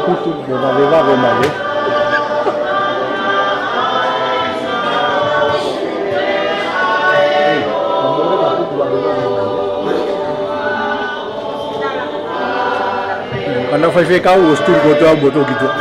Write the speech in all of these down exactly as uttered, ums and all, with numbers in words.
Tutu mo vave vave mai. Ka nau faifekau ʻosi tutu kotoa mo toki tuʻa.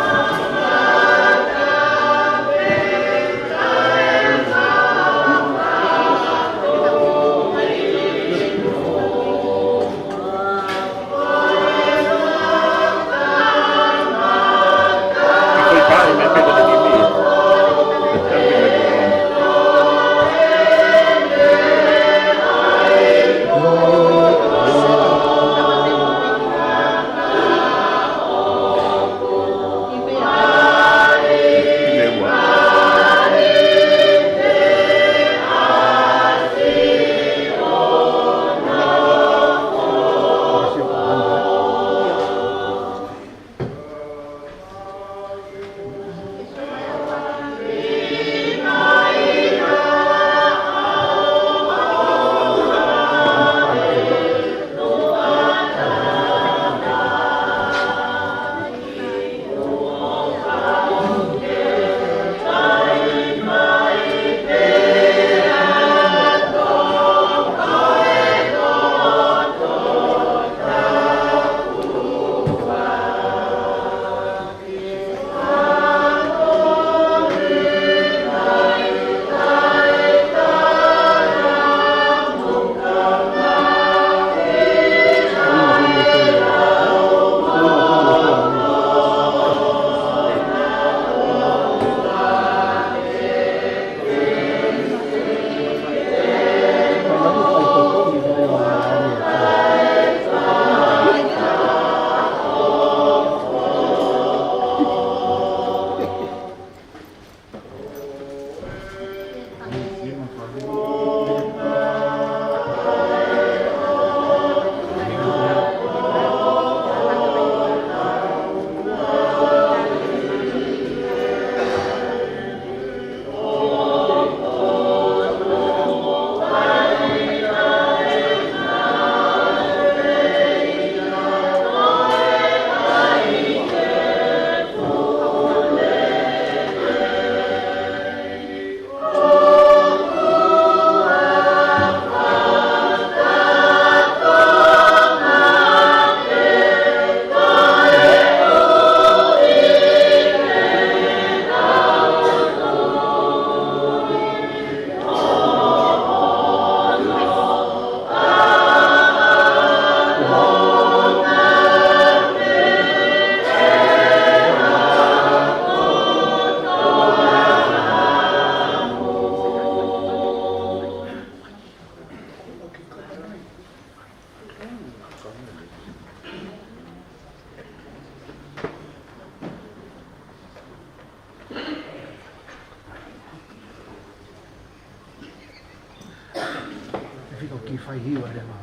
E fika ki fai hiva le ma.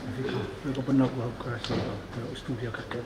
E fika, fika pana ko au kasi, ko au studio ka ke.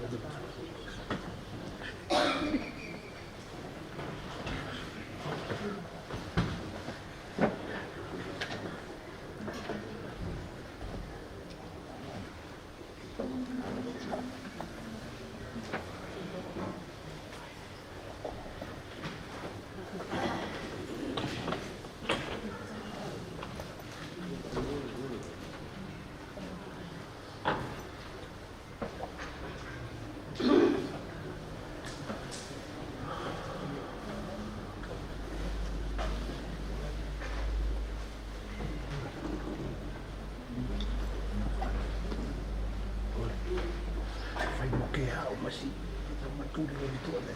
Fai mo ke au masi, sa matuli le vitua le.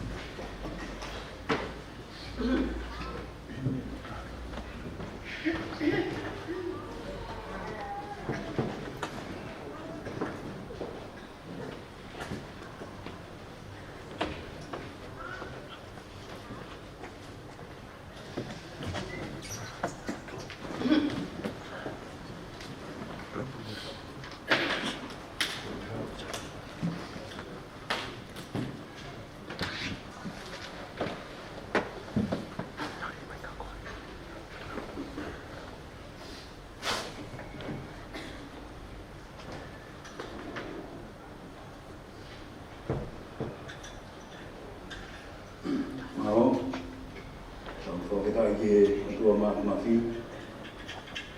Mafi,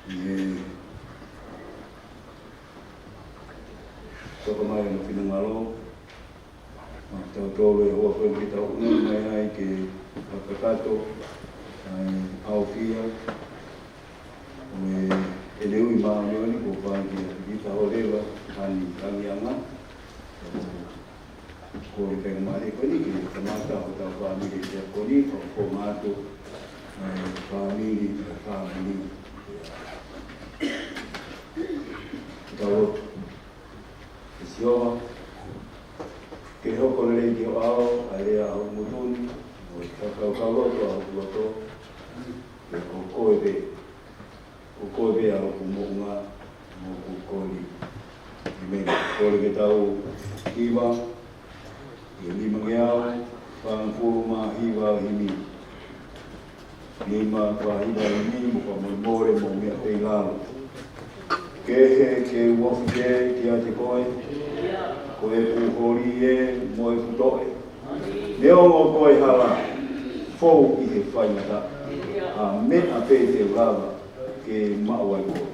ʻi he toka mai ʻa e finangalo, ma tau tolo e hoa ko ē ke tau ʻunu mai ai ke fakakakato ʻa e ʻaofia ʻo e ʻEne ui māʻoniʻoni kuo fai ki he ʻAfilita Holeva Hani Langianga. Ko e pega mare ko eni ke kamata hotau fāmili ʻi he ko eni, ko ko mātou, ʻa e fāmili, ʻa e fāmili. Tau lotu. ʻE Sihova, ke hoko lelei ki ho ʻao ʻa e lea ʻa hoku ngutu ni, mo e fakakaukau loto ʻa hoku loto, he ko koe pē, ko koe pē ʻa hoku moʻunga, mo hoku koli. ʻĒmeni. Kole ke tau hiva, ʻi he nimangeau fāngofulu mā hiva ʻo e himi. Nima fā hiva ʻo e himi, mo ka molemole mo meʻa pē ʻi lalo. Kehe ke u ofi ē kiate koe, ko ʻeku holi ē mo ʻeku toe. Neongo ko e hala fou ʻi he faingataʻa, ʻa e meʻa pē te u lava ke maʻu ai koe.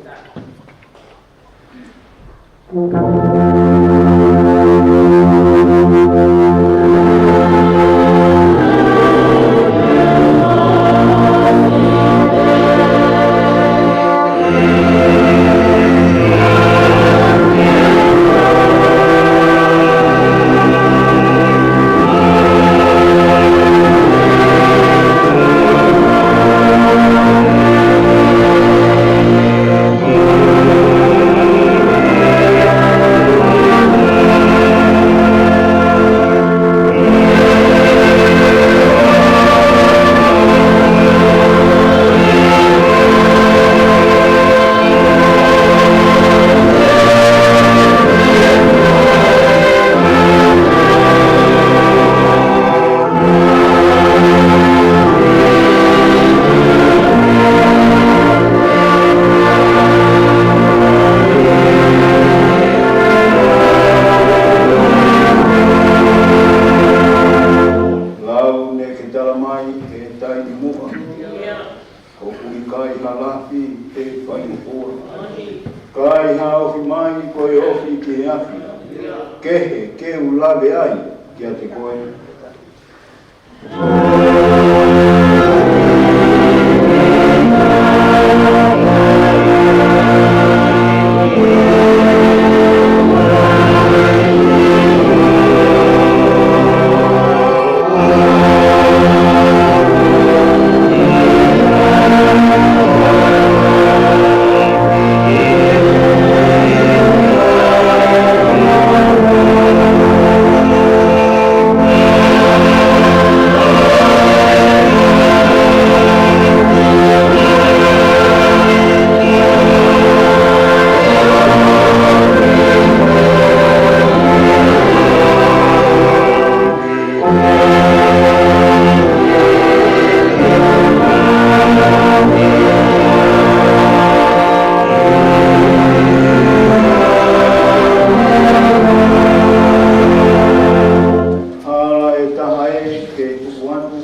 Lau ne ke tala mai he taimi muʻa, ʻoku ʻikai ha lafi te fai fua. ʻIkai ha ofi mai ko e ofi ki he afi, kehe ke u lave ai kiate koe. Hala ʻe taha ē ke tuku atu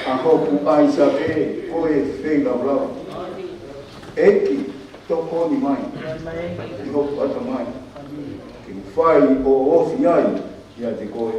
ʻa hoku ʻAisake, ko e feilaulau. ʻEiki, tokoni mai ʻi hoku ʻatamai, ke u fai ʻo ofi ai kiate koe.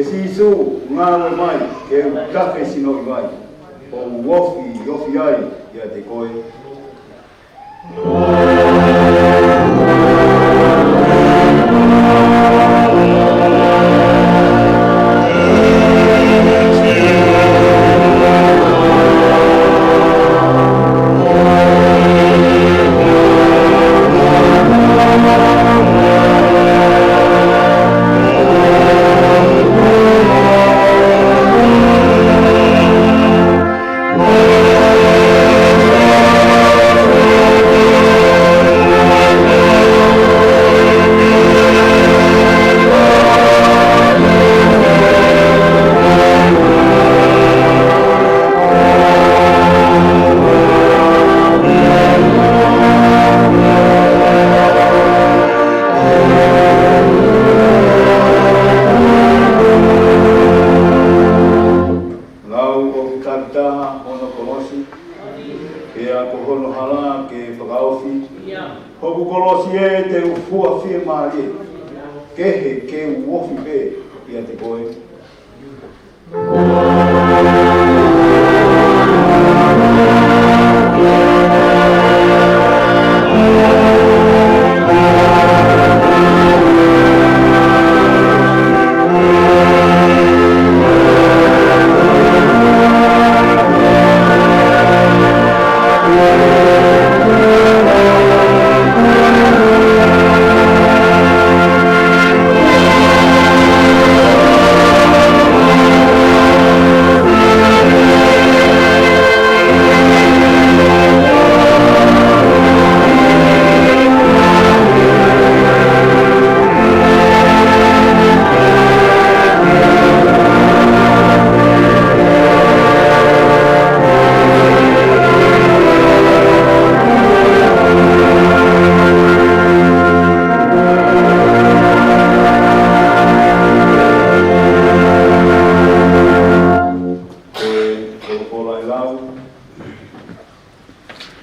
Sīsū, ngāue mai ke u tafe sinoʻi vai, ʻo u ofi, ofi ai ʻiate koe. Lau ʻoku takitaha hono kolosi, pea ko hono hala ke fakaofi. Hoku kolosi ē, te u fua fiemālie, kehe ke u ofi pē ʻiate koe. Ko e folofola ʻe lau,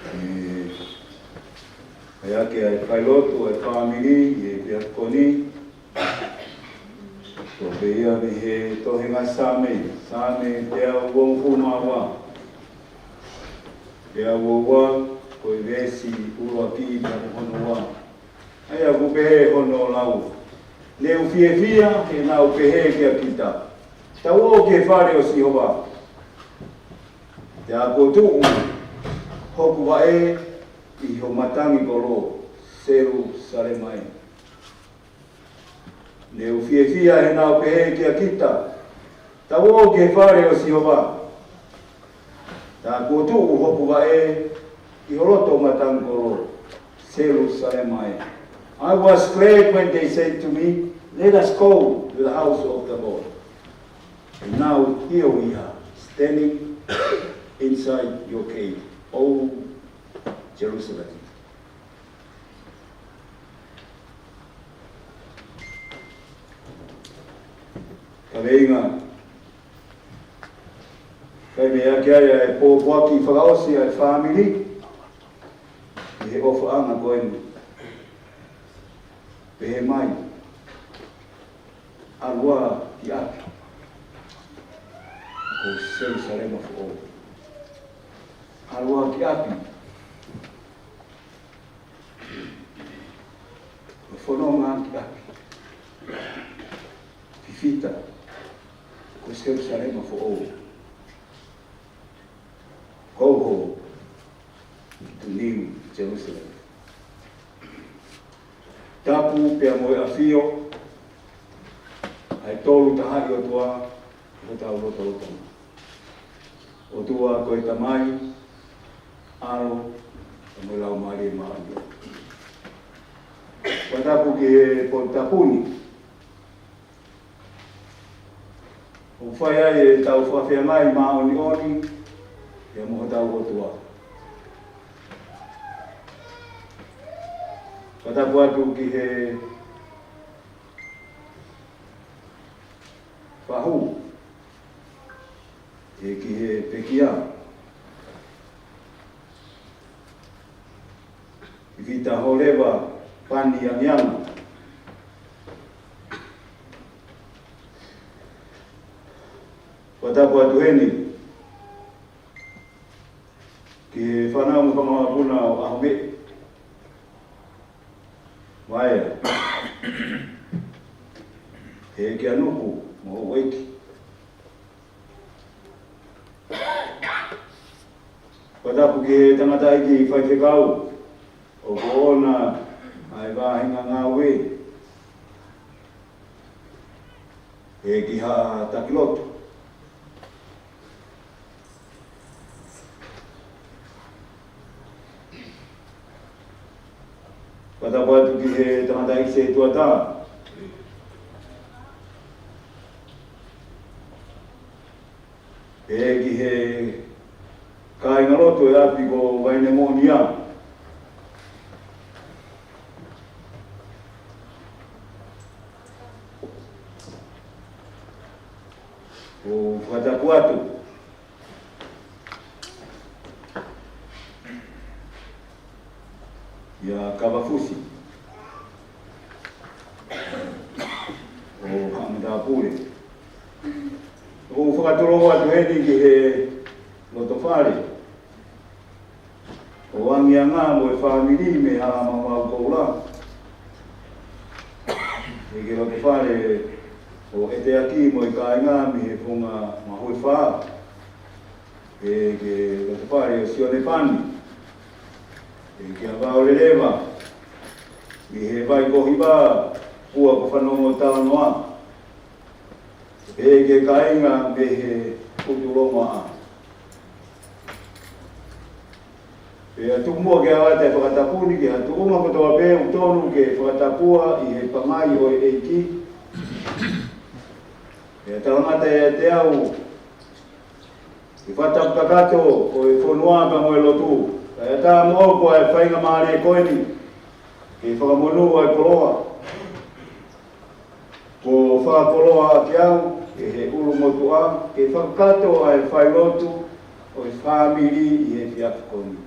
ē, ʻa ia ke ʻai failotu ʻa e fāmili ʻi he efiafi ko eni. Ko e pē ia mei he tohi ʻa Saame, Saame teau uofulu mā ua. Teau uofulu mā ua, ko e veesi ʻuluaki pea mo hono ua. ʻA ia ʻoku pehē hono lau: Ne u fiefia he naʻa ku pehē kia kita, tau ō ki he fale ʻo Sihova. Pea kuo tuʻu hoku vaʻe ʻi ho matangi kolo, Selusalema ē. Ne u fiefia he naʻa ku pehē kia kita, tau ō ki he fale ʻo Sihova. Pea kuo tuʻu hoku vaʻe ʻi ho loto matangi kolo, Selusalema ē. I was glad when they said to me, let us go to the house of the Lord. And now here we are, standing inside your gate, O Jerusalem. Kaveinga, fai mei ai ʻa e pōpoaki fakaʻosi ʻa e fāmili ʻi he ʻofaʻanga ko eni. Pehē mai, ʻalu ā ki ʻapi, ko Selusalema foʻou. ʻAlu ā ki ʻapi, ko e fononga ki ʻapi, fifita, ko Selusalema foʻou. Go home to New Jerusalem. Tapu pea mo e ʻafio ʻa e Tolu Tahaʻi ʻOtua ʻi hotau lotolotonga. ʻOtua ko e Tamai, ʻAlo, pea mo e Laumālie Māʻoniʻoni. Fakatapu ki he potu tapu ni. ʻOku fai ai ʻetau fakafeangai māʻoniʻoni ia mo hotau ʻOtua. Fakatapu atu ki he fahu, ē, ki he pekia. Fifita ho leva pani angianga. Fakatapu atu heni ki he fānau mo e fanga mokopuna ʻo ʻAhomeʻi, Vaea, ʻEiki ʻAnuku mo houʻeiki. Fakatapu ki he tangataʻeiki faifekau ʻoku ʻoʻona ʻa e vahenga ngāue, ʻEiki Haʻa Takilotu. Fakatapu atu ki he tangataʻeiki setuata, pea ki he kāingalotu ʻo e ʻapi ko Vainemoʻonia. ʻOku fakatapu atu kia Kavafusi ʻo Haʻa Matāpule. ʻOku fakatulou atu heni ki he lotofale ʻo Angianga mo e fāmili mei Halamaumau Koula. ʻEiki lotofale ʻo ʻEteaki mo e kāinga mei he Funga Mahuefā. ʻEiki lotofale ʻo Sione Pani. ʻEiki Avaoleleva mei he Vai ko Hiva, Pua ko Fanongo Talanoa. ʻEiki kāinga mei he Kutu Longoaʻa. Pea tuku muʻa ke ʻoatu e fakatapu ni ki he tuʻunga kotoa pē ʻoku totonu ke fakatapua ʻi he pangai ʻo e ʻEiki. Pea talangata ʻiate au ʻi he fakatapu kakato ʻo e fonua pea mo e lotu. Kae ʻatā moʻoku ʻa e faingamālie ko eni ke fakamonū ʻa e koloa kuo fakakoloa ʻaki au ʻe he ʻulumotuʻa ke fakakakato ʻa e failotu ʻo e fāmili ʻi he efiafi ko eni.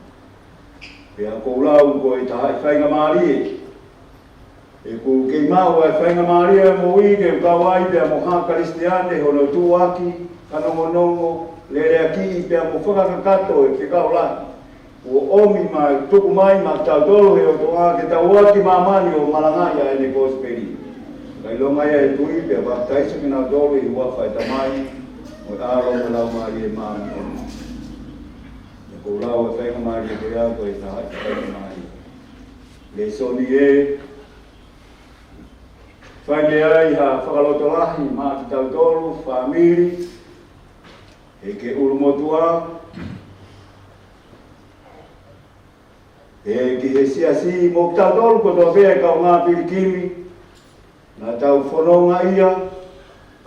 Pea ʻoku ou lau ko e taha e faingamālie. ʻOku kei maʻu ʻa e faingamālie ʻo e moʻui ke u kau ai pea mo ha Kalisitiane hono tuʻuaki, fanongonongo, leleakiʻi pea mo fakakakato e fekau lahi kuo ʻomi mo tuku mai maʻatautolu ʻe he ʻOtua ke tau ʻi māmani ʻo malangaʻi ʻa ʻene kosipeli. Kae ʻilonga ia ʻe tui pea papitaiso kinautolu ʻi he huafa ʻo e Tamai mo e ʻAlo mo e Laumālie Māʻoniʻoni. Pea ʻoku ou lau e faingamālie ko ia ko e taha e faingamālie. Lēsoni ē, fai mei ai ha fakalotolahi maʻa kitautolu, fāmili, ʻEiki ʻulumotuʻa, ʻEiki he siasi mo kitautolu kotoa pē kaungā pilikimi, naʻa tau fononga ia,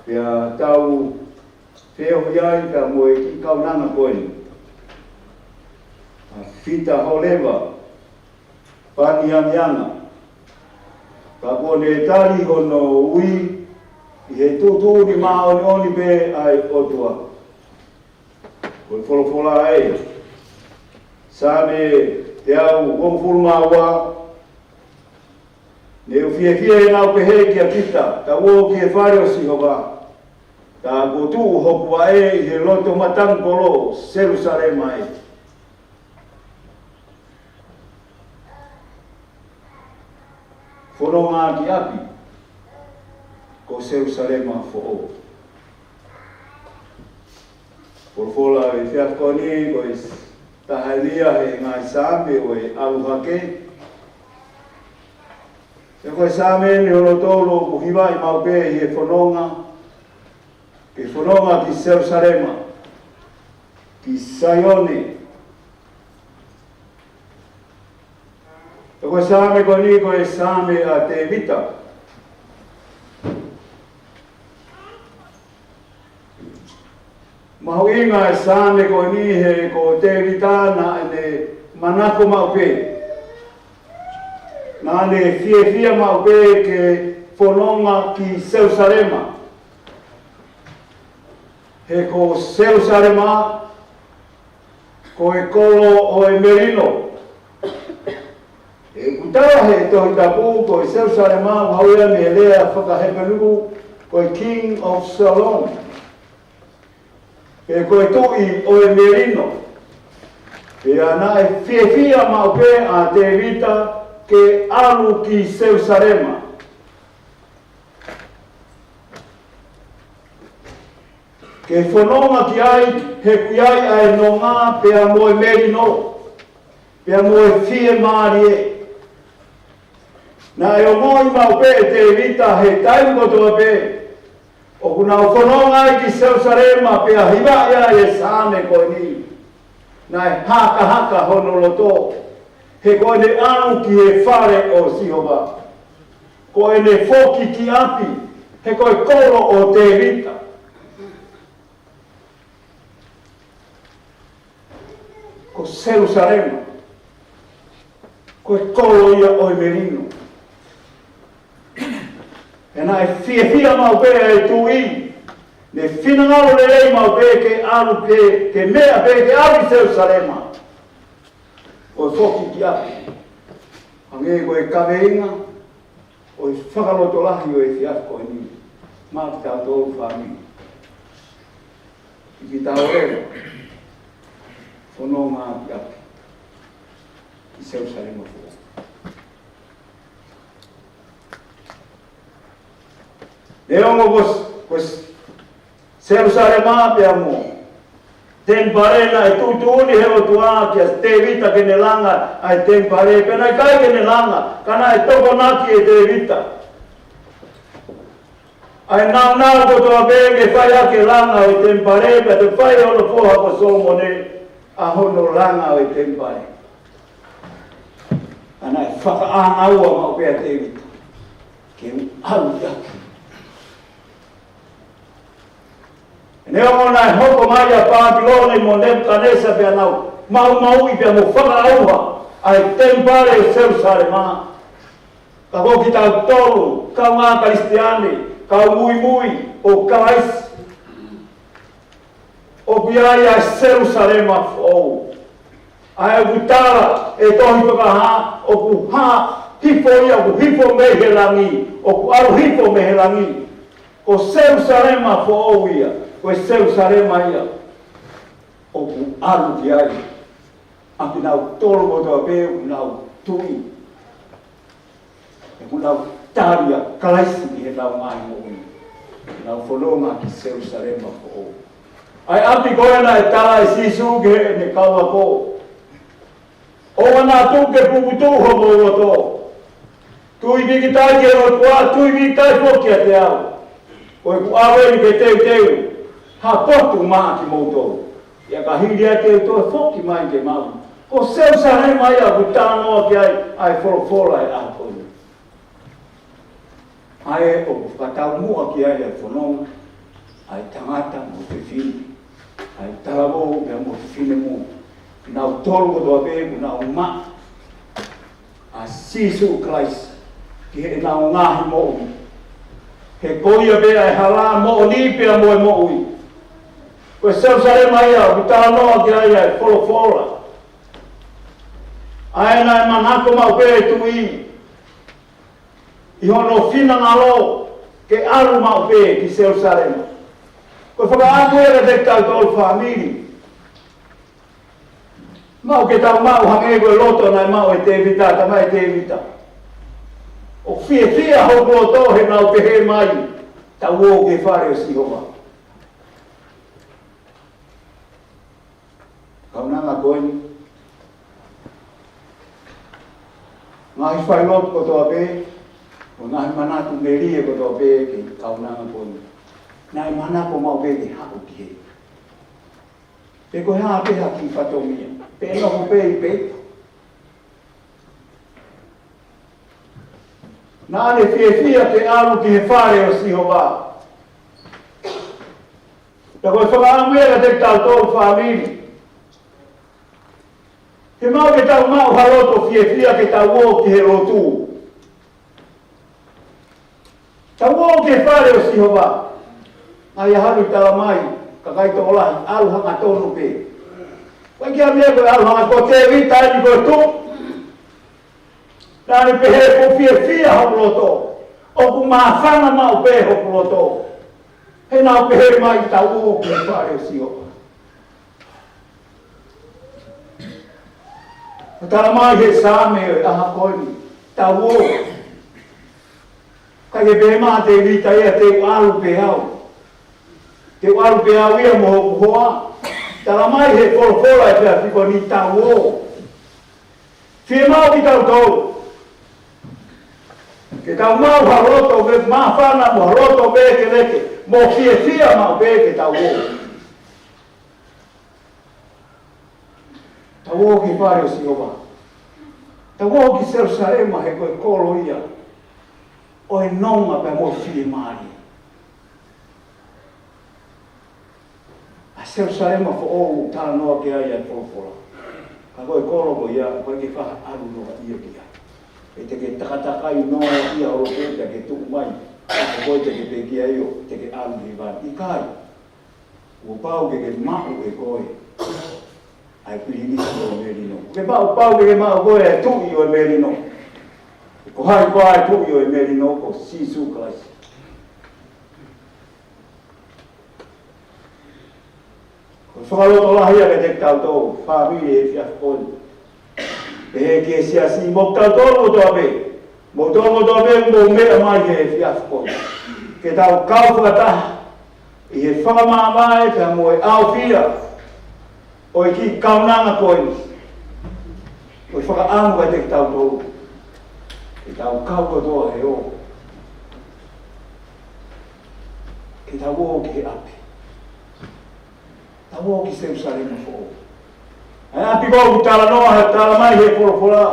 pea tau feohi ai pea mo e kiʻi kaunanga ko eni. ʻA Fita Holeva Pani Angianga. Ka kuo ne tali hono ui ʻi he tuʻutuʻuni māʻoniʻoni pē ʻa e ʻOtua. Ko e folofola ē, Saame teau hongofulu mā ua, ne u fiefia heʻenau pehē kia kita, tau ō ki he fale ʻo Sihova, tā kuo tuʻu hoku vaʻe ʻi he loto matangi kolo ʻo Selusalema ē. Fononga ki ʻapi, ko Selusalema foʻou. Folofola ʻo e efiafi ko eni, ko e taha eni ia he ngaahi Saame ʻo e ʻalu hake. Pea ko e Saame eni hono tolu ʻoku hivaʻi maʻu pē ʻi he fononga, ke fononga ki Selusalema, ki Saione. Pea ko e Saame ko eni ko e Saame ʻa Tēvita. Mahuʻinga e Saame ko eni he ko Tēvita naʻa ne manako maʻu pē, naʻa ne fiefia maʻu pē ke fononga ki Selusalema. He ko Selusalema, ko e kolo ʻo e melino. ʻOku tala he Tohi Tapu ko e Selusalema, ʻoku haʻu ia mei he lea faka-Hepelū, ko e King of Shalom. Pe ko e tuʻi ʻo e melino. Pea naʻe fiefia maʻu pē ʻa Tēvita ke ʻalu ki Selusalema, ke fononga ki ai, he ʻoku ʻi ai ʻa e nonga pea mo e melino, pea mo e fiemālie. Naʻe ongoʻi maʻu pē ʻe Tēvita he taimi kotoa pē ʻoku nau fononga ai ki Selusalema, pea hivaʻi ai e Saame ko eni. Naʻe hakahaka hono loto, he ko ʻene ʻalu ki he fale ʻo Sihova. Ko ʻene foki ki ʻapi, he ko e kolo ʻo Tēvita. Ko Selusalema, ko e kolo ia ʻo e melino. He naʻe fiefia maʻu pē ʻa e tuʻi, ne finangalo lelei maʻu pē ke ʻalu ke, ke meʻa pē ke ʻalu ki Selusalema. Ko e foki ki ʻapi. Hangē ko e kaveinga ʻo e fakalotolahi ʻo e efiafi ko eni. Maʻa kitautolu fāmili. Ki kita ʻoku ʻi ai e fononga ki ʻapi, ki Selusalema foʻou. Neongo ko, ko Selusalema pea mo e temipale, naʻe tuʻutuʻuni he ʻOtua kia Tēvita ke ne langa ʻa e temipale, pea naʻe ʻikai ke ne langa, ka naʻe tokonaki ʻe Tēvita ʻa e nāunau kotoa pē ke fai ʻaki e langa ʻo e temipale, pea toe fai ʻe hono foha ko Solomone ʻa hono langa ʻo e temipale. Ka naʻe fakaʻānaua maʻu pē ʻa Tēvita ke ʻalu ki ʻapi. Neongo naʻe hoko mai ʻa Pāpilone mo Nepukanesa pea nau maumauʻi pea mo fakaʻauha ʻa e temipale ʻo Selusalema, ka ko kitautolu, kāinga Kalisitiane, kau muimui ʻo Kalaisi, ʻoku ʻi ai ʻa Selusalema foʻou. ʻA ia ʻoku tala ʻe he tohi Fakahā, ʻoku hā hifo ia, ʻoku hifo mei he langi, ʻoku ʻalu hifo mei he langi. Ko Selusalema foʻou ia, ko e Selusalema ia ʻoku ʻalu ki ai ʻa kinautolu kotoa pē ʻoku nau tui, ʻoku nau tali ʻa Kalaisi ki heʻenau ngaahi moʻui. Nau fononga ki Selusalema foʻou. ʻA e ʻapi ko ē naʻe tala ʻe Sīsū ki heʻene kau ako, ʻoua naʻa tuku ke puputuʻu homou loto. Tui pīkitai ki he ʻOtua, tui pīkitai foki kiate au. Ko ʻeku ʻalu eni ke teuteu ha potu maʻa kimoutolu. Pea ka hili ai te u toe foki mai ke mau. Ko Selusalema ia ʻoku talanoa ki ai ʻa e folofola ʻo e ʻaho ko eni. ʻA ē ʻoku fakataumuʻa ki ai ʻa e fononga ʻa e tangata mo e fefine, ʻa e talavou pea mo e finemui, kinautolu kotoa pē ʻoku nau maʻu ʻa Sīsū Kalaisi ki heʻenau ngaahi moʻui. He ko ia pē ʻa e hala, moʻoni pea mo e moʻui. Ko Selusalema ia ʻoku talanoa ki ai ʻa e folofola. ʻA ē naʻe manako maʻu pē ʻa e tuʻi ʻi hono finangalo ke ʻalu maʻu pē ki Selusalema. Ko e fakaʻamu ia kiate kitautolu fāmili. Mau ke tau maʻu hangē ko e loto naʻe maʻu ʻe Tēvita, tamai Tēvita. ʻOku fiefia hoku loto he naʻa ku pehē mai, tau ō ki he fale ʻo Sihova. Kaunanga ko eni, ngaahi failotu kotoa pē, mo e ngaahi manatu melie kotoa pē ki he kaunanga ko eni. Naʻe manako maʻu pē ke haʻu ki hē. Pe ko e hā pē ha kiʻi fatongia, pe nofo pē ʻi peita. Naʻa ne fiefia ke ʻalu ki he fale ʻo Sihova. Pea ko e fakaʻamu ia kiate kitautolu fāmili. Ke mau ke tau maʻu ha loto fiefia ke tau ō ki he lotu. Tau ō ki he fale ʻo Sihova. Naʻe ʻi ai haʻanau tala mai, kakai tokolahi, ʻalu hangatonu pē. Ko e kiʻi meʻa ko e ʻalu hanga ko Tēvita eni ko e tuʻu. Naʻa ne pehē ʻoku fiefia hoku loto. ʻOku māfana maʻu pē hoku loto. He naʻa ku pehē mai tau ō ki he fale ʻo Sihova. Tala mai he Saame ʻo e ʻaho ko eni, tau ō. Ka ke pehē mai ʻe Tēvita ia, te u ʻalu pē au. Te u ʻalu pē au ia mo hoku hoa. Tala mai he folofola ʻa e efiafi ko eni, tau ō. Fiemaʻu kitautolu ke tau maʻu ha loto māfana mo ha loto vēkeleke mo fiefia maʻu pē ke tau ō. Tau ō ki he fale ʻo Sihova. Tau ō ki Selusalema he ko e kolo ia ʻo e nonga pea mo e fiemālie. ʻA Selusalema foʻou ʻoku talanoa ki ai ʻa e folofola. Ka ko e kolo ko ia, ʻoku ʻikai ke faʻa ʻalu noa ia ki ai. ʻE te ke takatakai noa ia ʻo loto pea ke tuʻu mai. Ka ko e te ke pekia ʻo te ke ʻalu ki hēvani. ʻIkai. Kuo pau ke ke maʻu ʻe koe ʻa e pilinisi ʻo e melino. Kuo pau, pau ke ke maʻu ʻe koe ʻa e tuʻi ʻo e melino. Ko hai koā ʻa e tuʻi ʻo e melino? Ko Sīsū Kalaisi. Ko e fakalotolahi ia kiate kitautolu, fāmili, he efiafi ko eni. Pehē ki he siasi, mo kitautolu kotoa pē. Mo kitautolu kotoa pē, mou meʻa mai he efiafi ko eni. Ke tau kau fakataha ʻi he fakamaʻamaʻa pea mo e ʻaofia ʻo e kiʻi kaunanga ko eni. Ko e fakaʻamu kiate kitautolu ke tau kau kotoa he ō. Ke tau ō ki he ʻapi. Tau ō ki Selusalema foʻou. ʻA e ʻapi ko ē ʻoku talanoa, ʻoku tala mai he folofola,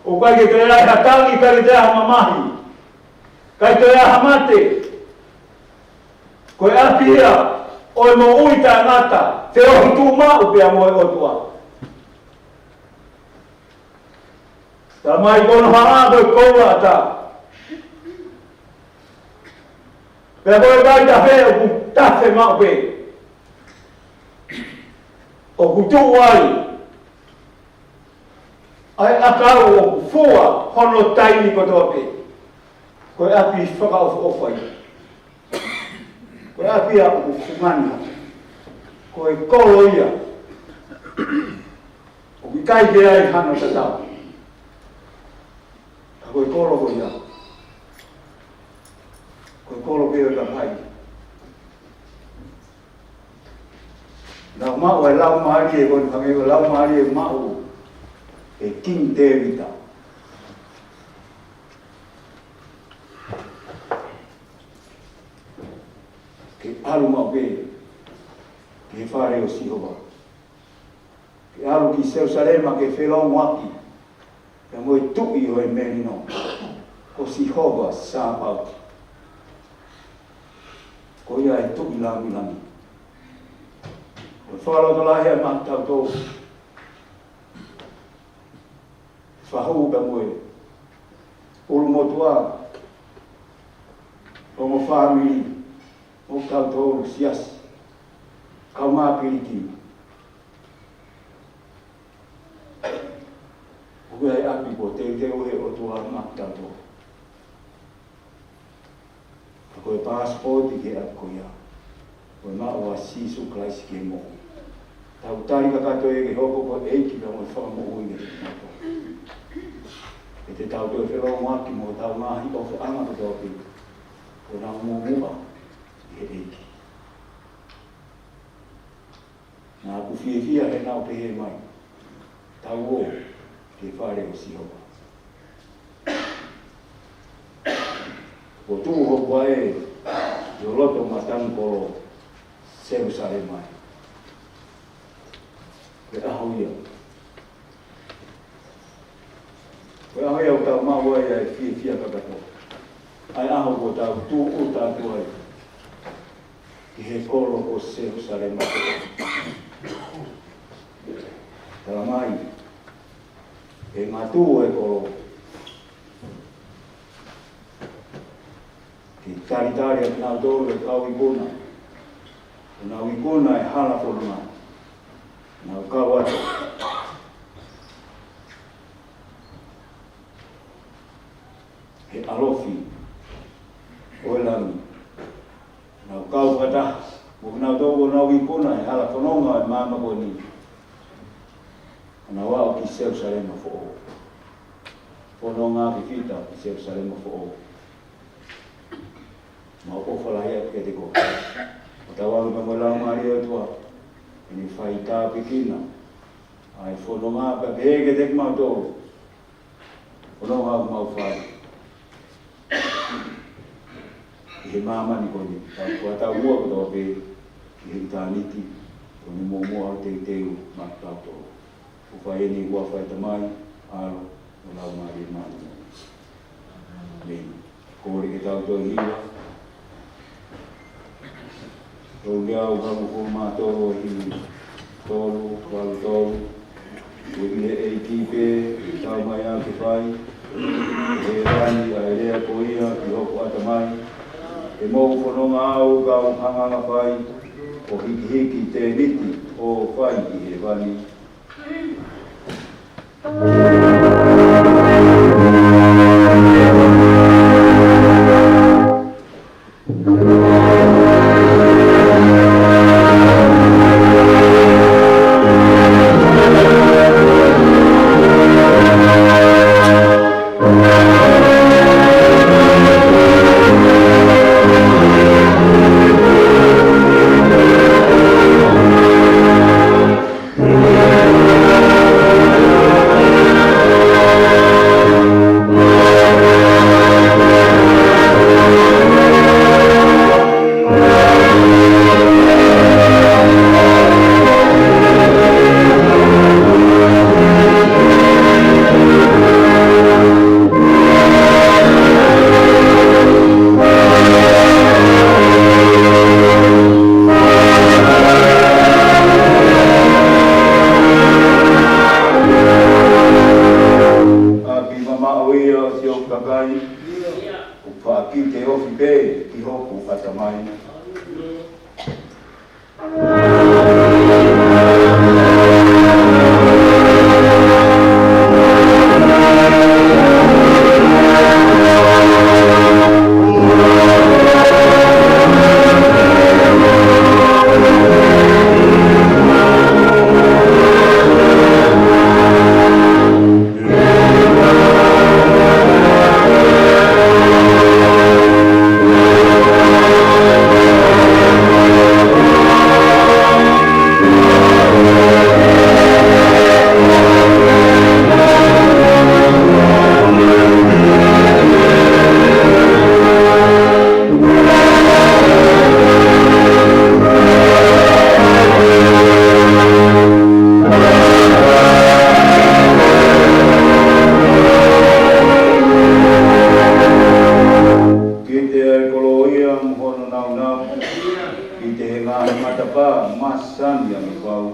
ʻoku ʻikai ke toe ʻi ai ha tangi, ʻikai ke toe ʻi ai ha mamahi, ʻikai toe ʻi ai ha mate. Ko e ʻapi ia ʻo e moʻui taʻengata, feohi tuʻumaʻu pea mo e ʻOtua. Tala mai ko hono hala ko e koula ʻatā. Pea ko e vaitafe ʻoku tafe maʻu pē. ʻOku tuʻu ai ʻa e ʻakau ʻoku fua hono taimi kotoa pē. Ko e ʻapi fakaʻofoʻofa ia. Ko e ʻapi ia ʻoku fungani hake. Ko e kolo ia ʻoku ʻikai ke ʻi ai hano tatau. Ka ko e kolo ko ia, ko e kolo pē ʻo e kakai. Naʻa nau maʻu ʻa e laumālie, ko e hangē ko e laumālie maʻu ʻe Kingi Tēvita. Ke ʻalu maʻu pē ki he fale ʻo Sihova. Ke ʻalu ki Selusalema ke felōngoaki pea mo e tuʻi ʻo e melino, ko Sihova Sāpaoti. Ko ia ʻa e tuʻi langilangi. Ko e fakalotolahi ia maʻa kitautolu, fahu pea mo e ʻulumotuʻa, ongo fāmili, mo kitautolu siasi, kaungā pilikimi. ʻOku ʻi ai e ʻapi kuo teuteu ʻe he ʻOtua maʻa kitautolu. Ka ko e paasipooti ki he ʻapi ko ia, ko e maʻu ʻa Sīsū Kalaisi ke moʻui. Tau tali kakato ia ke hoko ko e ʻEiki pea mo e Fakamoʻui kiate kitautolu. Ke te tau toe felōngoaki mo hotau ngaahi ʻofaʻanga kotoa pē, kuo nau muʻomuʻa ʻi he ʻEiki. Naʻa ku fiefia heʻenau pehē mai, tau ō ki he fale ʻo Sihova. Kuo tuʻu hoku vaʻe ʻi ho loto matangi kolo Selusalema ē. Ko e ʻaho ia. Ko e ʻaho ia ʻoku tau maʻu ai ʻa e fiefia kakato. ʻA e ʻaho kuo tau tūʻuta atu ai ki he kolo ko Selusalema. Tala mai ʻe he ngatu ʻo e kolo ke talitali ʻa kinautolu ʻe he kau ikuna. Kuo nau ikuna ʻa e hala fononga. Nau kau atu he ʻalofi ʻo e langi. Nau kau fakataha mo kinautolu kuo nau ikuna he hala fononga ʻo e māmani ko eni. Nau aʻu ʻi Selusalema foʻou. Fononga fifita ʻi Selusalema foʻou. Mau ʻofa lahi atu kiate koe. ʻO tau ʻalu pea mo e Laumālie ʻo e ʻOtua, ʻene fai tāpuekina ʻa e fononga pea pehē kiate kimautolu. Fononga ʻoku mau fai ʻi he māmani ko eni, ka ʻoku tau muʻa kotoa pē ʻi he ʻitāniti, ko eni muʻomuʻa ʻo teuteu maʻatautolu. ʻOku fai eni ʻi he huafa ʻo e Tamai, ʻAlo, mo e Laumālie Māʻoniʻoni. ʻĒmeni. Kole ke tau toe hiva. Tolu teau hongofulu mā tolu ʻo e himi. Tolu, valu tolu. Ko e ʻEiki pē, tau mai ā ke fai. He ʻoku ʻi ai ʻa e lea ko ia ki hoku ʻatamai. He mou fononga au kau hanga ʻo fai. ʻO hikihiki tēniti ʻo fai ki hēvani. ʻApi mamaʻo ia ʻo siʻoku kakai, ʻoku faʻa kite ofi pē ki hoku ʻatamai. Kite ʻa e koloa mo hono nāunau, kite he ngaahi matapā masani ange pau.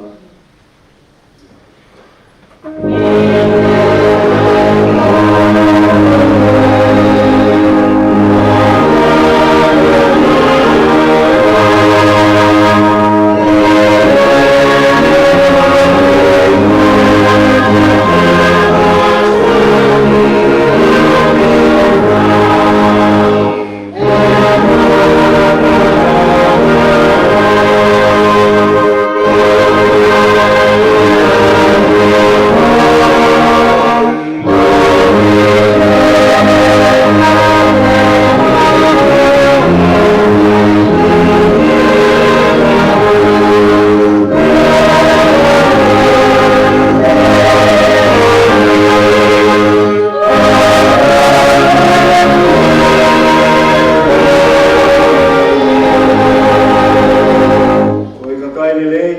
Ko e kakai lelei,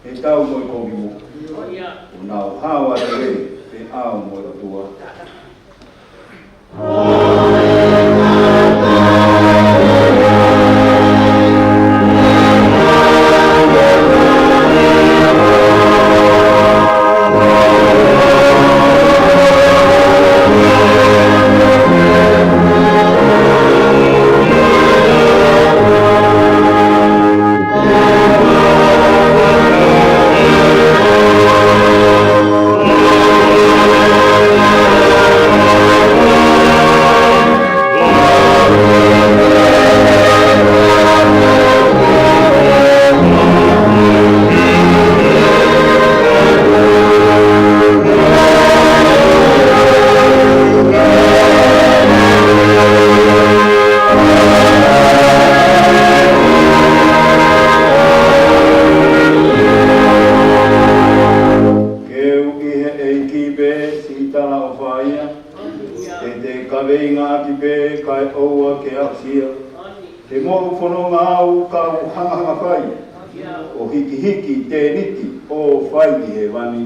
ʻe tau mo e kovi mo. ʻO nau hao atu lelei, ʻe ʻau mo e ʻOtua. Feinga ʻaki pē kae ʻoua ke aʻusia. He mou fononga au kau hangahanga fai. ʻO hikihiki tēniti ʻo fai ki hēvani.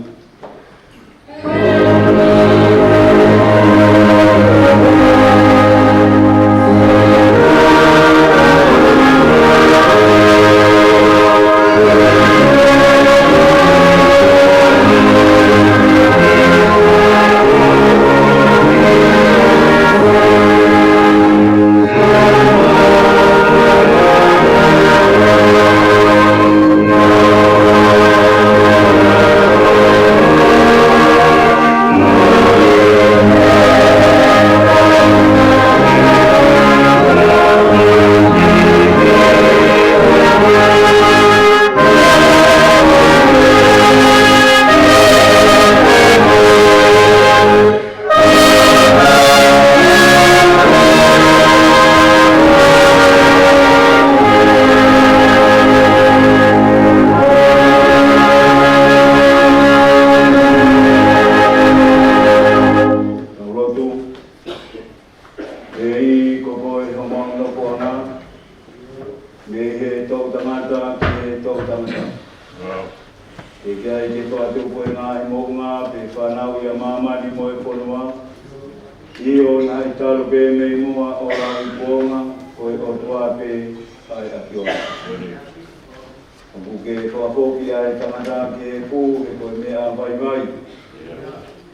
Tau lotu. ʻEiki, ko koe homau nofoʻanga, mei he toʻutangata ki he toʻutangata. Ke ʻikai ke fakatupu ʻa e ngaahi moʻunga pe fānau ʻi māmani mo e fonua. ʻIo, naʻe talu pē mei muʻa ʻo lauikuonga, ko e ʻOtua pē ʻa e ʻAfiona. ʻOku ke fakafoki ʻa e tangata ki he ipu, he ko e meʻa vaivai.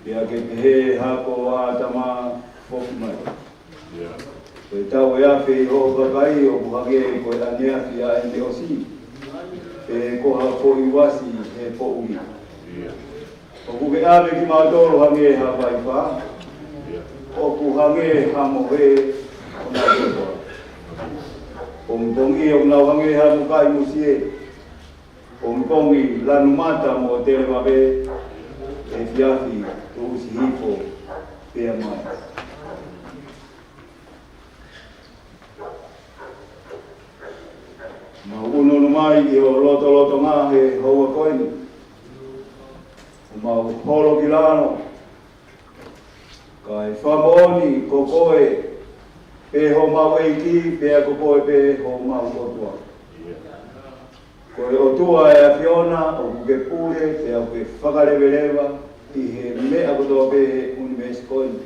Pea ke pehē hako ʻa ʻĀtama, foki mai. Ko e taʻu ʻe afe ʻi hoʻo kakai ʻoku hangē ko e ʻaneafi ʻa ʻene ʻosi, pe ko ha foʻi uasi he poʻuli. ʻOku ke ʻave kimautolu hangē ha vaifā, ʻoku hangē ha mohe ʻo nau kotoa. Pongipongi ʻoku nau hangē ha mukaʻi musie. Pongipongi lanu mata mo televave, efiafi tuʻusi hifo pea mai. Mau ʻunuʻunu mai ʻi ho lotolotonga he houa ko eni. ʻO mau holo ki lalo, kae fakamoʻoni ko koe pē homau ʻEiki, pea ko koe pē homau ʻOtua. Ko e ʻOtua ʻa e ʻAfiona, ʻoku ke pule, pea ʻoku ke fakaleveleva ʻi he meʻa kotoa pē he ʻunivēsi ko eni.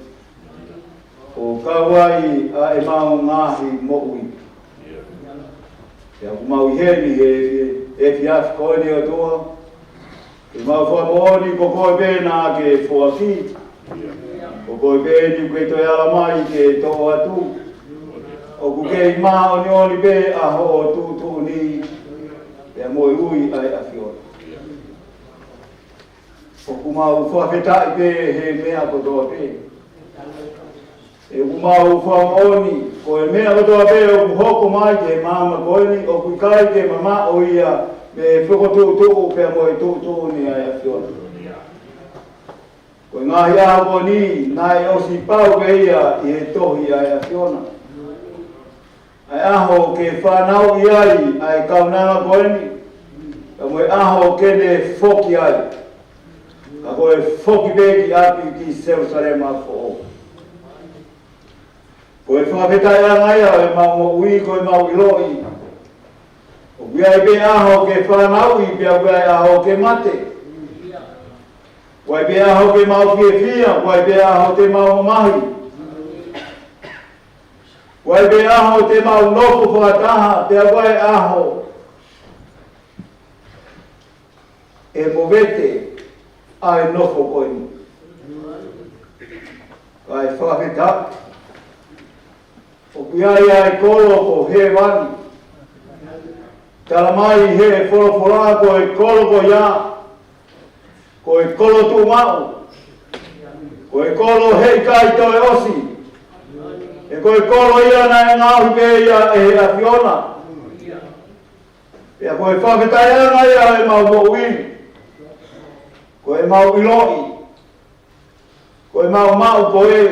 ʻO kau ai ʻa ʻemau ngaahi moʻui. Pea ʻoku mau ʻi heni he efi-, efiafi ko eni ʻOtua, ke mau fakamoʻoni ko koe pē naʻa ke foaki. Ko koe pē eni ʻoku ke toe ala mai ke toʻo atu. ʻOku kei māʻoniʻoni pē ʻa hoʻo tuʻutuʻuni, pea mo e ui ʻa e ʻAfiona. ʻOku mau fakafetaʻi pē he meʻa kotoa pē. ʻOku mau fakamoʻoni, ko e meʻa kotoa pē ʻoku hoko mai ki he māmani ko eni, ʻoku ʻikai ke mamaʻo ia mei he fokotuʻutuʻu pea mo e tuʻutuʻuni ʻa e ʻAfiona. Ko e ngaahi ʻaho ko eni, naʻe ʻosi pau pē ia ʻi he tohi ʻa e ʻAfiona. ʻA e ʻaho ke fanauʻi ai ʻa e kaunanga ko eni, pea mo e ʻaho ke ne foki ai. Ka ko e foki pē ki ʻapi ki Selusalema foʻou. Ko e fakafetaʻiʻanga ia ʻo ʻemau moʻui, ko ʻemau ʻiloʻi. ʻOku ʻi ai pē ʻaho ke fanauʻi, pea ʻoku ʻi ai ʻaho ke mate. ʻOku ʻi ai pē ʻaho ke mau fiefia, ʻoku ʻi ai pē ʻaho te mau mamahi. ʻOku ʻi ai pē ʻaho te mau nofo fakataha, pea ʻoku ʻi ai ʻaho ʻe movete ʻa e nofo ko eni. Kae fakafetaʻi, ʻoku ʻi ai ʻa e kolo ko hēvani. Tala mai he folofola ko e kolo ko ia, ko e kolo tuʻumaʻu, ko e kolo heʻikai toe ʻosi, he ko e kolo ia naʻe ngaohi pē ia ʻe he ʻAfiona. Pea ko e fakafetaʻiʻanga ia ʻo ʻemau moʻui, ko ʻemau ʻiloʻi, ko ʻemau maʻu ko ē,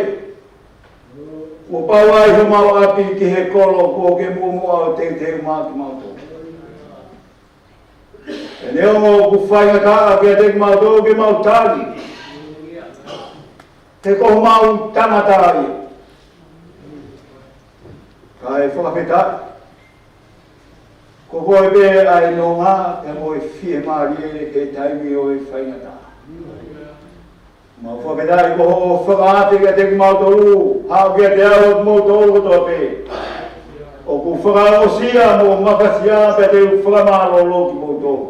kuo pau ai homau ʻapi ki he kolo kuo ke muʻomuʻa ʻo teuteu maʻa kimautolu. Pea neongo ʻoku faingataʻa kiate kimautolu ke mau tali, he ko homau tangata ia. Kae fakafetaʻi. Ko koe pē ʻa e nonga, pea mo e fiemālie he taimi ʻo e faingataʻa. Mau fakafetaʻi ko hoʻo fakaafeʻi kiate kimautolu, haʻu kiate au ʻa kimoutolu kotoa pē. ʻOku fakaongosia mo mafasia pea te u fakamālōlō kimoutolu.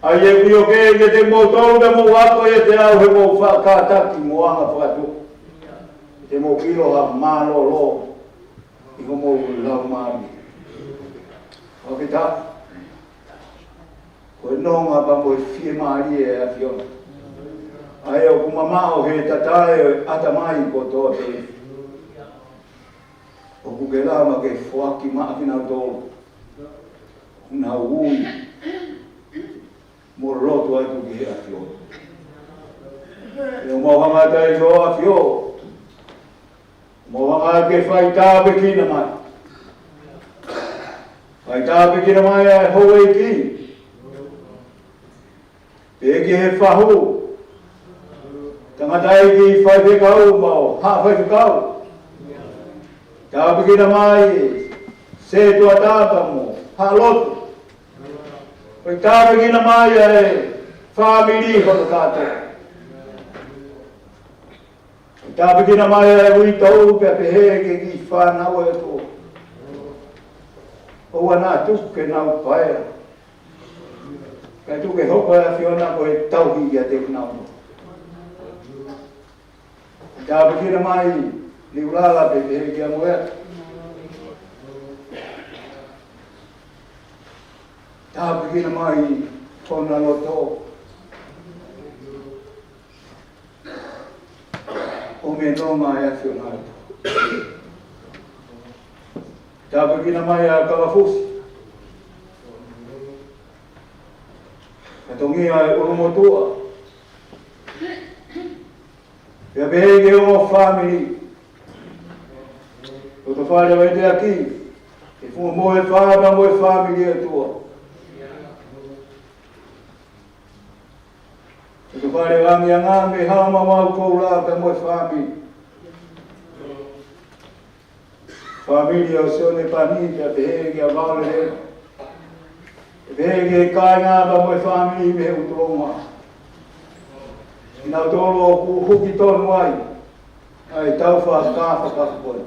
ʻA ia ʻoku ʻio ke kiate kimoutolu pea mou ako ʻiate au he mou faʻa kātaki mo anga fakatupu. Te mou ʻilo ha mālōlō ʻi homou laumālie. Fakafetaʻi. Ko e nonga pea mo e fiemālie ʻa e ʻAfiona. ʻA ia ʻoku mamaʻo he tatae ʻo e ʻatamai kotoa pē. ʻOku ke lava ke foaki maʻa kinautolu ʻenau ui mo lotu atu ki he ʻAfio. ʻE mau hanga atu ai ki he ʻAfio. Mau hanga ke fai tāpuekina mai. Fai tāpuekina mai ʻa e houʻeiki. Pea ki he fahu. Tangataʻeiki, faifekau mo haʻa faifekau. Tāpuekina mai e sētuata pea mo haʻa lotu. Fai tāpuekina mai ʻa e fāmili hono kātoa. Fai tāpuekina mai ʻa e uitou pea pehē ki he kiʻi fānau ʻe tō. ʻOua naʻa tuku ke nau paea. Kae tuku ke hoko ʻa e ʻAfiona ko e tauhi ʻiate kinautolu. Tāpuekina mai Liulala pea pehē kia Moea. Tāpuekina mai hona loto. ʻO me nonga ʻa e ʻAfiona. Tāpuekina mai ʻa Kalafusi. Fatongia ʻa e ʻulumotuʻa. Pea pehē ki he ongo fāmili. Lotofale ʻo e teaki. ʻE Fuamohe Fā pea mo e fāmili ʻe tō. Lotofale ʻo Angianga mei Haʻa Maumau Koula pea mo e fāmili. Fāmili ʻo Sione Pani pea pehē kia Vaolele. Pehē ki he kāinga pea mo e fāmili mei he ʻUtulonga. Kinautolu ʻoku huki tonu ai ʻa e tau fakafakafakoi.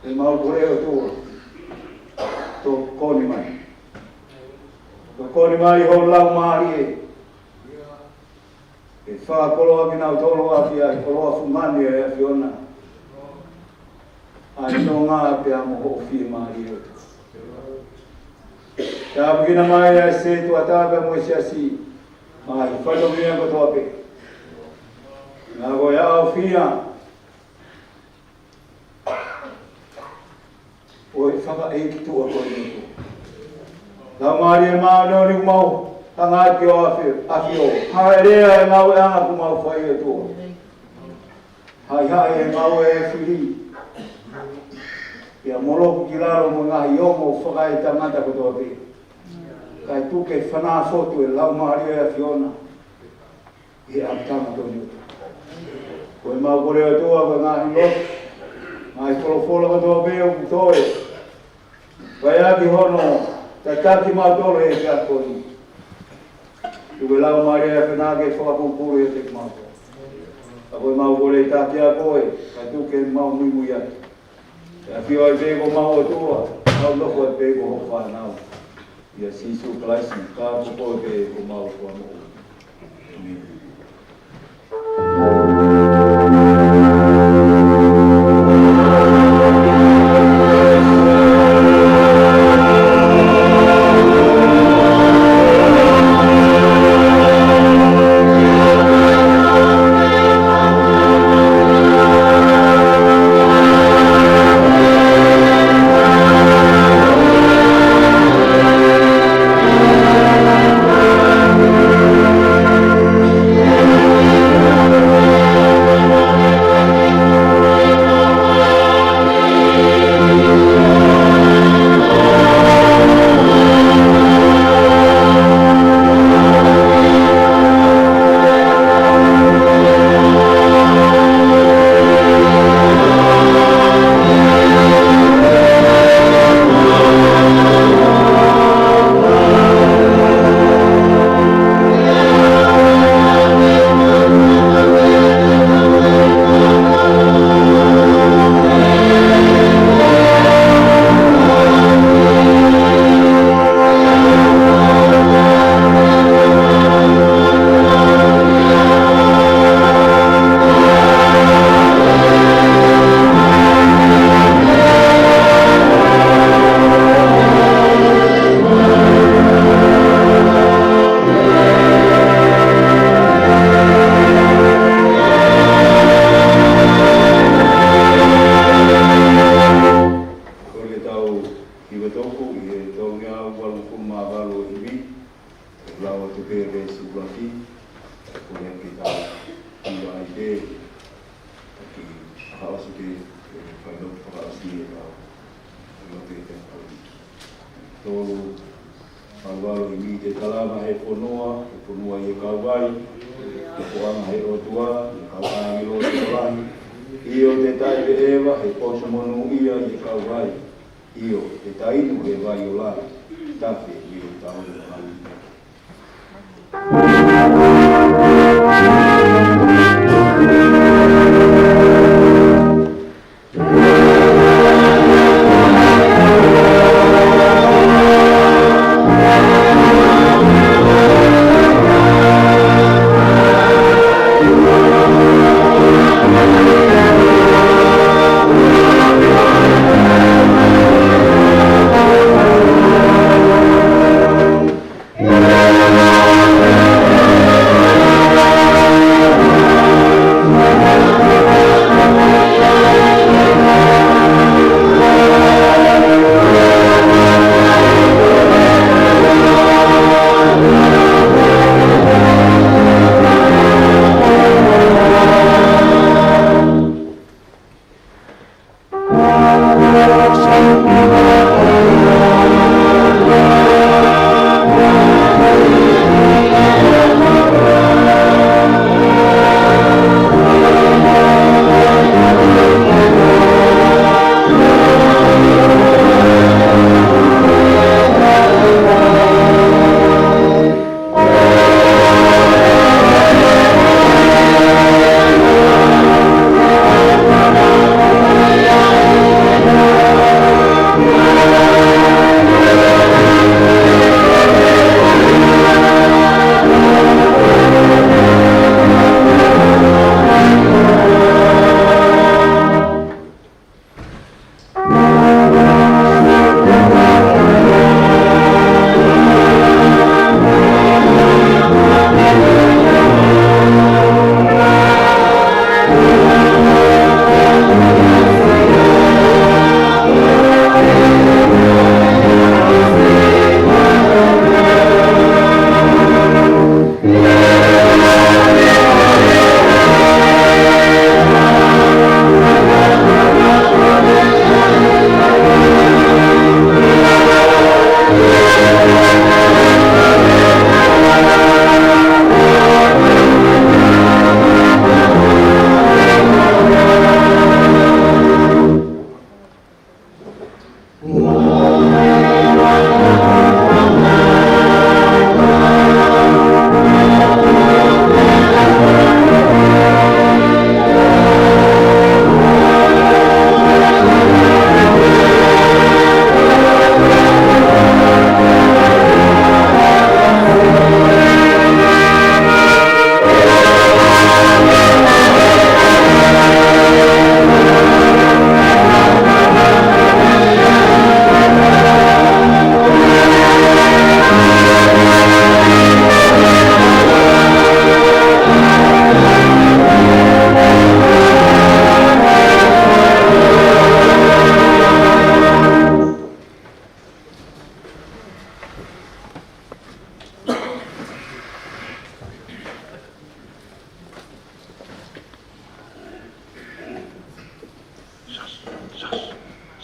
ʻE mau kole ʻOtua. Tokoni mai. Tokoni mai ho laumālie. ʻE fakakoloa kinautolu ʻaki ʻa e koloa fungani ʻa e ʻAfiona. ʻA e nonga pea mo hoʻo fiemālie ʻOtua. Tāpuekina mai ʻa e sētuata pea mo e siasi. Mo e fatongia kotoa pē. Naʻa ko e ʻaofia ʻo e fakaʻeikituʻa ko eni. Laumālie Māʻoniʻoni ʻoku mau hanga atu ki he ʻAfio, ʻAfio. Haʻele ʻa e ngāueʻanga ʻoku mau fai ʻOtua. Haʻihaʻi e ngāue ʻa e fili. Pea moloku ki lalo mo e ngaahi ongo fakaetangata kotoa pē. Kae tuku ke fanā fotu e laumālie ʻo e ʻAfiona. ʻI he ʻapitanga tonu. Ko e mau kole ʻOtua, ko e ngaahi lotu, ngaahi folofola kotoa pē ʻoku toe. Fai ʻaki hono tataki mautolu he efiafi ko eni. Tuku e laumālie ʻo e ʻAfiona ke fakapulupulu ʻiate kimautolu. Ka ko e mau kole ʻi he takiako ē, kae tuku ke mau muimui atu. ʻE ʻAfio ai pē ko homau ʻOtua, mau nofo ai pē ko hoʻo fānau. ʻIa Sīsū Kalaisi, ka ko koe pē ko homau Fakamoʻui. ʻĒmeni. Ke veesi ʻuluaki, ko e ke tau ʻilo ai pē, ʻaki ʻa e ʻosi ke, ke fai lotu fakaʻosi ʻetau, fai lotu ʻetau kau. Tolu, Kau valo i mi te talama he fonua, he fonua ʻi he kau vai, he puʻanga he ʻOtua, he kau ʻāngelo tokolahi. ʻIo te taʻeveʻeva, he potu monūʻia ʻi he kau vai. ʻIo te tainu he vai ʻo lahi, tafe ʻi he tau ʻo lahi.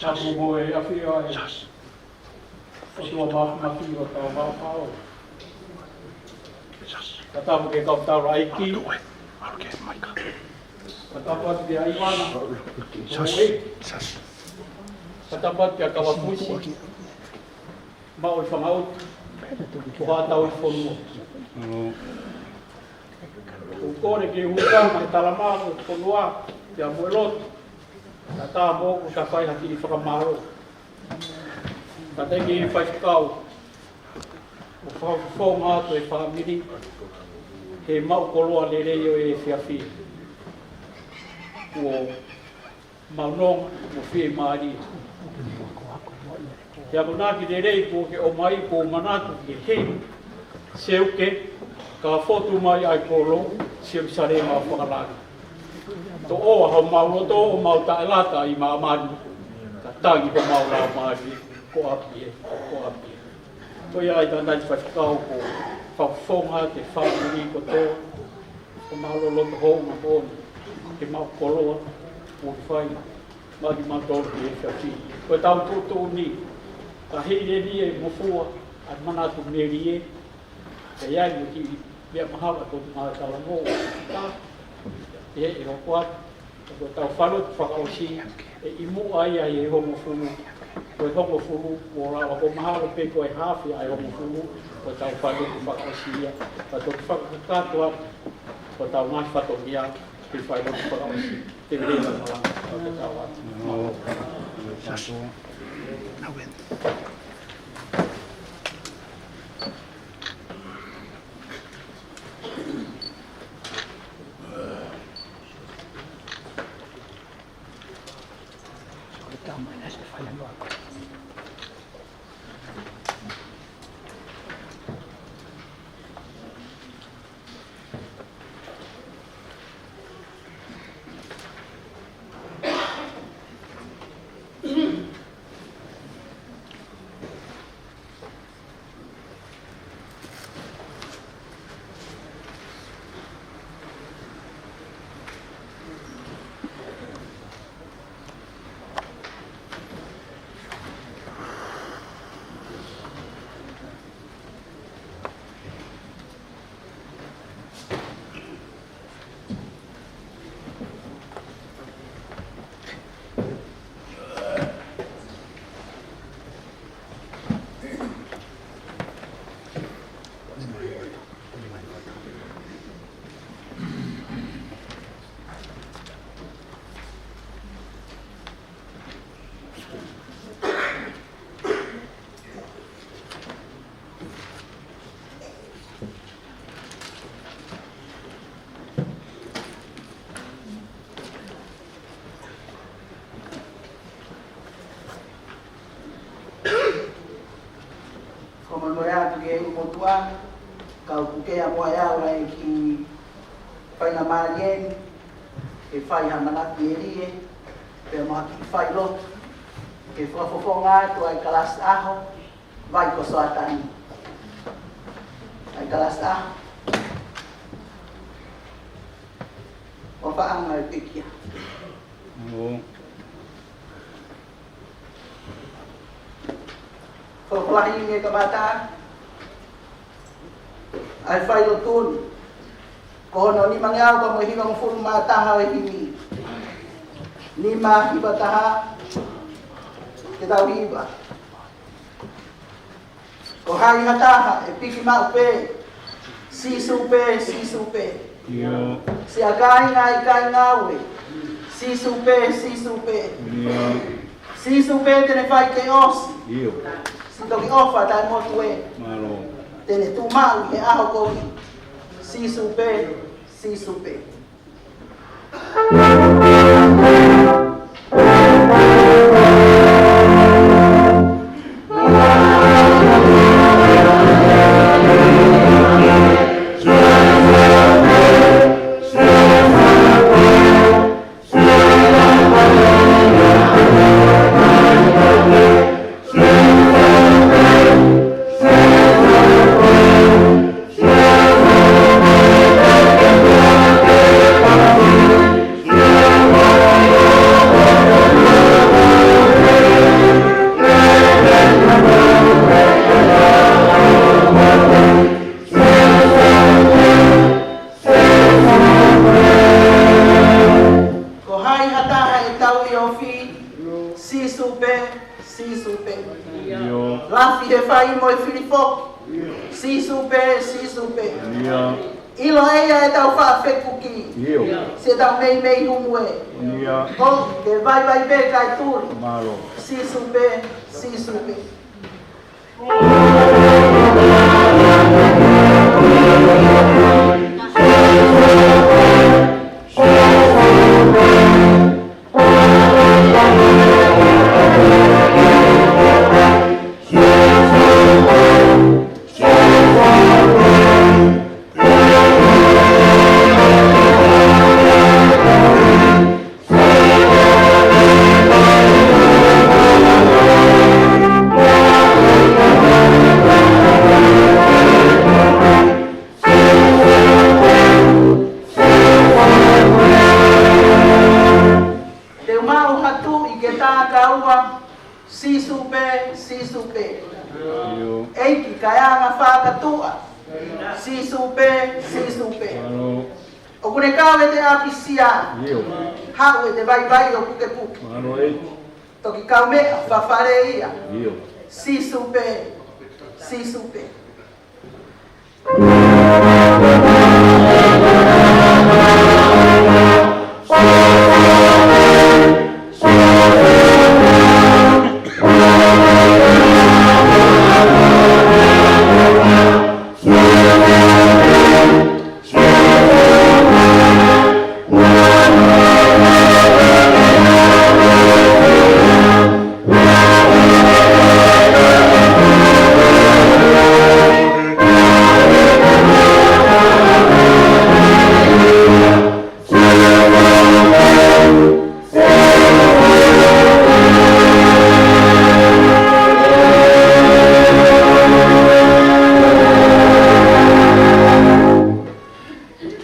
Tapu mo e ʻafio ʻa e ʻOtua Māfimafi ʻi hotau maʻu pau. Ka tapu ki he kau taulaʻeiki. Ka tapu atu kia ʻIvana. Ka tapu atu kia Kavapusi. Maʻu ʻi Fangaʻutu, ko haʻatau ʻi fonua. ʻOku ou kole ke u hūfanga he talama ʻo e fonua, pea mo e lotu, kae ʻatā moʻoku ke fai ha kiʻi fakamālō. Kātaki e faifekau, ʻo fakafofonga atu e fāmili, he maʻu koloa lelei ʻo e efiafi. Kuo mau nonga mo fiemālie. He akonaki lelei kuo ke ʻomai, kuo u manatu ki he himi, Seuke, ka fotu mai ʻa e kolo, Selusalema fakalangi. Toʻoa homau loto, ʻo mau taʻelata ʻi māmani, ka tangi homau laumālie, ko ʻapi ē, ko ʻapi ē. Ko ia ai tangataʻeiki faifekau ko Fakafofonga atu e fāmili kotoa, ko e mālō loto houngaʻia moʻoni, ke maʻu koloa, mo fai, maʻa kimautolu ki he efiafi. Ko ʻetau tuʻutuʻuni, ka hili e ngofua, ʻa e manatu melie, ʻe ʻi ai mo e kiʻi meʻa mahalo ʻa e Potungāue Talavou, ʻa e kita, ʻe, ʻe hoko atu, ko ʻetau falelotu fakaʻosi, ʻe ʻi muʻa ia ʻi he hongofulu, ko e hongofulu, ʻo lava ko e mahalo pē ko e haafe ʻa e hongofulu, ko ʻetau falelotu fakaʻosi ia, ka toki fakakakato atu, ko ʻetau ngaahi fatongia, ke falelotu fakaʻosi, ke lea na malanga, ko ʻetau atu. Ko e meʻa atu ki he ʻū motuʻa, kau puke ʻa e moa ʻe au ai ki he faingamālie ni, ke fai ha manatu melie, pea mo ha kiʻi failotu, ke fakafofonga atu ʻa e kalasi ʻaho, vai ko Soatani. ʻA e kalasi ʻaho. ʻO faʻanga e pekia. ʻO. Ko e lahi ʻi he kamata, ʻa e failotu ni. Ko hono nimangeau pea mo e hivangofulu mā taha ʻo e himi. Nima hiva taha, ke tau hiva. Ko hai ha taha ʻe piki maʻu pē, Sīsū pē, Sīsū pē. ʻIo. Siʻa kāinga ʻikai ngāue, Sīsū pē, Sīsū pē. ʻIo. Sīsū pē te ne fai ke ʻosi. ʻIo. Siʻi toki ʻofa taʻemotu ē. Mālō. Te ne tuʻu maʻu he ʻaho ko ē. Sīsū pē, Sīsū pē. Ko hai ha taha ʻe tauhi ofi, Sīsū pē, Sīsū pē. ʻIo. Lafi he fai mo e fili foki, Sīsū pē, Sīsū pē. ʻIo. ʻIlo ʻe ia ʻetau faʻa fekuki, ʻio, siʻetau meimei humu ē. ʻIo. Ko e vaivai pē kae tuli. Mālō. Sīsū pē, Sīsū pē. Sīsū pē. ʻEiki, kae anga fakatuʻa. Sīsū pē, Sīsū pē. ʻOku ne kau ʻi he ʻapisia. Haʻu ʻi he vaivai ʻo pukepuke. Toki kaumeʻa, fafale ia. Sīsū pē, Sīsū pē.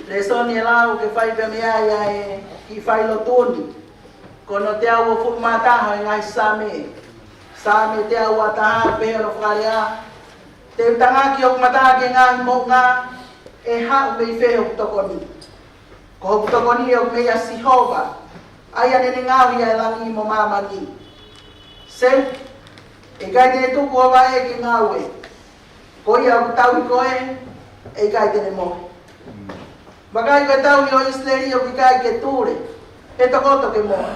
Lēsoni ʻe lau ke fai pē mei ai ʻa e kiʻi failotu ni. Ko hono teau uofulu mā taha ʻo e ngaahi Saame. Saame teau uataha, pehē hono fakalea: Te u tangaki hoku mata ki he ngaahi moʻunga, ʻe haʻu mei fē hoku tokoni? Ko hoku tokoni ʻoku mei a Sihova, ʻa ia naʻa ne ngaohi ʻa e langi mo māmani. Seuki, ʻe ʻikai te ne tuku ho vaʻe ke ngāue. Ko ia ʻoku tauhi koe, ʻe ʻikai te ne mohe. Vakai, ko e tauhi ʻo ʻIsileli ʻoku ʻikai ke tule, ʻe tokoto ke mohe.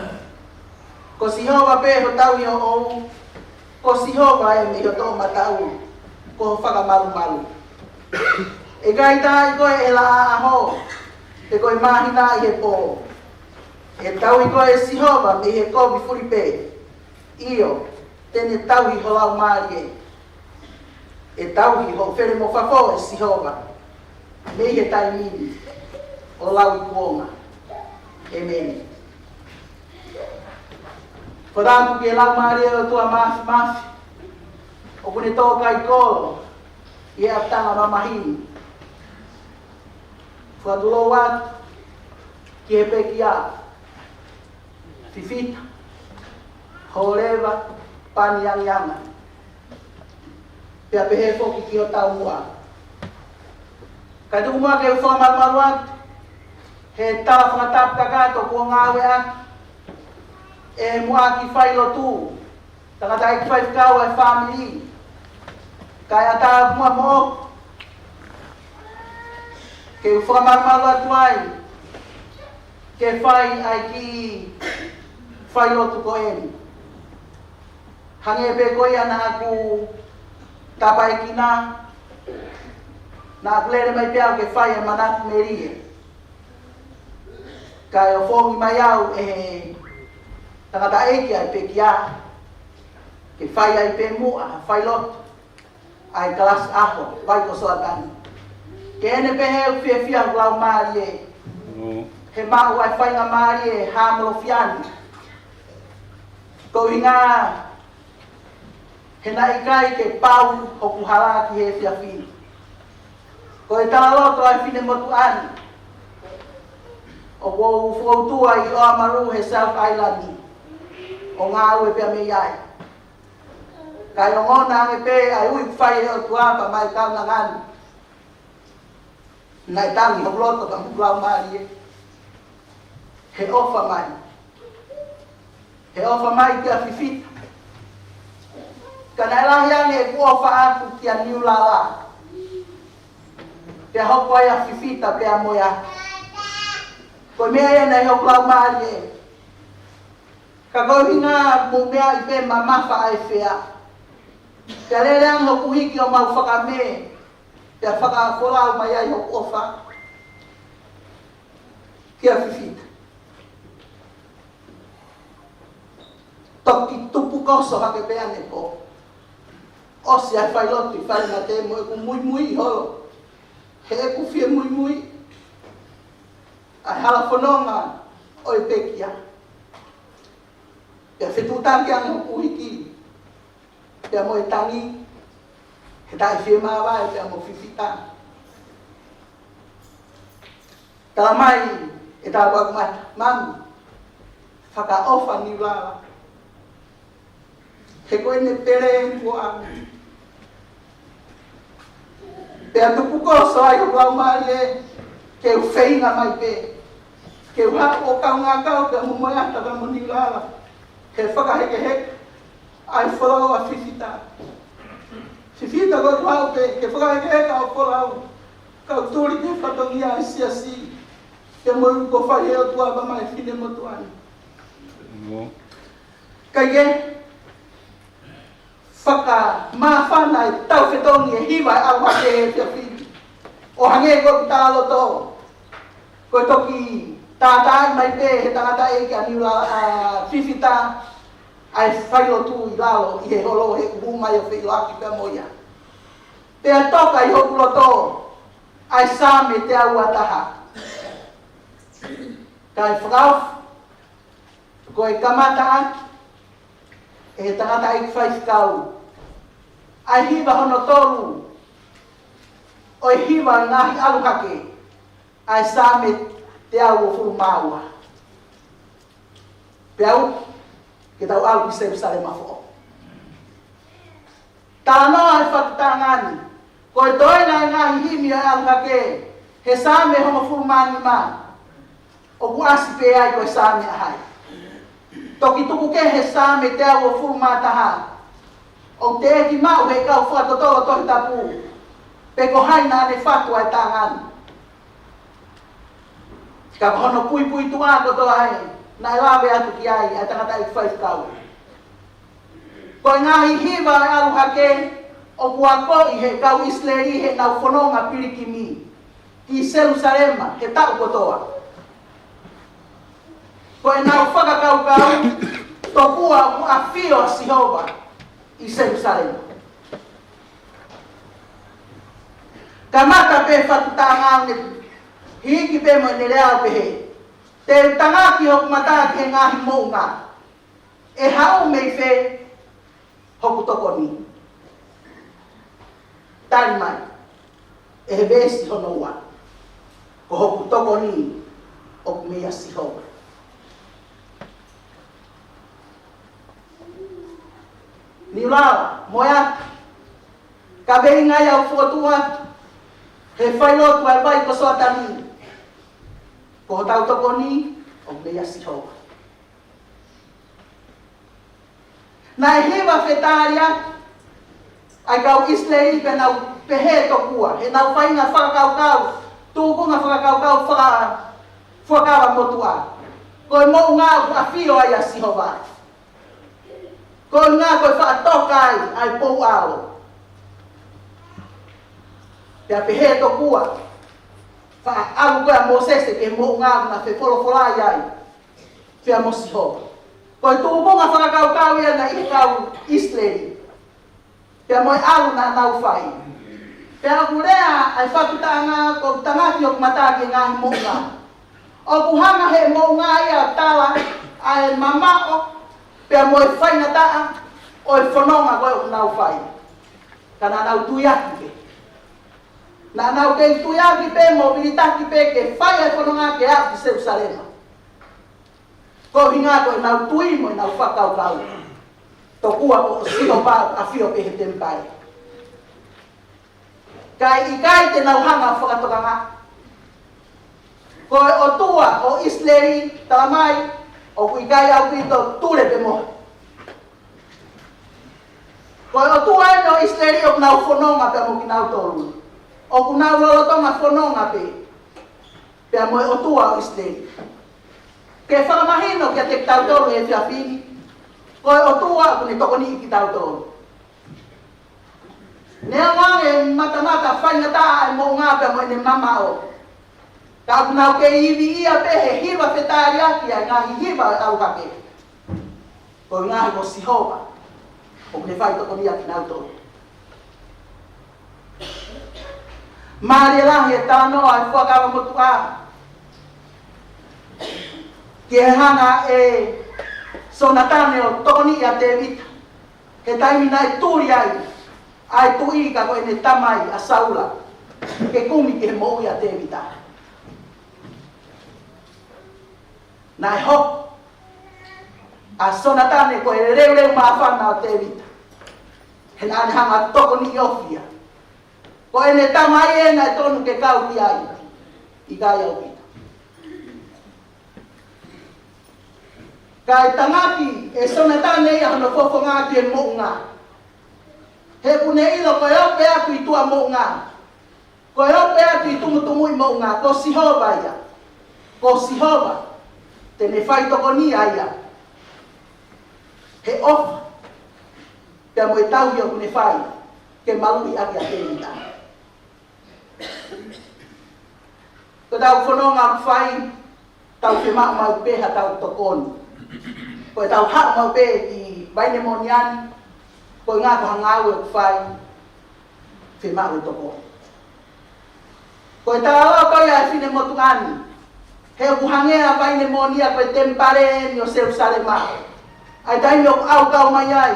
Ko Sihova pē ho tauhi ʻoʻou, ko Sihova ē mei ho toʻomataʻu, ko ho fakamalumalu. ʻE ʻikai taaʻi koe ʻe he laʻā ʻaho, pe ko e māhina ʻi he pō. ʻE tauhi koe ʻe Sihova mei he kovi fulipē. ʻIo, te ne tauhi ho laumālie. ʻE tauhi hoʻo felemofafo ʻe Sihova mei he taimi ni ʻo lauikuonga. ʻEmeni. Fakatapu ki he Laumālie ʻo e ʻOtua Māfimafi, ʻoku ne tō kai kolo ʻi he ʻapitanga mamahi ni. Fakatulou atu ki he pekia, fifita, hōleva, pani angianga. Pea pehē foki ki hotau muʻa. Kae tuku muʻa ke u fakamalumalu atu he tala fakatapu kakato kuo ngāueʻaki ʻe he muʻaki failotu, tangataʻeiki faifekau ʻa e fāmili, kae ʻatā muʻa moʻoku ke u fakamalumalu atu ai ke fai ʻa e kiʻi failotu ko eni. Hangē pē ko ia naʻa ku tapaekina, naʻa ku lele mai pē au ke fai ʻa e manatu melie. Kae ofongi mai au ʻe he tangataʻeiki ʻa e pekia ke fai ai pē muʻa ha failotu ʻa e kalasi ʻaho, vai ko Soatani. Ke ne pehē ʻoku fiefia hoku laumālie he maʻu ʻa e faingamālie hāmolofiani. Ko e ʻuhinga he naʻe ʻikai ke pau hoku hala ki he efiafi ni. Ko e talaloto ʻa e finemotuʻa ni, ʻoku ou foutua ʻi Oamaru he South Island, ʻo ngāue pea mei ai. Kae ongona ange pē ʻa e ui ʻoku fai ʻe he ʻOtua pea mai kaunanga ni. Naʻe tangi hoku loto pea mo hoku laumālie he ʻofa mai. He ʻofa mai kia Fifita. Ka naʻe lahi ange ʻeku ʻofa atu kia Niulala. Pea hoko ai ʻa Fifita pea mo ia. Ko e meʻa ia naʻe ʻi hoku laumālie. Ka ko e ʻuhinga mou meaʻi pē mamafa ʻa e fea. Pea lele ange hoku hiki ʻo mau fakamē. Pea fakafolau mai ai hoku ʻofa kia Fifita. Toki tupu koso hake pē ʻanepō. ʻOsi ʻa e failotu ʻi fale mate mo ʻeku muimui holo. He ʻeku fie muimui ʻa e hala fononga ʻo e pekia. Pea fetuʻutaki ange hoku hiki pea mo e tangi, he taʻe fiemāvae pea mo Fifita. Tala mai ʻe tāpuaku mata, Mami, fakaʻofa Niulala. He ko ʻene pele kuo ʻalu. Pea tupukoso ai hoku laumālie ke u feinga mai pē ke u haʻu ʻo kaungā kau pea mo Moeata pea mo Niulala he fakahekeheka ʻa e folau ʻa Fifita. Fifita, ko e haʻu pē ke fakahekeheka ʻo folau, kau tuli ki he fatongia ʻa e siasi, ke mo u ko fai he ʻOtua pea mo e finemotuʻa ni. Kae kehe, fakamāfana e tau fetongi e hiva ʻa e ʻalu hake he efiafi ni. ʻO hangē ko ʻeku talaloto, ko e toki tātāʻi mai pē he tangataʻeiki ʻa Niulala, ʻa Fifita, ʻa e failotu ʻi lalo ʻi he holo he ʻuhu mai ʻo feʻiloaki pea mo ia. Pea toka ʻi hoku loto ʻa e Saame teau ua taha. Kae fakaʻofa, ko e kamata ʻaki ʻe he tangataʻeiki faifekau ʻa e hiva hono tolu ʻo e hiva ngaahi ʻalu hake, ʻa e Saame teau uofulu mā ua. Pea u ke tau ʻalu ki Selusalema foʻou. Talanoa e fakataʻanga ni, ko e toenga e ngaahi himi ʻo e ʻalu hake he Saame hongofulu mā nima, ʻoku ʻasi pē ai ko e Saame ʻa hai. Toki tuku kehe he Saame teau uofulu mā taha, ʻoku teʻeki maʻu he kau fakatotolo Tohi Tapu pe ko hai naʻa ne fatu ʻa e taʻanga ni. Ka ko hono puipuituʻa kotoa ē naʻe lave atu ki ai ʻa e tangataʻeiki faifekau. Ko e ngaahi hiva ʻo e ʻalu hake ʻoku akoʻi he kau ʻIsileli heʻenau fononga pilikimi ki Selusalema he taʻu kotoa. Ko ʻenau fakakaukau, tokua ʻoku ʻafio ʻa Sihova ʻi Selusalema. Kamata pē fakataʻanga ʻo ne hiki pē mo ʻene lea ʻo pehē, te u tangaki hoku mata ki he ngaahi moʻunga. ʻE haʻu mei fē hoku tokoni? Tali mai ʻe he veesi hono ua, ko hoku tokoni ʻoku meia Sihova. Niulala, Moeata, kaveinga ia ʻoku fokotuʻu atu he failotu ʻa e vai ko Soatani, ko hotau tokoni ʻoku meia Sihova. Naʻe hiva fetaliaki ʻa e kau ʻIsileli pea nau pehē tokua, heʻenau faʻahinga fakakaukau, tuʻunga fakakaukau faka-, fuakava motuʻa, ko e moʻunga ʻoku ʻafio ai ʻa Sihova. Ko e ʻuhinga ko e faʻa toka ai ʻa e pou ʻalo. Pea pehē tokua, faʻa ʻalu ko ē ʻa Mōsese ki he moʻunga naʻe fefolofola ai pea mo Sihova. Ko e tuʻunga fakakaukau ia naʻe ʻi he kau ʻIsileli pea mo e ʻalu naʻa nau fai. Pea ʻoku lea ʻa e fakataʻanga, ko e tangaki hoku mata ki he ngaahi moʻunga. ʻOku hanga he moʻunga ia ʻo tala ʻa e mamaʻo pea mo e faingataʻa ʻo e fononga ko ē ʻoku nau fai. Ka naʻa nau tuiaki pē. Naʻa nau kei tuiaki pē mo vilitaki pē ke fai e fononga ke aʻu ki Selusalema. Ko e ʻuhinga ko ʻenau tui mo ʻenau fakakaukau, tokua ko Sihova ʻoku ʻafio pē he temipale. Kae ʻikai te nau hanga ʻo fakatokangaʻi ko e ʻOtua ʻo ʻIsileli, tala mai, ʻoku ʻikai ʻaupito, tule pē mohe. Ko e ʻOtua eni ʻo ʻIsileli ʻoku nau fononga pea mo kinautolu. ʻOku nau lolotonga fononga pē pea mo e ʻOtua ʻo ʻIsileli. Ke fakamahino kiate kitautolu he efiafi ni, ko e ʻOtua ʻoku ne tokoniʻi kitautolu. Neongo ange e matamata faingataʻa ʻa e moʻunga pea mo ʻene mamaʻo, ka ʻoku nau kei ivi ia pē he hiva fetaliaki ʻa e ngaahi hiva ʻo e ʻalu hake. Ko e ʻuhinga he ko Sihova ʻoku ne fai tokoni ʻa kinautolu. Mālie lahi e talanoa ʻa e fuakava motuʻa ki he hanga ʻe Sonatane ʻo tokoniʻi ʻa Tēvita he taimi naʻe tuli ai ʻa e tuʻi ka ko ʻene tamai ʻa Saula ke kumi ki he moʻui ʻa Tēvita. Naʻe hoko ʻa Sonatane ko e leuleu māfana ʻo Tēvita. He naʻa ne hanga ʻo tokoniʻi ofi ia. Ko ʻene tamai ē naʻe tonu ke kau ki ai. ʻIkai ʻaupito. Kae tangaki ʻe Sonatane ia hono fofonga ki he moʻunga. He ʻoku ne ʻilo ko e ope atu ʻi tuʻa moʻunga. Ko e ope atu ʻi tumutumu ʻi moʻunga, ko Sihova ia. Ko Sihova, te ne fai tokonia ia. He ʻofa, pea mo e tauhi ʻoku ne fai, ke maluʻi ʻaki ʻa Tēvita. Ko ʻetau fononga ʻoku fai, tau fiemaʻu maʻu pē haʻatau tokoni. Ko ʻetau haʻu maʻu pē ki Vainemōnia ni, ko e ngaahi ngāue ʻoku fai, fiemaʻu e tokoni. Ko e talaloto ia ʻa e finemotuʻa ni, he ʻoku hangē ʻa Vainemōnia ko e temipale eni ʻo Selusalema. ʻA e taimi ʻoku ʻaukau mai ai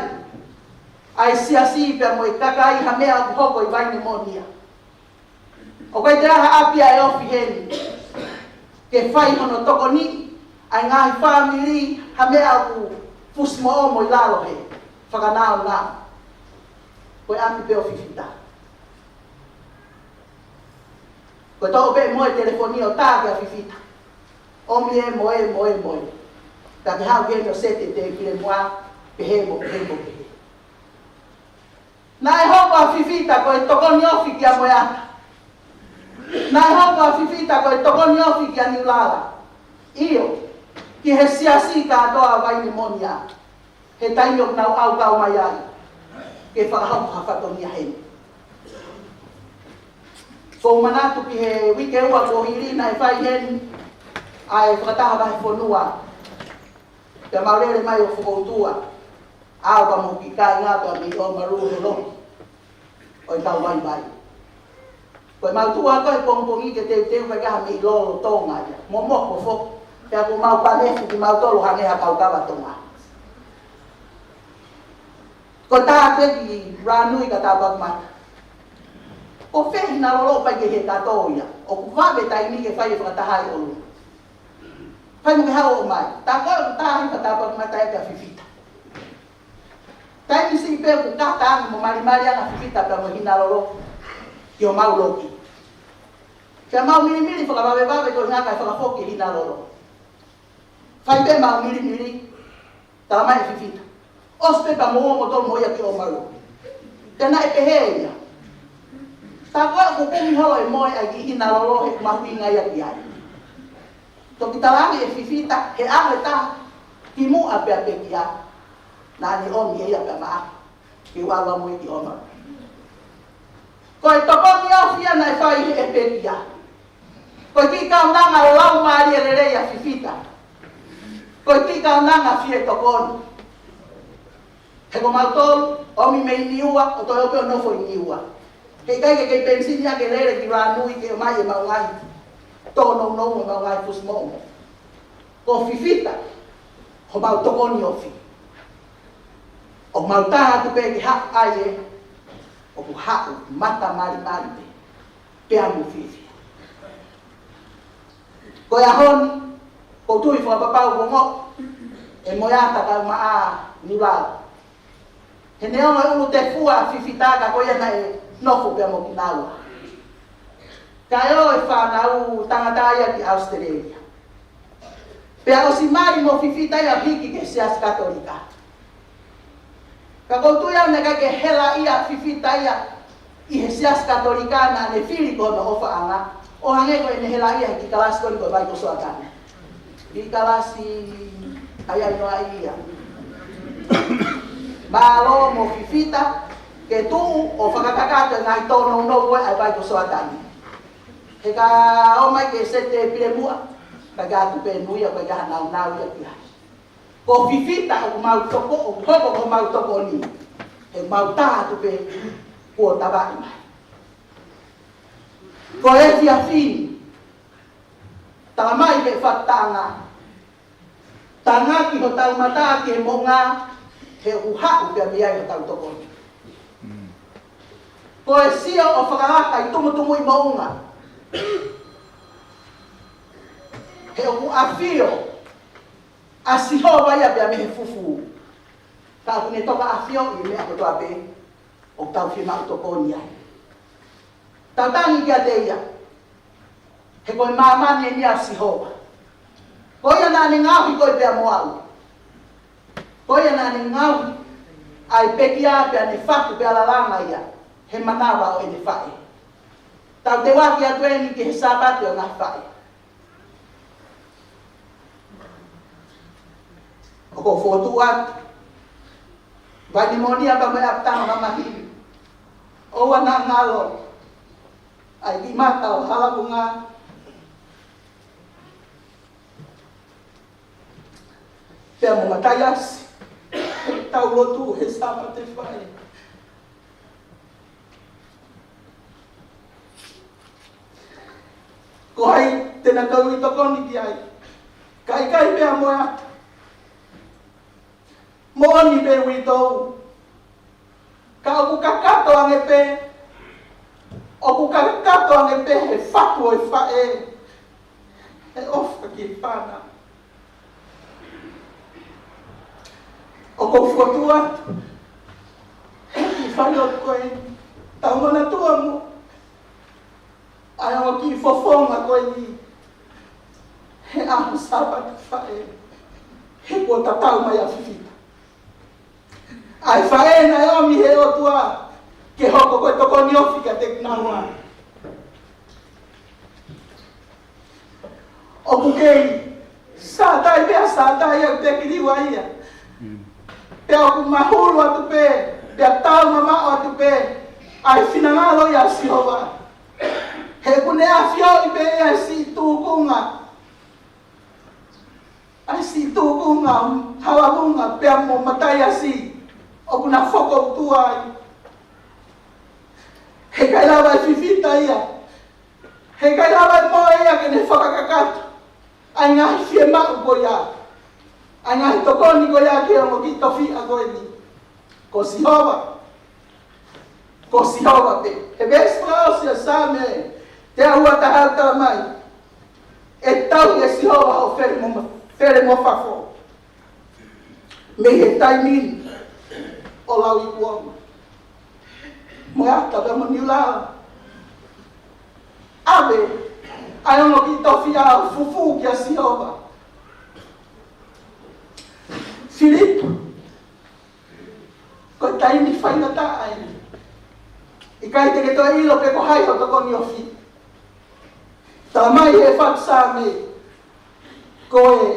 ʻa e siasi pea mo e kakai ha meʻa ʻoku hoko ʻi Vainemōnia. ʻOku ʻikai toe ʻi ai ha ʻapi ʻa e ofi heni ke fai hono tokoniʻi ʻa e ngaahi fāmili ha meʻa ʻoku fusimoʻomo ʻi lalo he fakanaonao. Ko e ʻapi pē ʻo Fifita. Ko e toʻo pē mo e telefoni ʻo tā kia Fifita. ʻOmi ē mo ē mo ē mo ē. Ka ke haʻu ki heni ʻo seti e tēpile muʻa, pehē mo pehē mo pehē. Naʻe hoko ʻa Fifita ko e tokoni ofi kia Moeata. Naʻe hoko ʻa Fifita ko e tokoni ofi kia Niulala. ʻIo, ki he siasi kātoa Vainemōnia. He taimi ʻoku nau ʻaukau mai ai ke fakahoko ha fatongia heni. Ko u manatu ki he uike ua kuo hili naʻe fai heni ʻa e fakataha vahefonua. Pea mau lele mai ʻo fokoutua. ʻAu pea mo e kiʻi kāinga pea mei ʻOmalu he loki ʻo e tau vaivai. Ko e mau tuʻu ʻa koe pongipongi ke teuteu kai kaha mei lolo Tonga ia. Momo ko fo. Pea ko mau panefu ki mau tolo hangē ha kau kava Tonga. Ko tā te ki Ranui ka tāpaki mata. Ko fē Hinalolo pai ke he kato ia. ʻOku vave taimi ke fai e fakataha ʻi ʻolunga. Fai mo ke haʻu ʻo mai. Tā ko e tā he ka tāpaki mata e ka Fifita. Taimi siʻi pē ʻoku kata ange mo malimali ange ʻa Fifita pea mo Hinalolo ki homau loki. Pea mau milimili fakavavevave ko e ngaka e fakafoki Hinalolo. Fai pē mau milimili, tala mai ʻe Fifita. ʻOsi pē pea mou ō moutolu mo ia ki ʻOmalu. Te naʻe pehē ia. Tā ko ē ʻoku kumi holo e moe ʻa e kiʻi Hinalolo he ʻoku mahuʻinga ia ki ai. Toki talaange ʻe Fifita, he ʻave tā, kimuʻa pea pekia. Naʻa ne ʻomi ʻe ia pea maʻa. Ke ua ua mo e ki ʻOmalu. Ko e tokoni ofi ia naʻe fai ʻe pekia. Ko e kiʻi kaunanga lau mālie lelei ʻa Fifita. Ko e kiʻi kaunanga fie tokoni. He ko mautolu, ʻomi mei Niua, ʻo toe ō pē ʻo nofo ʻi Niua. He ʻikai ke kei penisini ia ke lele ki Ranui ke ʻomai e mau ngaahi tōnounou mo e mau ngaahi fusimoʻomo. Ko Fifita, ko mau tokoni ofi. ʻOku mau tā atu pē ke haʻu ai ē, ʻoku haʻu mata malimali pē, pea mo Fifi. Ko e ʻaho ni, ko u tui fakapapau ko ngoʻo, ʻe Moeata kau maʻa Niulala. He neongo e ʻulu tefua ʻa Fifita ka ko ia naʻe nofo pea mo kinaua. Kae ō e fānau tangata ia ki ʻAositelēlia. Pea ʻosi mali mo Fifita ia hiki ki he Siasi Katolika. Ka ko u tui au naʻe ʻikai ke hela ia Fifita ia ʻi he Siasi Katolika naʻa ne fili ko hono ʻofaʻanga. ʻO hangē ko ʻene hela ia he kiʻi kalasi ko eni ko e Vai ko Soatani. Kiʻi kalasi ʻaiʻainoaʻi ia. Mālō mo Fifita, ke tuʻu ʻo fakakakato e ngaahi tōnounou ko ē ʻa e Vai ko Soatani. He ka ō mai ke seti e pile muʻa, ka ka tupe nui ia, ka ka naunau ia ki ai. Ko Fifita ʻoku mau toko, ʻoku hoko ko mau tokoni. He mau tā atu pē kuo tavaʻi mai. Ko e efiafi ni, tala mai ke fakataʻanga. Tangaki hotau mata ki he moʻunga, he ʻoku haʻu pea mei ai hotau tokoni. Ko e sio ʻo fakalaka ʻi tumutumu ʻi moʻunga. He ʻoku ʻafio. ʻa Sihova ia pea mei he fufū. Ka ʻoku ne toka ʻafioʻi e meʻa kotoa pē ʻoku tau fiemaʻu tokoni ai. Tau tangi kiate ia. He ko e māmani eni ʻa Sihova. Ko ia naʻa ne ngaohi koe pea mo au. Ko ia naʻa ne ngaohi ʻa e pekia pea ne fatu pea lalanga ia he manava ʻo ʻene faʻē. Tau teuaki atu eni ki he Sāpate ʻo e ngaahi faʻē. ʻOku ou fokotuʻu atu Vainimonia pea mo e ʻapitanga mamahi. ʻOua naʻa ngalo ʻa e kiʻi mata ʻo Halakunga pea mo Mataiasi, tau lotu he Sāpate Faʻē. Ko hai te na tau ʻi tokoni ki ai? Ka ʻikai pea mo e ata. Moʻoni pē uitou. Ka ʻoku kakato ange pē, ʻoku kakato ange pē he fatu ʻo e faʻē he ʻofa ki he fānau. ʻOku ou fokotuʻu atu he kiʻi failotu ko eni, tau manatua mo ʻa e ongo kiʻi fofonga ko eni he ʻaho Sāpate Faʻē, he kuo tatau mai ʻa Fifita. ʻA e faʻē naʻe ʻomi he ʻOtua ke hoko ko e tokoni ofi kiate kinaua. ʻOku kei sātai pea sātai ʻa e pekiliu ʻa ia. Pea ʻoku mahulu atu pē, pea taumamaʻo atu pē ʻa e finangalo ʻia Sihova. He ʻoku ne ʻafioʻi pē ʻa e siʻi tūkunga, ʻa e siʻi tūkunga Halakunga pea mo Mataiasi ʻoku na fokoutua ai. He ʻikai lava ʻe Fifita ia, he ʻikai lava ʻe Moe ia ke ne fakakakato ʻa e ngaahi fiemaʻu ko ia, ʻa e ngaahi tokoni ko ia ki he ongo kiʻi tofiʻa ko eni. Ko Sihova, ko Sihova pē. He veesi fakaʻosi ʻa e Saame teau ua taha ʻoku tala mai, ʻE tauhi ʻe Sihova hoʻo fele mo, fele mo fafo mei he taimi ni ʻo lauikuonga. Mo e ata pea mo niula. ʻAve ʻa e ongo kiʻi tofiʻa ʻo fufū kia Sihova. Filipa, ko e taimi faingataʻa eni. ʻIkai te ke toe ʻilo pe ko hai hoʻo tokoni ofi. Tala mai he fatu Saame, ko e,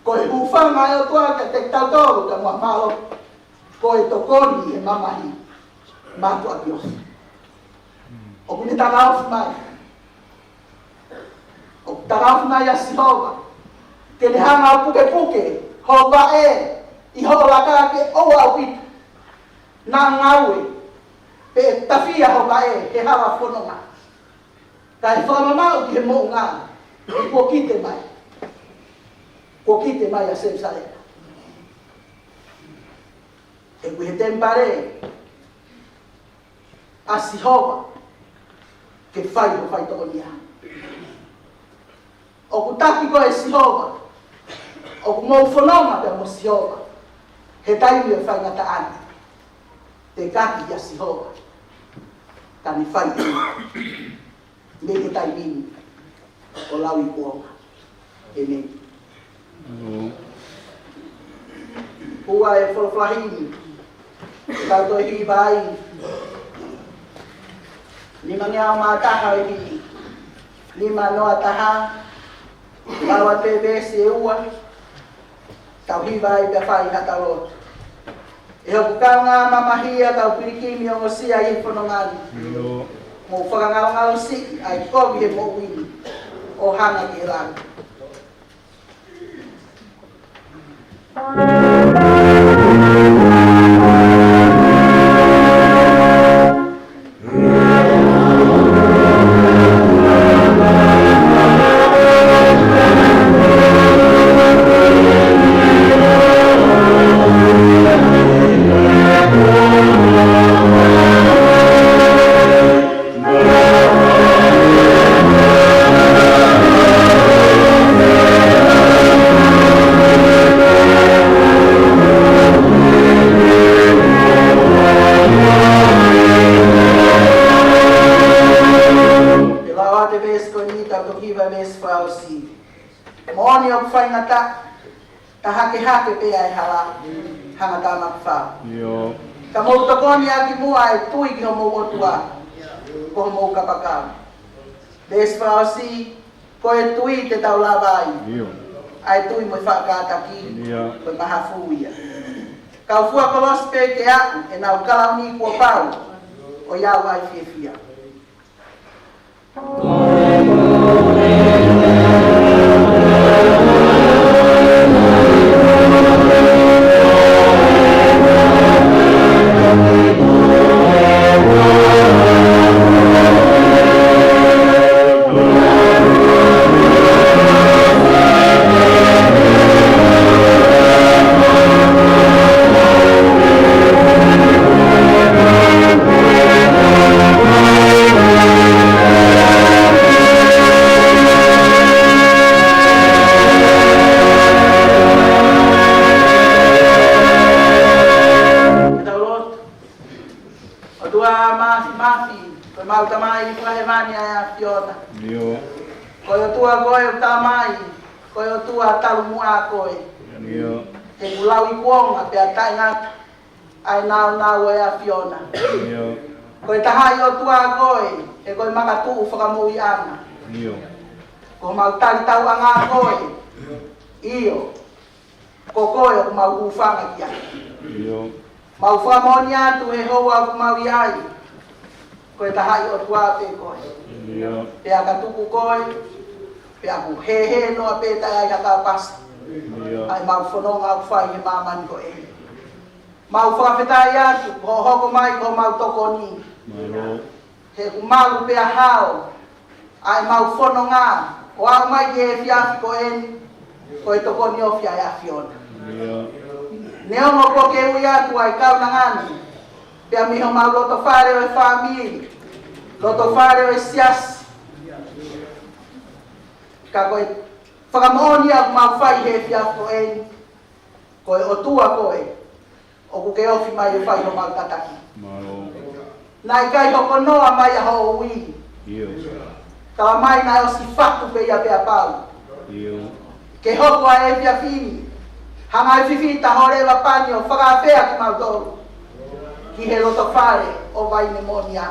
ko e hūfanga ʻa e ʻOtua kiate kitautolu ka mua mālō, ko e tokoni he mamahi mātuʻaki ofi. ʻOku ne takaofi mai. ʻOku takaofi mai ʻa Sihova ke ne hanga ʻo pukepuke ho vaʻe ʻi hoʻo laka ke ʻoua ʻaupito naʻa ngāue pe tafia ho vaʻe he hala fononga. Kae fakamamaʻu ki he moʻunga, he kuo kite mai. Kuo kite mai ʻa Selusalema. He ko e temipale ʻa Sihova ke fai ho faitokonia. ʻOku taki koe ʻe Sihova, ʻoku mou fononga pea mo Sihova he taimi ʻo e faingataʻa ni. Tekaki kia Sihova, ka ne fai ʻe ia mei he taimi ni ʻo lauikuonga. ʻĒmeni. ʻOku ʻi ai e folofola himi, tau toe hiva ai. Nimangeau mā taha ʻo e himi. Nima noa taha, lau atu pē veesi ʻe ua, tau hiva ai pea fai haʻatau lotu. ʻE hoku kaungā mamahi, tau pilikimi ʻo ongosia ʻi he fononga ni. Mou fakangalongalo siʻi ʻa e kovi he moʻui ni ʻo hanga ki he langi. Tohi hiva veesi fakaʻosi. Moʻoni ʻoku faingataʻa, ka hakehake pē ʻa e hala, hanga ʻo tāmateʻi fau. Ka mou tokoni ʻaki muʻa ʻa e tui ki homou ʻOtua, ko homou kapakau. Veesi fakaʻosi, ko e tui te tau lava ai ʻa e tui mo e faʻa kātaki, ko e mahafu ia. Kau fua kolosi pē ke aʻu ʻenau kalauni kuo pau, ʻo ʻi ai ʻa e fiefia. ʻOtua Māfimafi, ko ʻemau Tamai ʻi Hēvani ʻa e ʻAfiona. Ko e ʻOtua koe ʻoku tau mai, ko e ʻOtua taumuʻa koe. He ʻoku lauikuonga pea taʻengata ʻa e nāunau ʻo e ʻAfiona. Ko e tahaʻi ʻOtua koe, he ko e makatuʻu fakamoʻuiʻanga. Ko homau talitauʻanga koe. ʻIo, ko koe ʻoku mau hūfanga ki ai. Mau fakamoʻoni atu he houa ʻoku mau ʻi ai, ko e tahaʻi ʻOtua pē koe. Pea ka tuku koe, pea ʻoku hēhē noa pē taʻe ai ha kāpasa ʻa ʻemau fononga ʻoku fai he māmani ko eni. Mau fakafetaʻi atu, ko hoʻo hoko mai ko homau tokoni. He ʻoku malu pea hao ʻa ʻemau fononga ʻo aʻu mai ki he efiafi ko eni, ko e tokoni ofi ʻa e ʻAfiona. Neongo kuo ke ui atu ʻa e kaunanga ni, pea mei homau lotofale ʻo e fāmili, lotofale ʻo e siasi. Ka ko e fakamoʻoni ʻoku mau fai he efiafi ko eni, ko e ʻOtua koe ʻoku ke ofi mai ʻo fai homau tataki. Naʻe ʻikai hoko noa mai ʻa hoʻo ui. Tala mai naʻe ʻosi fatu pē ia pea pau. Ke hoko ʻa e efiafi ni, hanga ʻe fifita ho leva pani ʻo fakaafeʻi kimautolu ki he lotofale ʻo Vainemonia.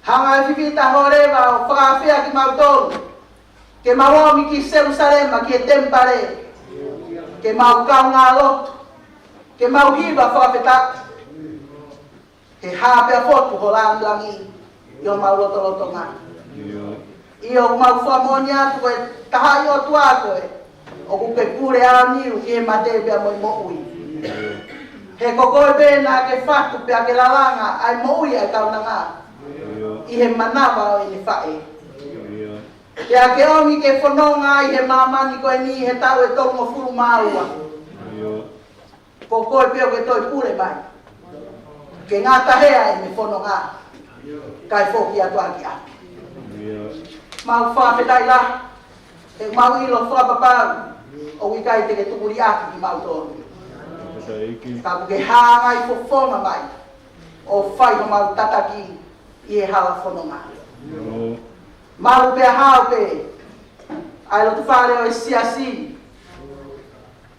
Hanga ʻe fifita ho leva ʻo fakaafeʻi kimautolu ke mau ō mai ki Selusalema, ki he temipale, ke mau kaungā lotu, ke mau hiva fakafetaʻi. He hā pea fotu ho langilangi ʻi homau lotolotonga. ʻIo, ʻoku mau fakamoʻoni atu ko e tahaʻi ʻOtua koe ʻoku ke pule aoniu ki he mate pea mo e moʻui. He ko koe pē naʻa ke fatu pea ke lalanga ʻa e moʻui ʻa e kaunanga ʻi he manava ʻo ʻene faʻē. Pea ke ō mai ke fononga ʻi he māmani ko eni he taʻu ʻe tolungofulu mā ua. Ko koe pē ʻoku ke toe pule mai ke ngata hē ʻa ʻene fononga, kae foki atu ʻaki ʻapi. Mau fakafetaʻi lahi, he mau ʻilo fakapapau ʻoku ʻikai te ke tuku liʻaki kimautolu. Ka ʻoku ke hanga ʻo fofonga mai ʻo fai homau tataki ʻi he hala fononga. Malu pea hao pē ʻa e lotofale ʻo e siasi.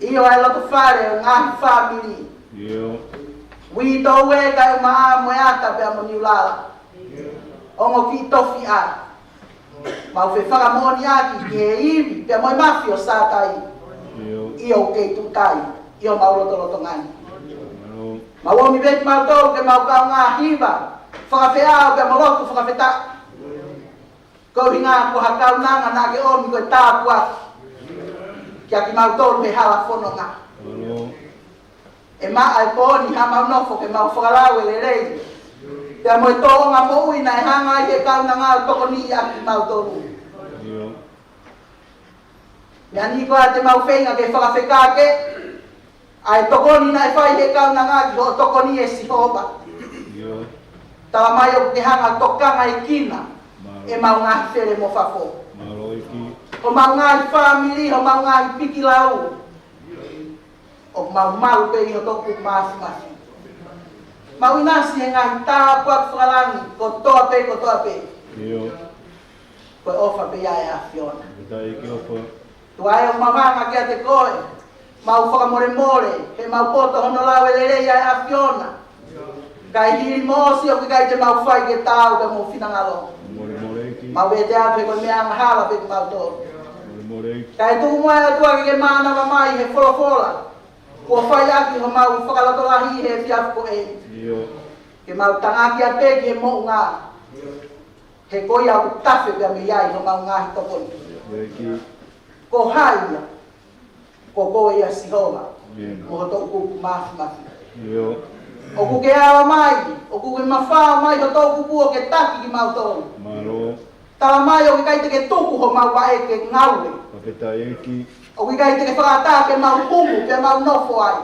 ʻIo, ʻa e lotofale ʻo e ngaahi fāmili. Uitou ē, Kaeʻumaʻā mo e ʻAta pea mo Niulala. Ongo kiʻi tofiʻa. Mau fefakamoʻoniʻaki ki he ivi pea mo e mafi ʻo Sātai. ʻIo, ʻoku kei tuʻu tai ʻi homau lotolotonga ni. Mau ō mai pē kimautolu ke mau kaungā hiva fakafeʻao pea mo lotu fakafetaʻi. Ko e ʻuhinga ko ha kaunanga naʻa ke ʻomi ko e tāpuaki kiate kimautolu he hala fononga. ʻE maʻa e pō ni haʻamau nofo ke mau fakalau e lelei pea mo e tōʻonga moʻui naʻe hanga ʻe he kaunanga ʻo tokoniʻi ʻaki kimautolu. Meʻa ni ko ia te mau feinga ke fakafekake ʻa e tokoni naʻe fai ʻe he kaunanga ki hoʻo tokoni ʻe Sihova. Tala mai ʻoku ke hanga ʻo tokangaekina ʻemau ngaahi fele mo fafo, homau ngaahi fāmili, homau ngaahi pikilau. ʻOku mau malu pē ʻi hoʻo toʻukupu māfimafi. Mau ʻinasi he ngaahi tāpuaki fakalangi kotoa pē, kotoa pē. Ko e ʻofa pē ia ʻa e ʻAfiona. Tuai ʻo mau hanga kiate koe, mau fakamolemole, he mau poto hono lau e lelei ʻa e ʻAfiona. Kae hili mo ʻosi ʻoku ʻikai te mau fai ke taau pea mo ho finangalo. Mau vete atu he ko e meʻa angahala pē kimautolu. Kae tuku muʻa ʻe ʻOtua ke ke mānava mai he folofola kuo fai ʻaki homau fakalotolahi he efiafi ko eni. Ke mau tangaki atu ki he moʻunga. He ko ia ʻoku tafe pea mei ai homau ngaahi tokoni. Ko hai ia? Ko koe ia Sihova. Mo ho toʻukupu māfimafi. ʻOku ke ala mai, ʻoku ke mafao mai ho toʻukupu ʻo ke taki kimautolu. Tala mai ʻoku ʻikai te ke tuku homau vaʻe ke ngaue. ʻOku ʻikai te ke fakaʻatā ke mau humu pea mau nofo ai.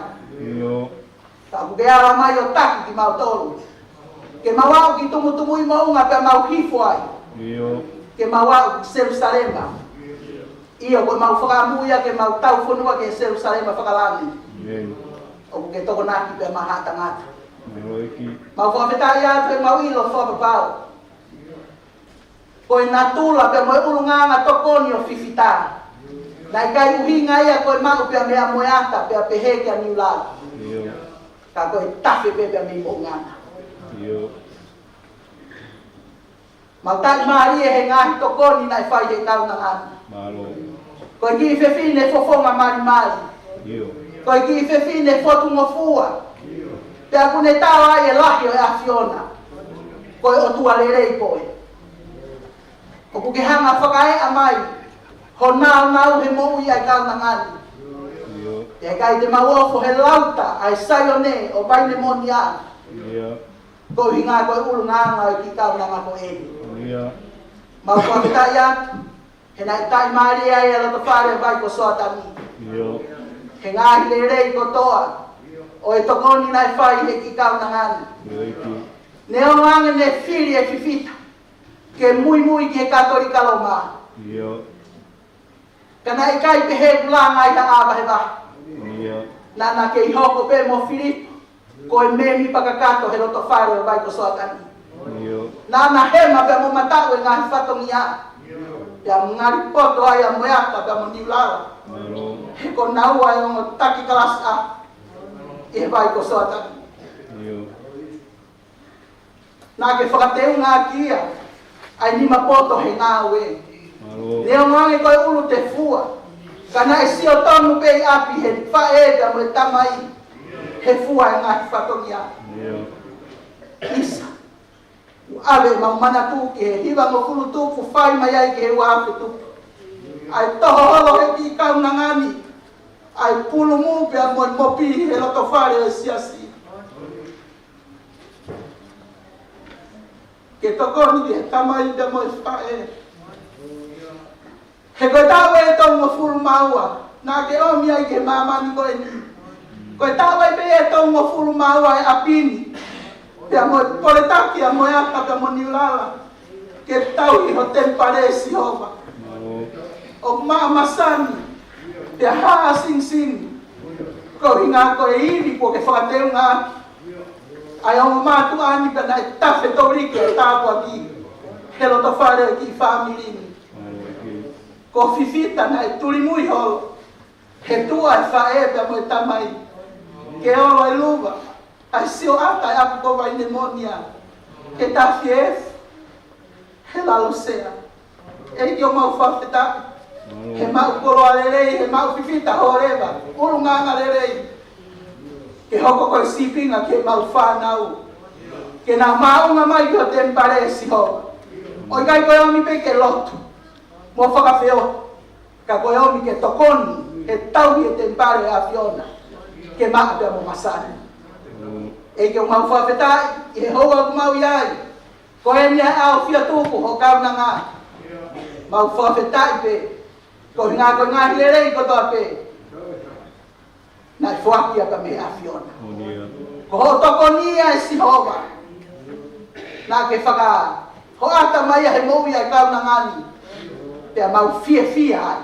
Ka ʻoku ke ala mai ʻo taki kimautolu. Ke mau aʻu ki he tumutumu ʻi moʻunga pea mau hifo ai. Ke mau aʻu ki Selusalema. ʻIo, ko ʻemau fakaʻamu ia ke mau taufonua ki he Selusalema fakalangi. ʻOku ke tokonaki pea maʻa haʻa tangata. Mau fakafetaʻi atu he mau ʻilo fakapapau ko e natula pea mo e ʻulungaanga tokoni ʻo fifita. Naʻe ʻikai ʻuhinga ia ko e maʻu pea mei a Moeata pea pehē kia Niulala. Ka ko e tafe pē pea mei moʻunga na. Mau taʻimālie he ngaahi tokoni naʻe fai he kaunanga ni. Ko e kiʻi fefine fofonga malimali. Ko e kiʻi fefine fotungofua. Pea ʻoku ne tala ai e lahi ʻo e ʻAfiona. Ko e ʻOtua lelei koe. ʻOku ke hanga fakaeʻa mai ho nāunau he moʻui ʻa e kaunanga ni. Pea ʻikai te mau ofo he lauta ʻa e Saione ʻo Vainemonia. Ko e ʻuhinga ko e ʻulungaanga ʻo e kiʻi kaunanga ko eni. Mau fakafetaʻi atu he naʻe taʻimālie ai e loto fale ʻo Vai ko Soatani. He ngaahi lelei kotoa ʻo e tokoni naʻe fai he kiʻi kaunanga ni. Neongo ange ne fili e fifita ke muimui ki he Katolika Loma. Ka naʻe ʻikai pehē ʻoku langa ai ha ʻā vahevahe. Naʻa na kei hoko pē mo Filipa ko e mēmipa kakato he loto fale ʻo Vai ko Soatani. Naʻa na hema pea mo mataʻu e ngaahi fatongia. Pea ngali poto ai ʻa Moeata pea mo Niulala. He ko naua e ongo taki kalasi ʻa ʻi he Vai ko Soatani. Naʻa ke fakateunga ʻaki ia ʻa e nima poto he ngāue. Neongo ange ko e ʻulu tefua, ka naʻe sio tonu pē ʻi ʻapi he faʻē pea mo e tamai he fua e ngaahi fatongia. ʻIsa, ʻoku ʻave ʻemau manatu ki he hivangofulu tupu fai mai ai ki he uaafe tupu. ʻA e toho holo he kiʻi kaunanga ni ʻa e pulumu pea mo e mopi he loto fale ʻo e siasi. Ke tokoni ki he tamai pea mo e faʻē. He ko e taʻu ʻe tolungofulu mā ua naʻa ke ʻomi ai ki he māmani ko eni. Ko e taʻu ai pē ʻe tolungofulu mā ua e ʻapi ni pea mo e poletaki ʻa Moeata pea mo Niulala ke tauhi ho temipale, Sihova. ʻOku maʻa masani pea hā sinisini. Ko e ʻuhinga ko e ivi kuo ke fakateunga ʻaki ʻa e ongo mātuʻa ni pea naʻe tafe toliki e tāpuaki he loto fale ʻo e kiʻi fāmili ni. Ko fifita naʻe tulimui holo he tuʻa e faʻē pea mo e tamai ke olo e luva ʻa e sioʻata ʻa e ʻapi ko Vainemonia ke tafi efu he lalo sea. ʻEiki, ʻoku mau fakafetaʻi he maʻu koloa lelei, he maʻu fifita hōleva, ʻulungaanga lelei. Ke hoko ko e sīpinga ki heʻemau fānau. Ke nau maʻunga mai ki ho temipale, Sihova. ʻOku ʻikai ko e ʻomi pē ke lotu mo fakafeohi, ka ko e ʻomi ke tokoni he tauhi e temipale ʻo e ʻAfiona ke maʻa pea mo masani. ʻEiki, ʻoku mau fakafetaʻi ʻi he houa ʻoku mau ʻi ai. Ko eni ʻa e ʻaofia tupu ho kaunanga. Mau fakafetaʻi pē. Ko e ʻuhinga ko e ngaahi lelei kotoa pē naʻe foaki atu mei he ʻAfiona. Ko hoʻo tokoni ia, ʻe Sihova. Naʻa ke fakahoʻata mai ia he moʻui ʻa e kaunanga ni pea mau fiefia ai.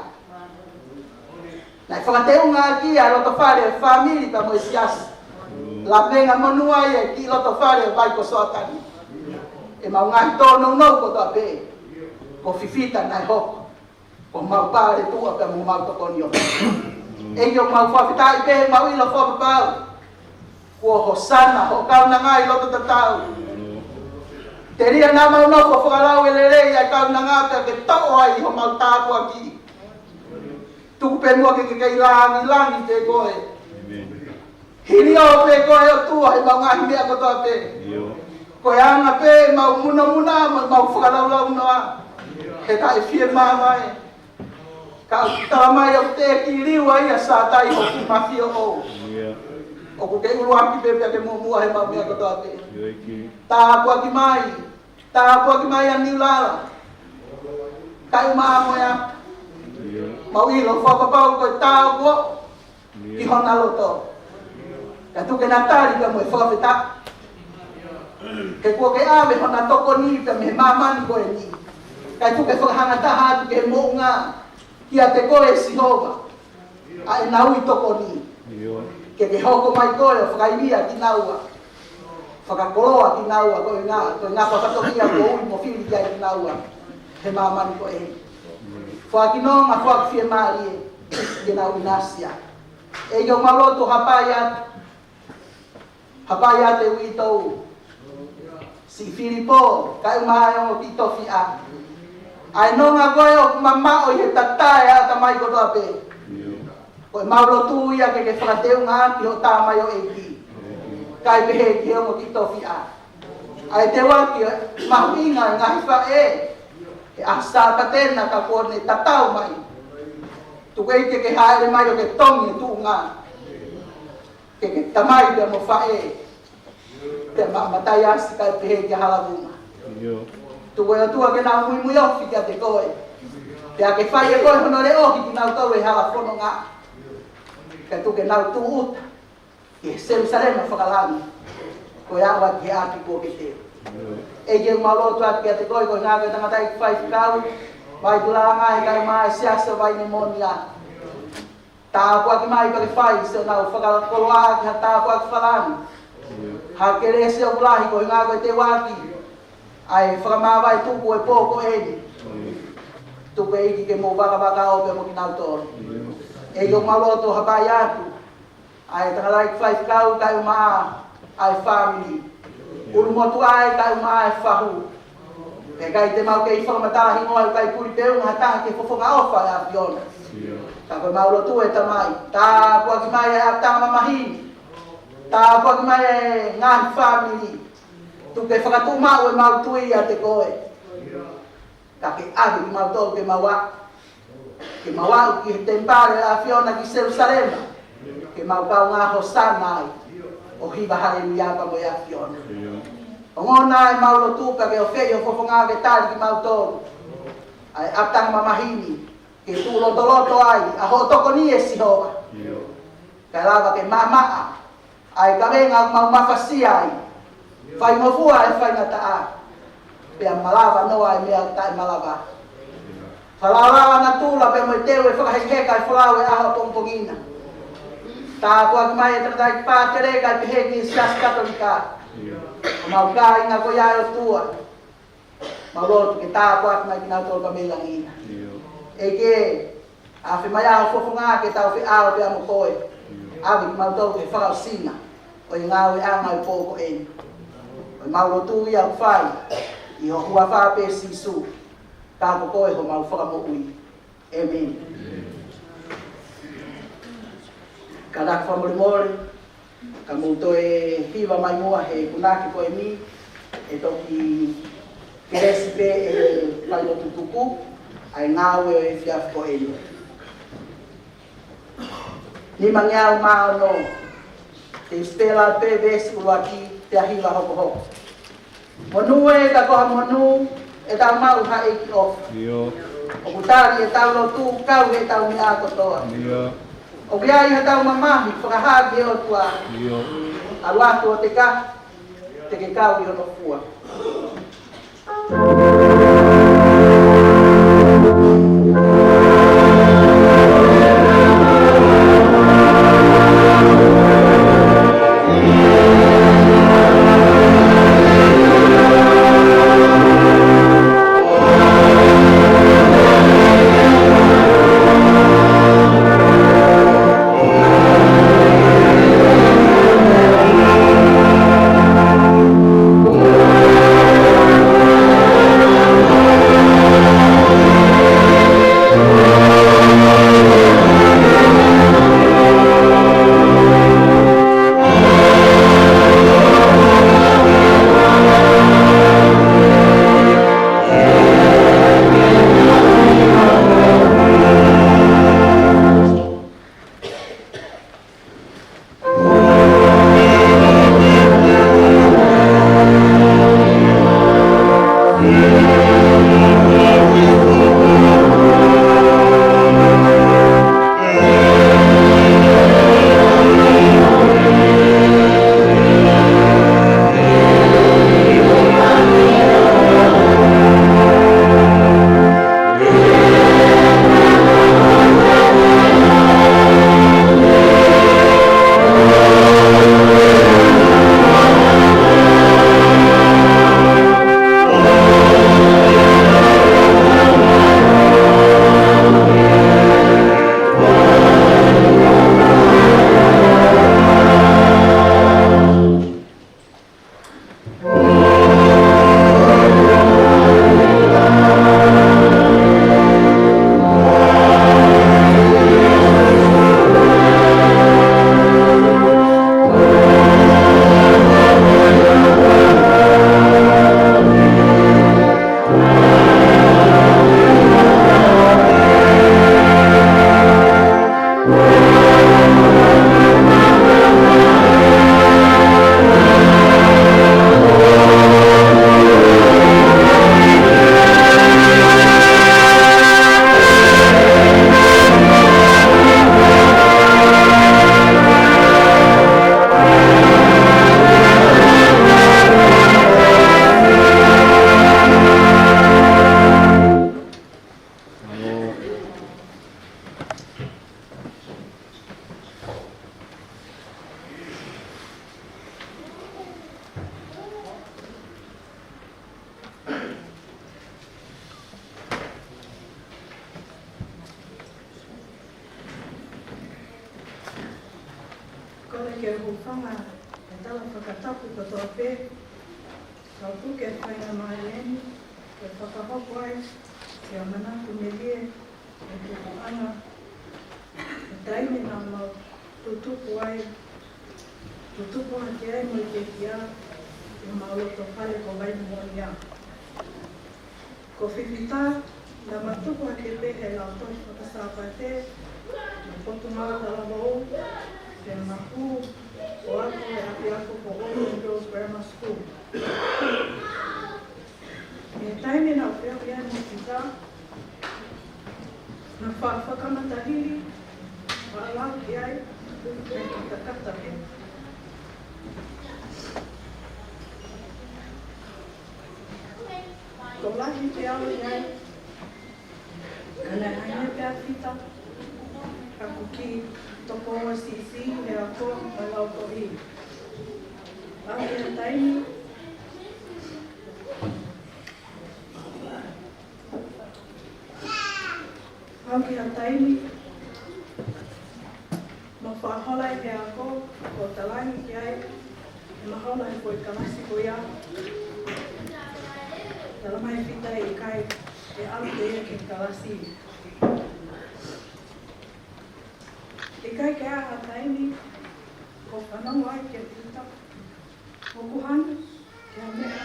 Naʻe fakateunga ʻaki ia e loto fale ʻo e fāmili pea mo e siasi. Lavenga monū ai e kiʻi loto fale ʻo Vai ko Soatani. ʻEmau ngaahi tōnounou kotoa pē. Ko Fifita naʻe hoko ko homau pale tuʻa pea mo homau tokoni ʻo. ʻEiki, ʻoku mau fakafetaʻi pē, mau ʻilo fakapapau kuo hosana hoʻo kaunanga ʻi loto tatau. Telia naʻa mau nofo ʻo fakalauʻi lelei ʻa e kaunanga pea ke toʻo ai homau tāpuaki. Tuku pē muʻa ke ke kei langilangi pē koe. Hili ʻo pē koe ʻOtua ʻi heʻemau ngaahi meʻa kotoa pē. Ko e anga pē ʻemau munamuna mo ʻemau fakalaulaunoa, he taʻe fiemaʻu mai. Ka ʻoku tala mai ʻoku teʻeki liliu ʻa Sātai ʻoku mafio ʻo. ʻOku ke ʻuluaki pē pea ke muʻomuʻa ʻi heʻemau meʻa kotoa pē. Tāpuaki mai, tāpuaki mai ʻa Niulala. Kae ʻumaʻā mo ia. Mau ʻilo fakapapau ko e tā ʻoku ʻi hona loto. Kae tuku ke na tali pea mo e fakafetaʻi. He kuo ke ʻave hona tokoni pea mei he māmani ko eni. Kae tuku ke fakahanga taha atu ki he moʻunga kiate koe Sihova ʻa ʻenau ʻi tokoni. Ke ke hoko mai koe ʻo fakaivia kinaua. Fakakoloa kinaua koeʻuhi ko e ngaahi fatongia kuo ui mo fili ki ai kinaua he māmani ko eni. Foaki nonga, foaki fiemālie ke nau ʻinasi ai. ʻEiki, ʻoku mau lotu ʻo hapai atu, hapai atu e uitou, siʻi Filipo, kae ʻumaʻā e ongo kiʻi tofiʻa. ʻA e nonga ko ē ʻoku mamaʻo ʻi he tatae ʻa e ʻatamai kotoa pē. Ko ʻemau lotu ia ke ke fakateungaʻaki hoʻo tamaioʻeiki, kae pehē ki he ongo kiʻi tofiʻa. ʻA e teuaki mahuʻinga e ngaahi faʻē he ʻaho Sāpate na ka kuo ne tatau mai. Tuku ʻEiki ke ke hāʻele mai ʻo ke tongi e tuʻunga. Ke ke tamai pea mo faʻē, pea mo Mataiasi kae pehē kia Halavuma. Tuku ʻe ʻOtua ke nau muimui ofi kiate koe. Pea ke fai ʻe koe hono leʻohi kinautolu ʻi he hala fononga. Kae tuku ke nau tūʻuta ki he Selūsalema fakalangi, ko e ʻalu atu ki he ʻapi kuo ke teu. ʻEiki, ʻoku mau lotu atu kiate koe koeʻuhi ko e tangataʻeiki faifekau Vaitulanga, kae ʻumaʻā e Siasi ʻo Vainemonia. Tāpuaki mai pea ke fai siʻonau fakakoloa ki ha tāpuaki fakalangi, ha kelesi ʻoku lahi koeʻuhi ko e teuaki ʻa e fakamāvae tupu e pō ko eni. Tuku ʻEiki ke mou vakavaka ʻo pea mo kinautolu. ʻEiki, ʻoku mau lotu ʻo hapai atu ʻa e tangataʻeiki faifekau kae ʻumaʻā ʻa e fāmili. ʻUlumotuʻa ē kae ʻumaʻā e fahu. Pea ʻikai te mau kei fakamatala hingoa, ʻikai puli peunga ha taha ki he fofonga ʻofa ʻa e ʻAfiona. Ka ko ʻemau lotu ʻe Tamai, tāpuaki mai ʻa e ʻapitanga mamahi ni. Tāpuaki mai e ngaahi fāmili. Tuku ke fakatuʻumaʻu ʻemau tui ʻiate koe. Ka ke ʻave kimautolu ke mau aʻu, ke mau aʻu ki he temipale ʻo e ʻAfiona ki Selūsalema, ke mau kaungā hosana ai ʻo hiva haleluia pea mo e ʻAfiona. Ongona ʻemau lotu pea ke ofeʻi ho fofonga ke tali kimautolu ʻa e ʻapitanga mamahi ni, ke tuʻu lotoloto ai ʻa hoʻo tokoni ʻe Sihova. Kae lava ke maʻamaʻa ʻa e kavenga ʻoku mau mafasia ai. Faingofua e faingataʻa, pea malava noa e meʻa taʻemalava. Fakalaulauloto natula pea mo e teu e fakahekeheka e folau e ʻaho ʻapongipongi na. Tāpuaki mai e tangataʻeiki pātele kae pehē ki he Siasi Katolika. Ko homau kāinga ko ia ʻe ʻOtua, mau lotu ke tāpuaki mai kinautolu pea mei langi na. ʻEiki, ʻave mai ʻa ho fofonga ke tau feʻao pea mo koe. ʻAve kimautolu ki he fakaʻosinga ʻo e ngāueʻanga ʻo e pō ko eni. Ko ʻemau lotu ia ʻoku fai ʻi ho huafa pē Sīsū, ka ko koe homau Fakamoʻui. ʻĒmeni. Kātaki fakamolemole, ka mou toe hiva mai muʻa he punake ko eni, ʻe toki kelesi pē ʻe he failotu tuku ʻa e ngāue ʻo e efiafi ko eni. Nimangeau mā ono, te u sipela pē veesi ʻuluaki pea hiva hokohoko. Monū ē, ka ko ha monū ʻetau maʻu ha ʻEiki ʻofa. ʻIo. ʻOku tali ʻetau lotu kau heʻetau meʻa kotoa. ʻIo. ʻOku ʻi ai haʻatau mamahi fakahā ki he ʻOtua. ʻIo. ʻAlu atu ʻo teka, te ke kau ʻi hono fua. Ke u hūfanga he tala fakatapu kotoa pē, kau puke faingamālie ni ke fakahoko ai siʻa manatu melie ʻo e tupuʻanga he taimi naʻa mau tutupu ai, tutupu hake ai mo e pekia ʻi homau loto fale ko Vainimonia. Ko Fifita, naʻá ma tupu hake pē he lautohi faka-Sāpate mei Potungāue Talavou, pea ma hū ʻo ako he ʻapiako ko Auckland Girls Grammar School. Mei he taimi naʻá ku feohi ai mo Fifita, naʻá ma faʻa fakamatahili ʻo ʻalu ki ai, ʻo tuku pē ki Takata pē. Ko e lahi pē ʻalu ai, ka naʻe ʻi ai pē ʻa Fifita, ka ko e kiʻi tokoua siʻisiʻi he ako mo e lautohi. Aʻu ki ha taimi, aʻu ki ha taimi, ma faʻa hola ai he ako, ko e talaange ki ai ʻe ma hola he foʻi kalasi ko ia. Talamai ʻe Fifita ʻe ʻikai ke ʻalu pē ia ki he kalasi. ʻIkai ke ʻi ai ha taimi ʻoku ou fanongo ai kia Fifita ʻoku hanu ki ha meʻa,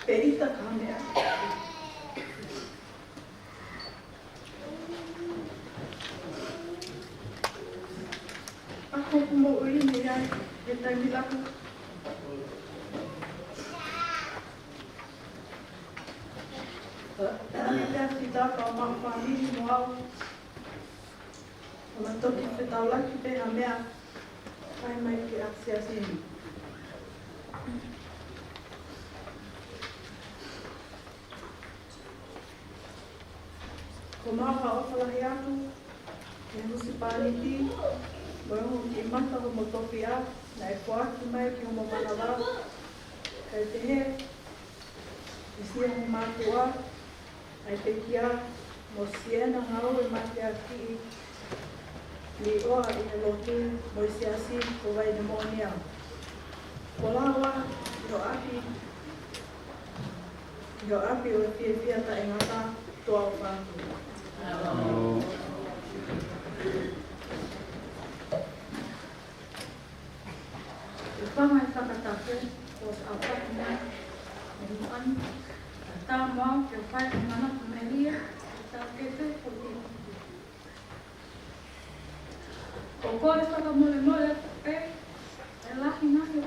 pe ʻita ki ha meʻa. Ako ʻoku moʻui ni ai he taimi lahi. Talamai ʻe Fifita ʻoku mau fāmili mo au, ʻo ma toki fetaulaki pē ha meʻa, fai mai ki he ʻapi siasi ni. Ko e maʻu ha ʻofa lahi atu ki he husepāniti mo e ongo kiʻi mata homo tofiʻa naʻe foaki mai ki homo manava, kae pehē ki siʻa mo e mātuʻa, ʻa e pekia mo siʻena ngāue mateaki ʻi ʻOtua ʻi he lotu mo e siasi ko Vainimonia. Ko e lava ʻi ho ʻapi, ʻi ho ʻapi ʻo e fiefia taʻengata, toa ʻofa atu. Te fanga e fakatapu, ko e ʻaupito mai, me muan, ta mau ke fai e manatu melie, ta ke te ko i. ʻOku ou kole fakamolemole pē, ʻe lahi ngaahi,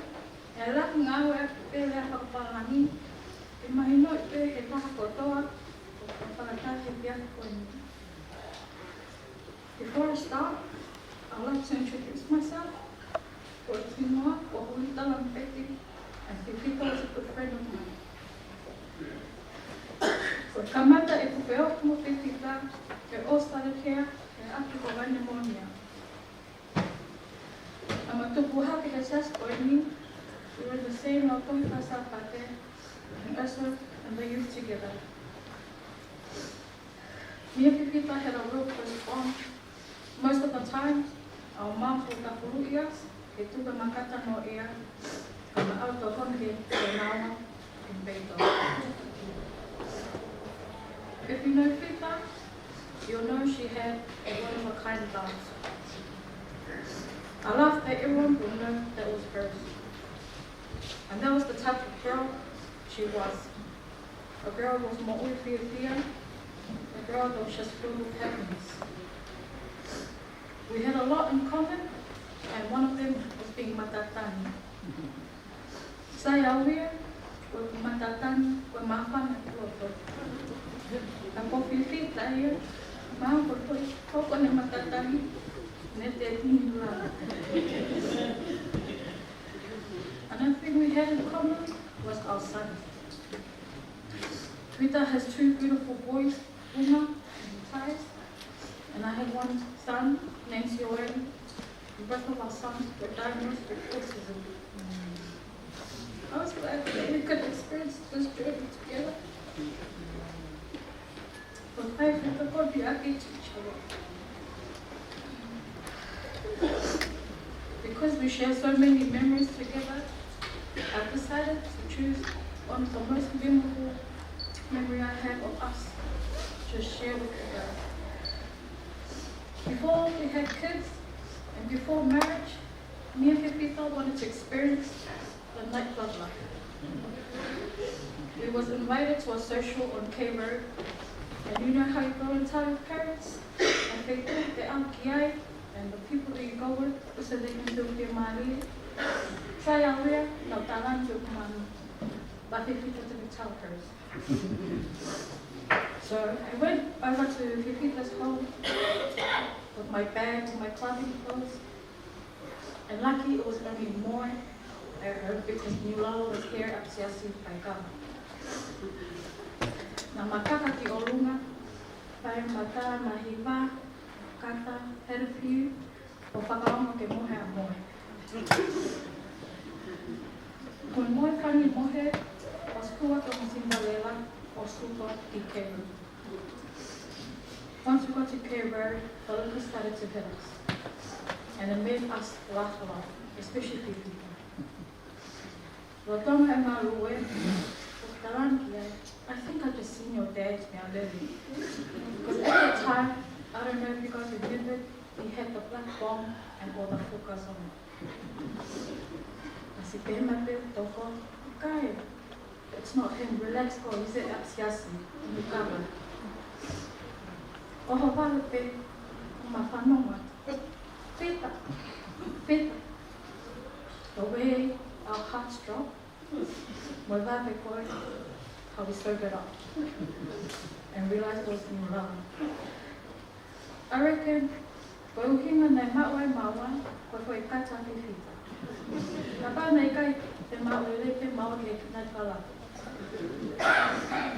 ʻe lahi ngāue pē lea fakapālangi, ʻe mahino pē he taha kotoa, ʻoku ou fakatapu he efiafi ko eni. Before I start, I'd like to introduce myself. Ko e kiʻi hingoa, ko Huli Talampeti, and Fifita was a good friend of mine. Ko e kamata ʻeku feohi mo Fifita ʻi ʻAositelēlia, he ʻapi ko Vainimonia. Naʻá ma tupu hake he siasi ko eni, we were in the same Lautohi Faka-Sāpate, and also in the youth together. Me Fifita had a real close bond. Most of the time, our moms would kafuluʻi us, ke tuku e makata noaʻia, ka ma ʻalu tokoni ki he fānau in Beito. If you know Fifita, you'll know she had a one of a kind love. A love that everyone will know that was hers. And that was the type of girl she was. A girl that was moʻui fiefia, a girl that was just filled with happiness. We had a lot in common, and one of them was being matatani. Sai au ia, ko e matatani, ko e māfana ki loto. Ka ko Fifita ia, ma ko e foʻi koko ne matatani, ne te tini lava. Another thing we had in common was our son. Fifita has two beautiful boys, Uma and Matthias, and I had one son named Sioane. And both of our sons were diagnosed with autism. I was glad that we could experience this journey together. But I have to go be a good teacher. Because we share so many memories together, I've decided to choose one of the most memorable memory I have of us to share with you guys. Before we had kids and before marriage, me and Fifita wanted to experience the nightclub life. We was invited to a social on K Road, and you know how you go and tell your parents, and they think they are ki ai, and the people that you go with, so they can do their money. Try out there, no, talan do kumanu. But Fifita didn't tell hers. So I went over to Fifita's home with my bag, with my clubbing clothes. And lucky it was only moi, uh, because Niulalo was here at Siasi Paikava. Naʻa ma kaka ki ʻolunga, pae mata, ma hiva, kata, had a few, ʻo fakaongo ke mohe ʻa moi. Ko e moi fanga mohe, ʻosi kua ki mo Cinderella, ʻosi kua ki Kelu. Once we got to Cape Verde, the liquor started to hit us. And it made us laugh a lot, especially Fifita. Lolotonga e ngāue, ʻoku talan ki ai, I think I just seen your dad now, Lily. Because at the time, I don't know if you guys remember, he had the black bomb and all the fukas on it. Naʻe pehē mai pē toko, kai, it's not him, relax, ko, he's at Siasi, in the cover. ʻOho vale pē, ma fanongo. Fita, Fita. The way our hearts drop, mo e vave ko ē, how we sobered up and realized it was Niulalo. I reckon, ko e ʻuhinga naʻe maʻu ai maua, ko e foʻi kata ʻa Fifita. Kapau naʻe ʻikai te maʻu, ʻe lelei pē maua ke nai kala.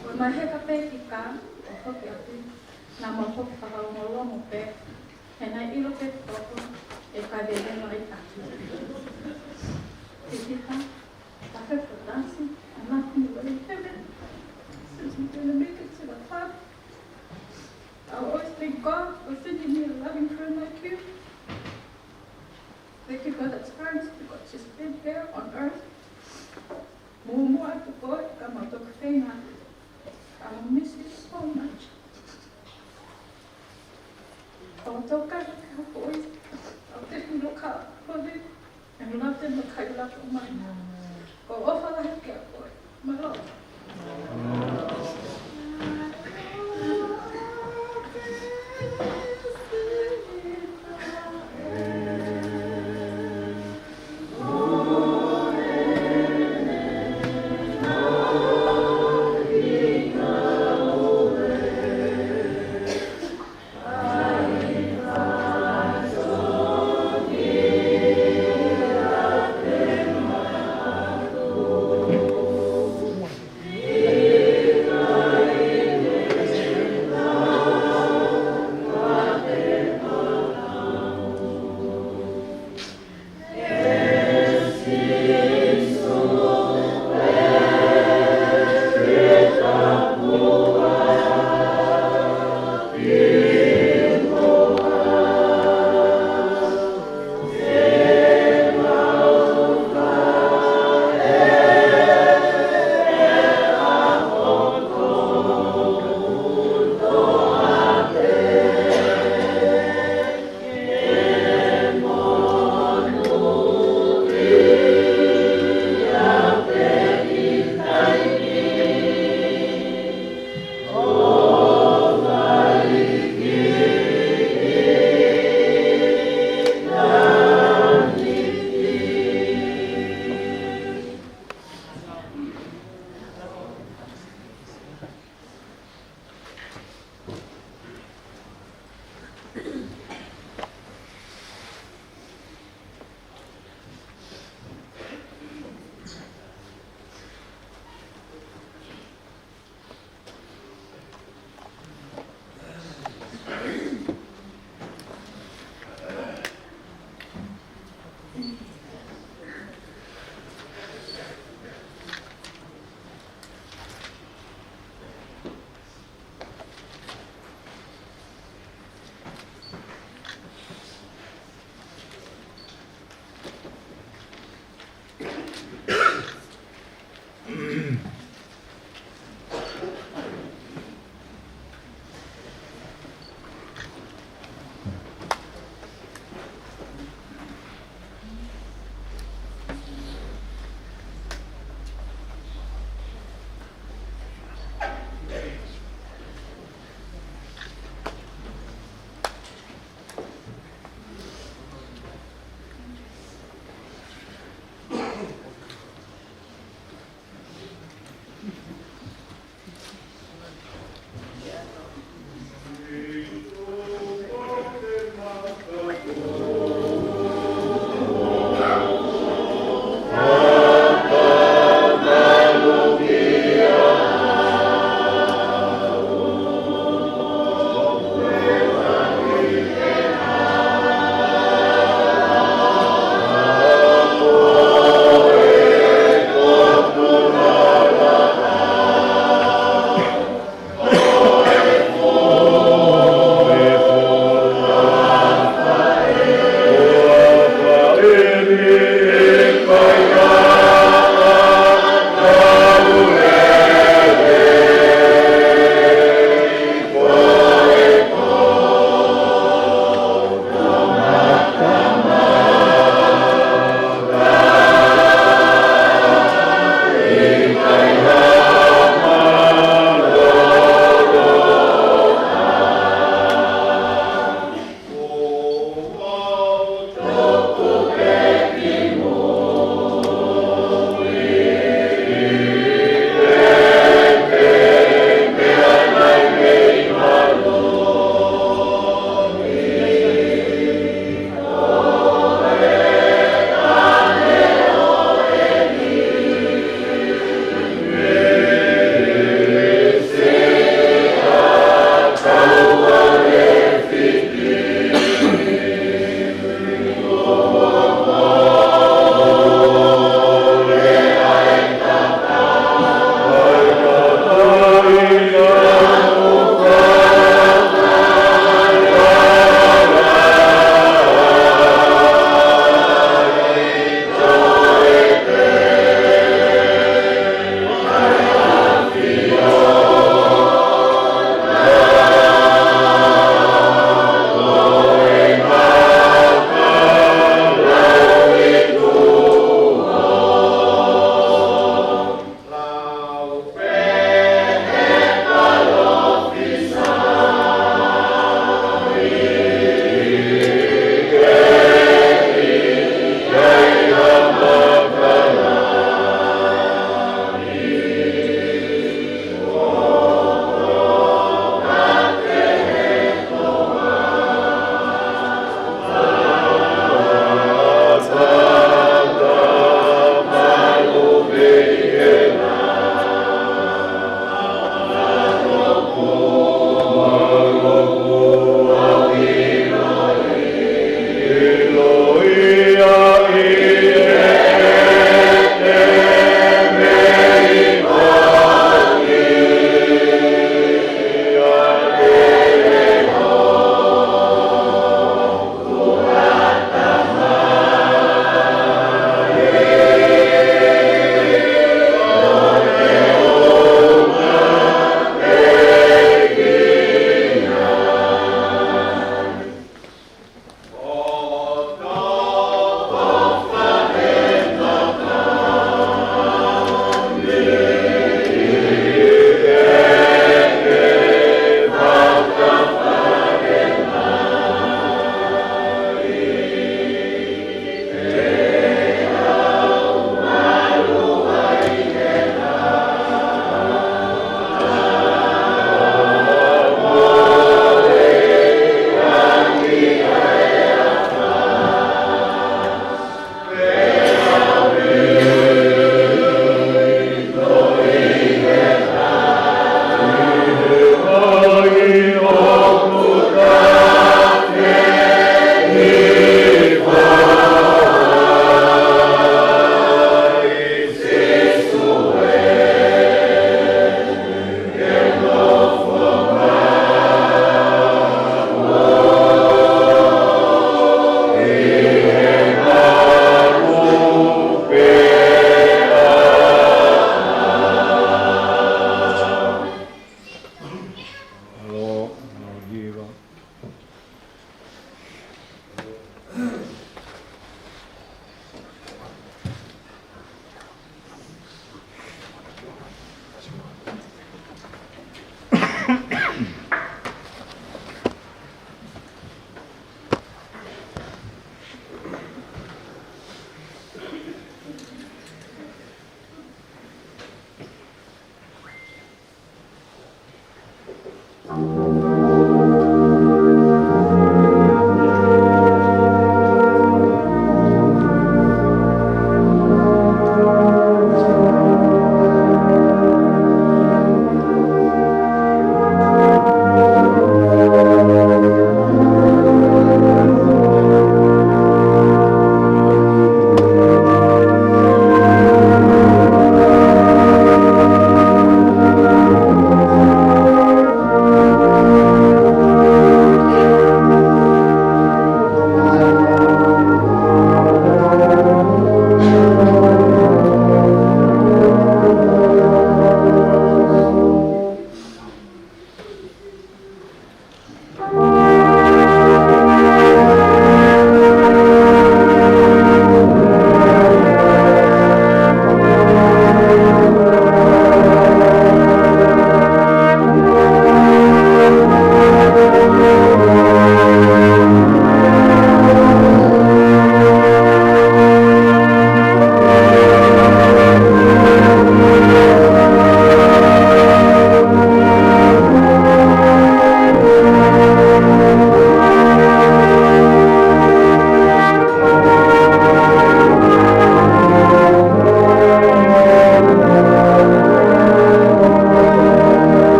Ko e maheka pē ki kā, ʻo foki atu, naʻa ma foki fakalongolongo pē, he naʻe ʻilo pē toko, ʻe kai lelei mai atu. Fifita, I felt for dancing, and nothing really happened. Since we didn't make it to the club, I always thank God for sending me a loving friend like you. Thank you for the times we got to spend here on earth. Muʻomuʻa atu koe, ka mau toki feinga. I will miss you so much. ʻO toka ke hoko ʻi, I'll definitely look out for them and love them like how you love your mom. Ko e ʻofa lahi kia koe. Mālō.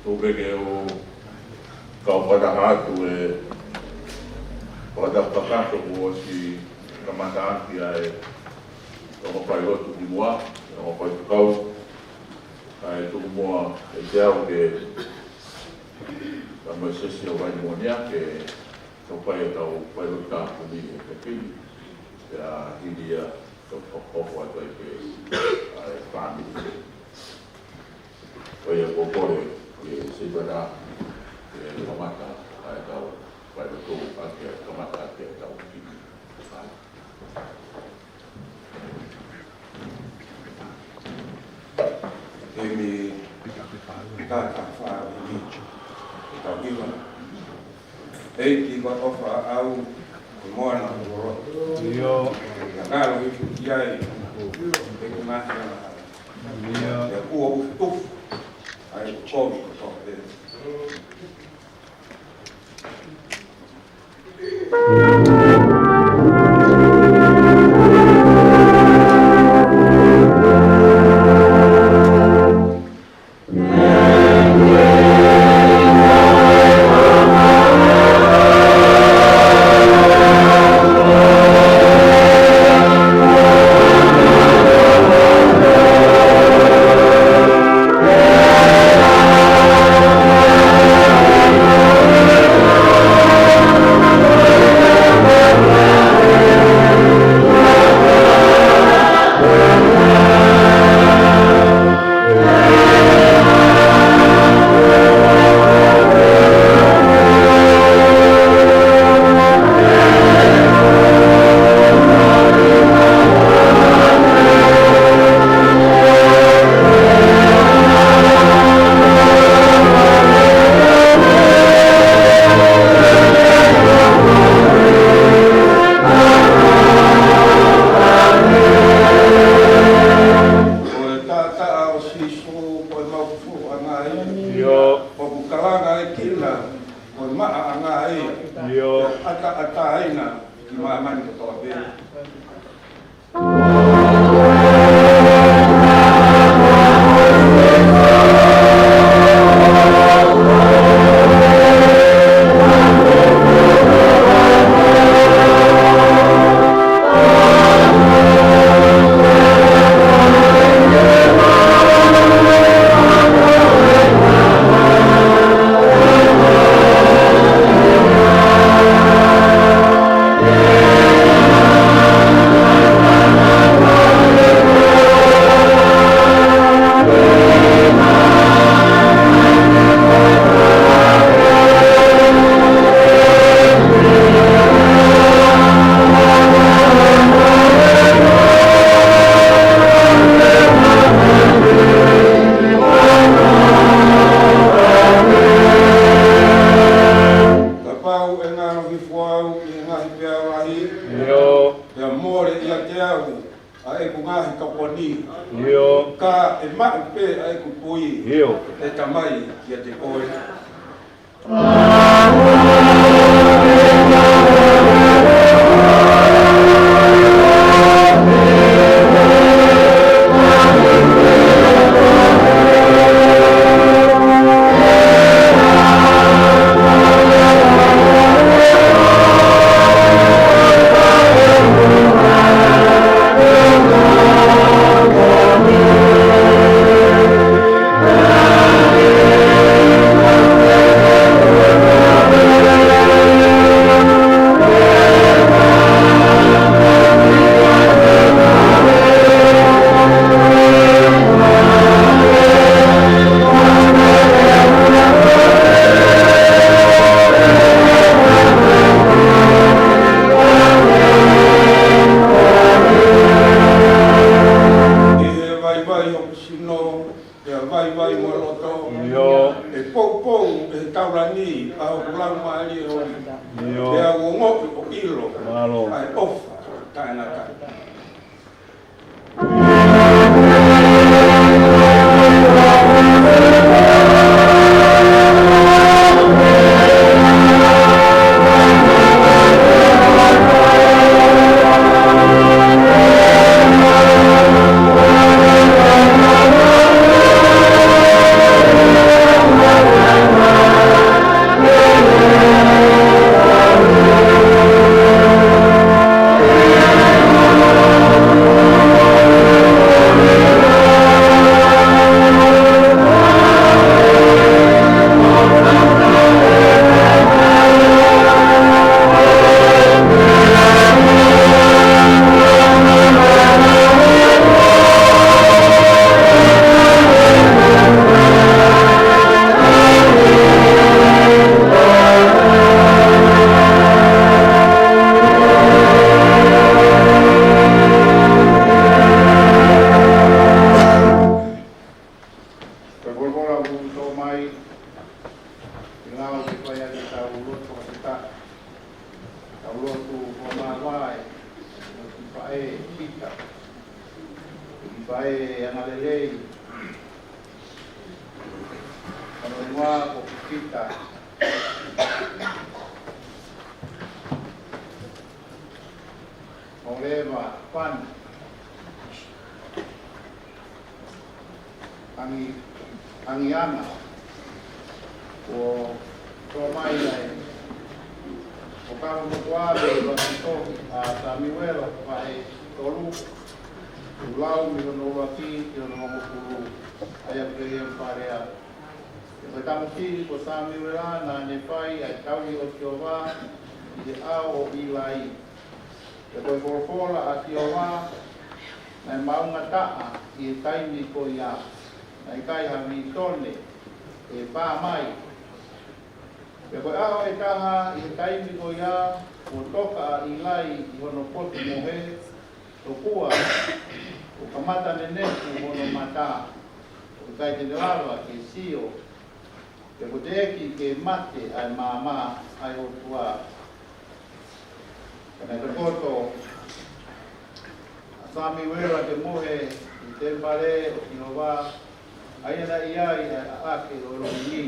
Tuku ke u kau fakataha atu e fakatapu kakato kuo ʻosi kamata ʻaki ʻa e ongo failotu ki muʻa, ongo faifekau, kae tuku muʻa ʻe te au ke ka mo e sesi ʻo vai monia ke tau fai ʻetau failotu tāpuni ʻe he pini. Pea hili ia tau fakahoko atu ai pē ʻa e fāmili. Ko ia ko e kole ke sipana ke kamata ʻa ʻetau failotu ʻaki ʻa e kamata ʻaki ʻetau pini. Emi ka ka fa emi ka viva. ʻEiki ko e ʻofa ʻaʻau, ko e moana ʻo e loloto. ʻIo. Ka ngalo i fuki ai, ʻeku ngaahi angahala. ʻIo. Pea kuo u tufu ai kovi ko tope. Ko e taʻataʻa ʻo Sīsū, ko e mau fufuuʻanga ia. ʻIo. ʻOku kalanga e kina, ko e maʻaʻanga ia. ʻIo. ʻAtaʻatā ʻena ki māmani kotoa pē. Kapau ʻe ngalo hifo au ʻi he ngaahi peau lahi, ʻio, pea mole ʻiate au ʻa ʻeku ngaahi kapuani, ʻio, ka ʻe maʻu pē ʻa ʻeku kui, ʻio, ʻe Tamai, kiate koe. ʻI he vaivai hoku sino, pea vaivai mo e loto. ʻIo. ʻE poupou ʻe he taulani ʻa hoku laumālie ʻoku. ʻIo. Pea u ongoʻi ʻo ʻilo. Mālō. ʻA e ʻofa taʻengata. Faʻē angalelei, ʻa e ongo ko Pita Moleva Fani Angi, Angiana, ʻo tō mai ai ʻo kau mo kua le ua ki toki ʻa Samiuela, faʻē tolu, ʻo lau mei hono ʻuluaki ki hono hongofulu, ʻa ia pē ia palea. Pea ko e tangata ko Samiuela naʻa ne fai ʻa e tauhi ʻo Sihova ʻi he ʻao ʻo ʻIlai. Pea ko e folofola ʻa Sihova naʻe maʻungataʻa ʻi he taimi ko ia, naʻe ʻikai ha vīsone ʻe pā mai. Pea ko e ʻaho ʻe taha ʻi he taimi ko ia, kuo toka ʻa ʻIlai ʻi hono potu mohe, tokua kuo kamata nenefu hono mata, ʻo ʻikai te ne lava ke sio, pea kuo teʻeki ke mate ʻa e maama ʻa e ʻOtua. Pea naʻe tokoto ʻa Samiuela ke mohe ʻi he temipale ʻo Sihova, ʻa ia naʻe ʻi ai ʻa e ʻaʻake ʻo Loʻimi.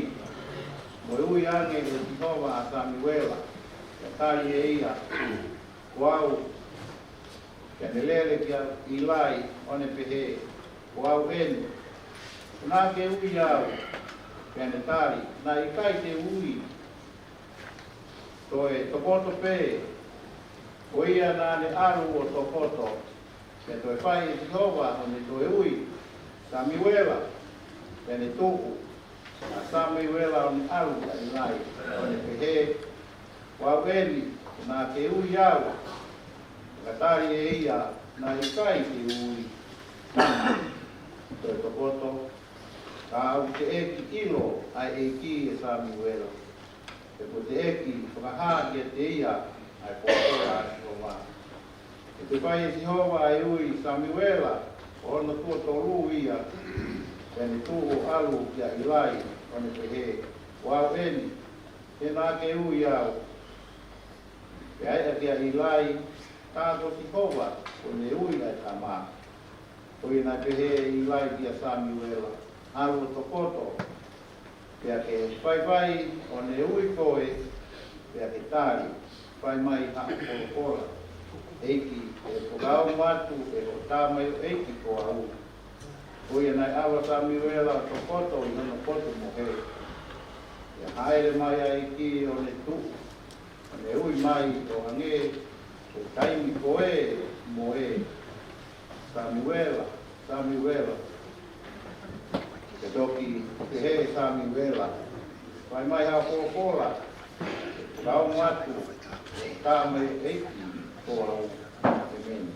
Mo e ui ange ʻe Sihova ʻa Samiuela, pea tali ʻe ia, Ko au. Pea ne lele kia ʻIlai, ʻo ne pehē, Ko au eni. Kuo na ke ui au? Pea ne tali, Naʻe ʻikai te u ui. Toe tokoto pē. Ko ia naʻa ne ʻalu ʻo tokoto, pea toe fai ʻe Sihova ʻo ne toe ui, Samiuela. Pea ne tuʻu ʻa Samiuela ʻo ne ʻalu kia ʻIlai, ʻo ne pehē, Ko au eni, kuo na ke ui au? Pea tali ʻe ia, Naʻe ʻikai te u ui. Toe tokoto, ka kuo teʻeki ʻilo ʻa e ʻEiki ʻe Samiuela, pea kuo teʻeki fakahā kiate ia ʻa e folofola ʻa Sihova. Pea toe fai ʻe Sihova ʻa e ui, Samiuela. Ko hono tuʻo tolu ia. Pea ne tuʻu ʻo ʻalu kia ʻIlai, ʻo ne pehē, Ko au eni. Kuo na ke ui au? Pea ʻeke ʻa ʻIlai, Tā ko Sihova kuo ne ui ʻa e tama. Ko ia naʻe pehē ʻe ʻIlai kia Samiuela, ʻAlu ʻo tokoto, pea ke faifai ʻo ne ui koe, pea ke tali, Fai mai haʻo folofola, ʻEiki, ʻe fakaongo atu ʻe hoʻo tamaioʻeiki ko au. Ko ia naʻe ʻalu ʻa Samiuela ʻo tokoto ʻi hono potu mohe. Pea hāʻele mai ʻa e ʻEiki ʻo ne tuʻu, ʻo ne ui mai ʻo hangē ko e taimi ko ē mo ē, Samiuela, Samiuela. Pea toki pehē ʻe Samiuela, Fai mai haʻo folofola, ʻe fakaongo atu ʻe hoʻo tamaioʻeiki ko au. ʻEmeni.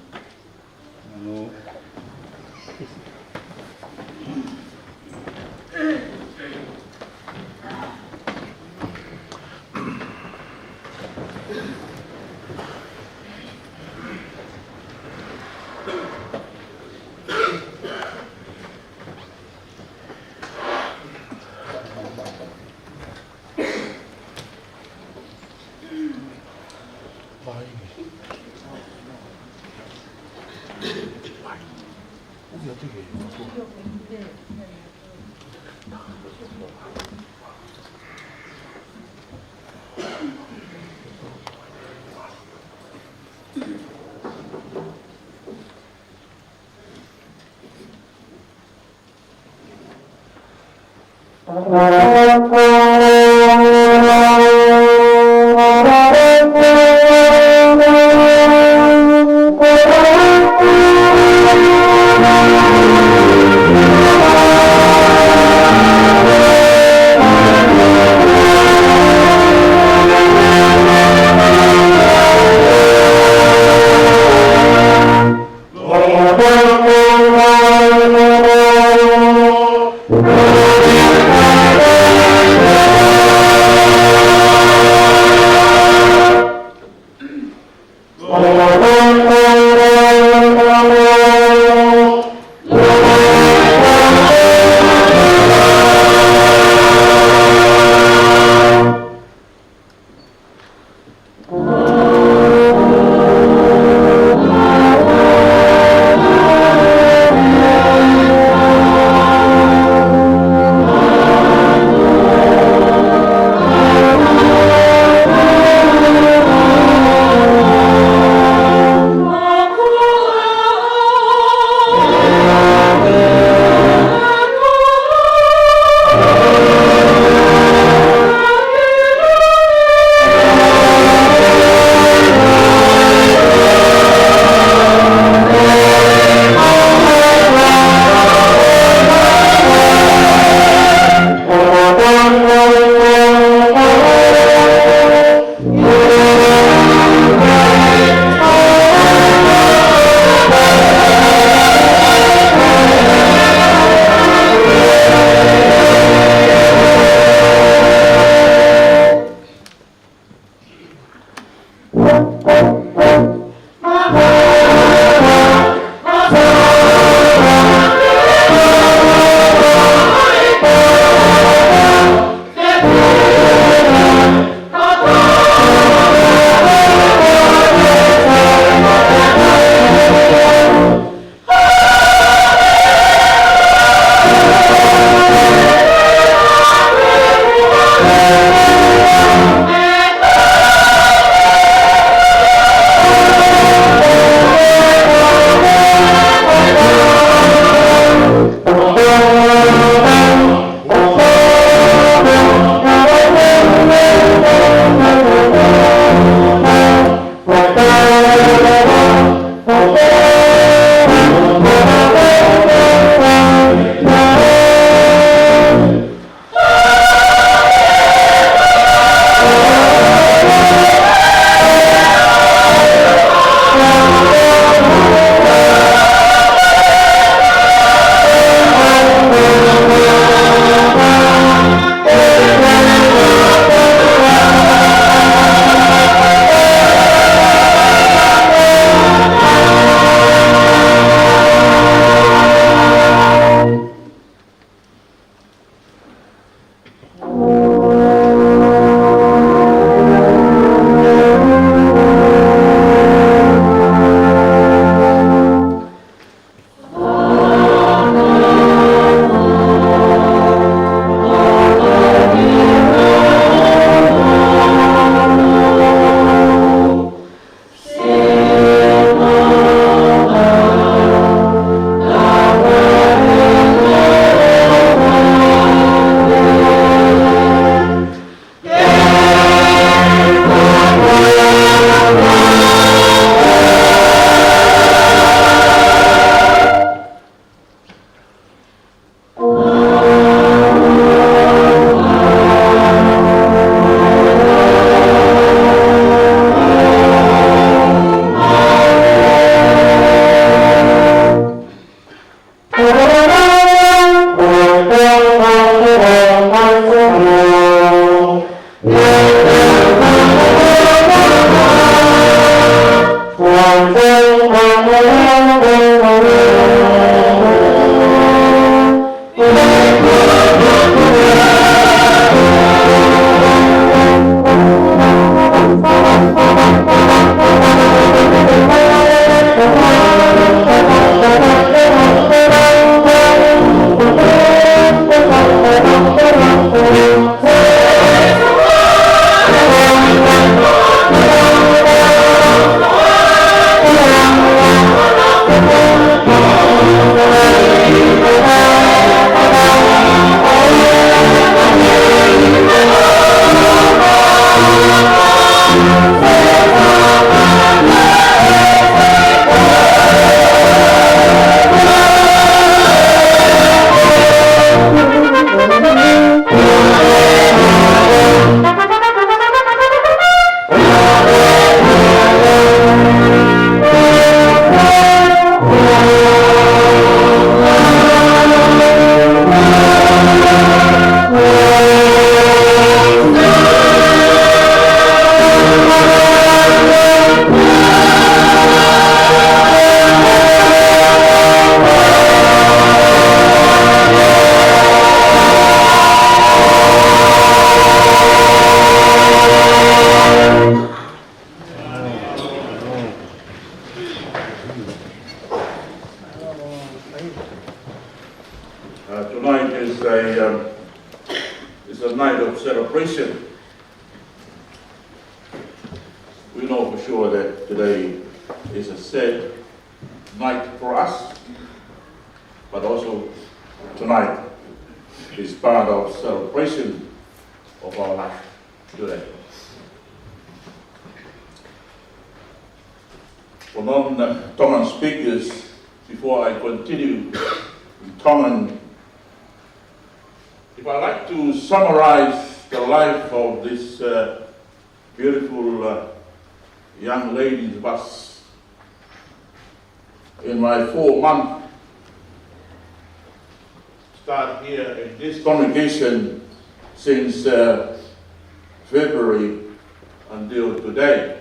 Uh, tonight is a, um, is a night of celebration. We know for sure that today is a sad night for us, but also tonight is part of celebration of our life today. For non-Tongan speakers, before I continue in Tongan, if I like to summarize the life of this, uh, beautiful, uh, young lady, but in my four months, start here in this congregation since, uh, February until today.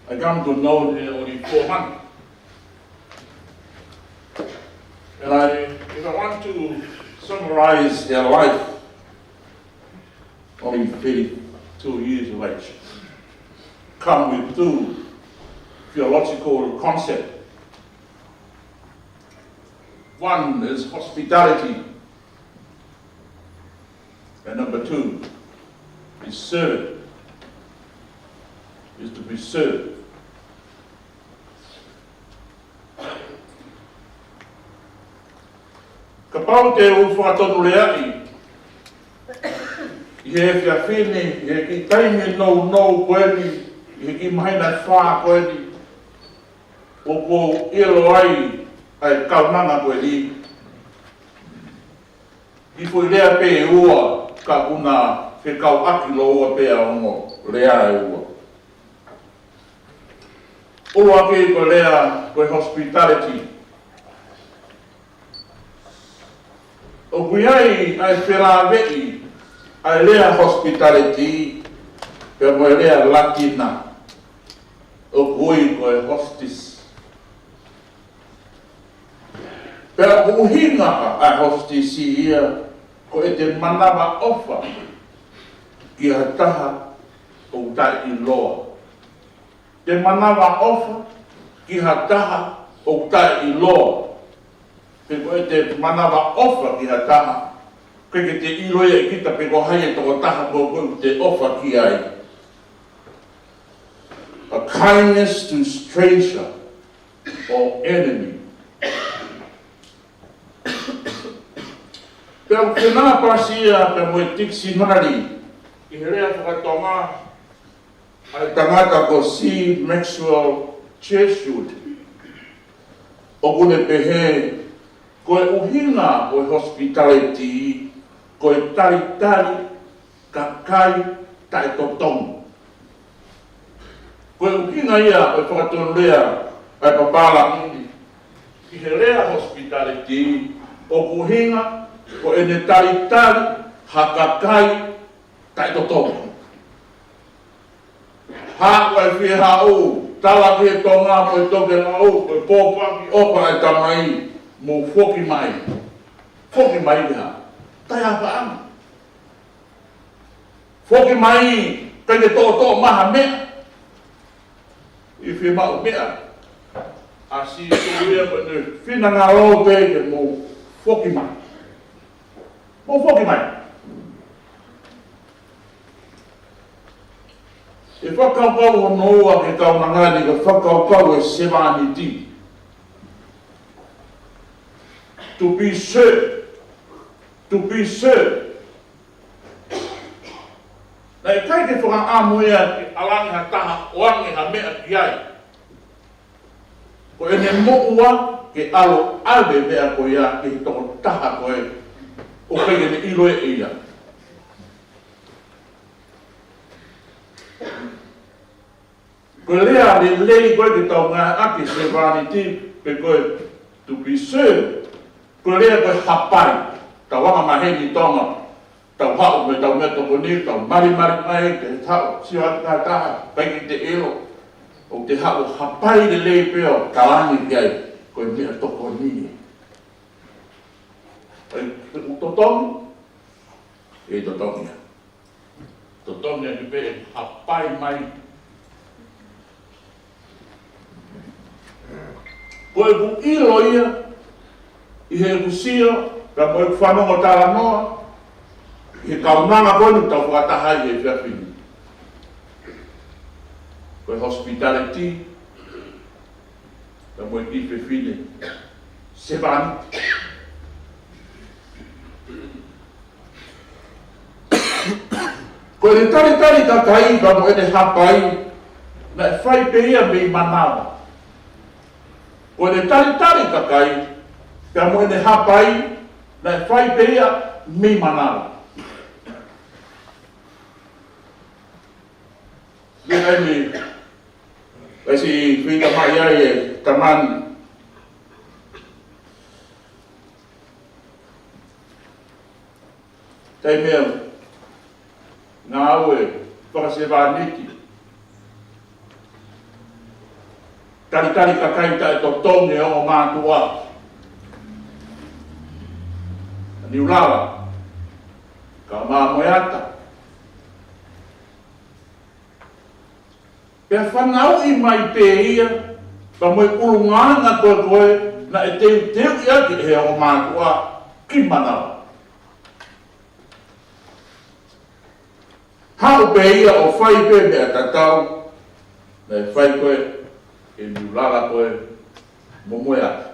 I come to know her only four months. And I, if I want to summarize her life, only thirty-two years of age, come with two theological concepts. One is hospitality, and number two is serve, is to be served. Kapau te u fakatonuleaʻi ʻi he efiafi ni, ʻi he kiʻi taimi nounou ko eni, ʻi he kiʻi māhina ʻe fā ko eni, ʻoku ou ʻilo ai ʻa e kaunanga ko eni, ʻi he foʻi lea pē ʻe ua, ka ʻoku na fekauʻaki lōua pē ʻa e ongo lea ʻe ua. ʻUluaki ko e lea ko e hospitality. ʻOku ʻi ai ʻa e felāveʻi ʻa e lea hospitality pea mo e lea Latina ʻoku ui ko e hostis. Pea ʻoku ʻuhinga ʻa e hostis ia ko ʻete manavaʻofa ki ha taha ʻoku taʻeʻiloa. Te manavaʻofa ki ha taha ʻoku taʻeʻiloa. Pe ko ʻete manavaʻofa ki ha taha ʻoku ʻikai ke te ʻilo ia ʻe kita pe ko hai e tokotaha ko ē ʻoku te ʻofa ki ai. A kindness to stranger or enemy. Pea ʻoku fenāpasi ia pea mo e dictionary ʻi he lea fakatonga ʻa e tangata ko Sir Maxwell Churchward, ʻoku ne pehē ko e ʻuhinga ʻo e hospitality ko e talitali kakai taʻetotongi. Ko e ʻuhinga ia ʻo e fakatonulea ʻa e papālangi ni ʻi he lea hospitality, ʻoku ʻuhinga ko ʻene talitali ha kakai taʻetotongi. Haʻu ʻa e fiha ʻo tala ki he Tonga ko e tokelau, ko e pōpoaki ʻofa ʻa e Tamai, mou foki mai. Foki mai ki ha taʻehapaʻanga. Foki mai, ʻikai ke toʻotoʻo mai ha meʻa. ʻI he fiemaʻu meʻa ʻa Sīsū ia ko ʻene finangalo pē ke mou foki mai. Mou foki mai. ʻE fakakaukau hono ua ki he kaunanga ni ko e fakakaukau ʻo e sevāniti. To be served. To be served. Naʻe ʻikai ke fakaʻamu ia ke ʻalu ange ha taha ʻo ʻoange ha meʻa ki ai. Ko ʻene moʻua ke ʻalu ʻave meʻa ko ia ki he tokotaha ko ē ʻoku ʻikai ke ne ʻilo ʻe ia. Ko e lea lelei ko ē ke tau ngāueʻaki, sevāniti, pe ko e to be served, ko e lea ko e hapai. Tau anga maheni Tonga, tau haʻu mo ʻetau meʻatokoni, tau malimali mai ke tau sio atu ki ha taha ʻikai ke te ʻilo, ʻo te haʻu hapai lelei pea ʻo tala ange ki ai ko e meʻatokoni. ʻOku totongi, ʻe totongi ia. Totongi ʻaki pē ʻe hapai mai. Ko ʻeku ʻilo ia, ʻi heʻeku sio, pea mo ʻeku fanongo talanoa, ʻi he kaunanga ko eni ʻoku tau fakataha ai he efiafi ni. Ko e hospitality, pea mo e kiʻi fefine sevāniti. Ko ʻene talitali kakai pea mo ʻene hapai, naʻe fai pē ia mei manava. Ko ʻene talitali kakai pea mo ʻene hapai, naʻe fai pē ia mei manava. Mei ai mei, ʻai si fita mai ai e tamani. Taimi ʻe ngāue fakasevāniti. Talitali kakai taʻetotongi ʻo e ongo mātuʻa. Niulala. Kae ʻumaʻā mo e ata. Pea fanauʻi mai pē ia, pea mo e ʻulungaanga ko ē ko ē, naʻe teuteuʻi ʻaki ʻe he ongo mātuʻa ki manava. Haʻu pē ia ʻo fai pē meʻa tatau, naʻe fai ko ē ʻe Niulala ko ē mo e ata.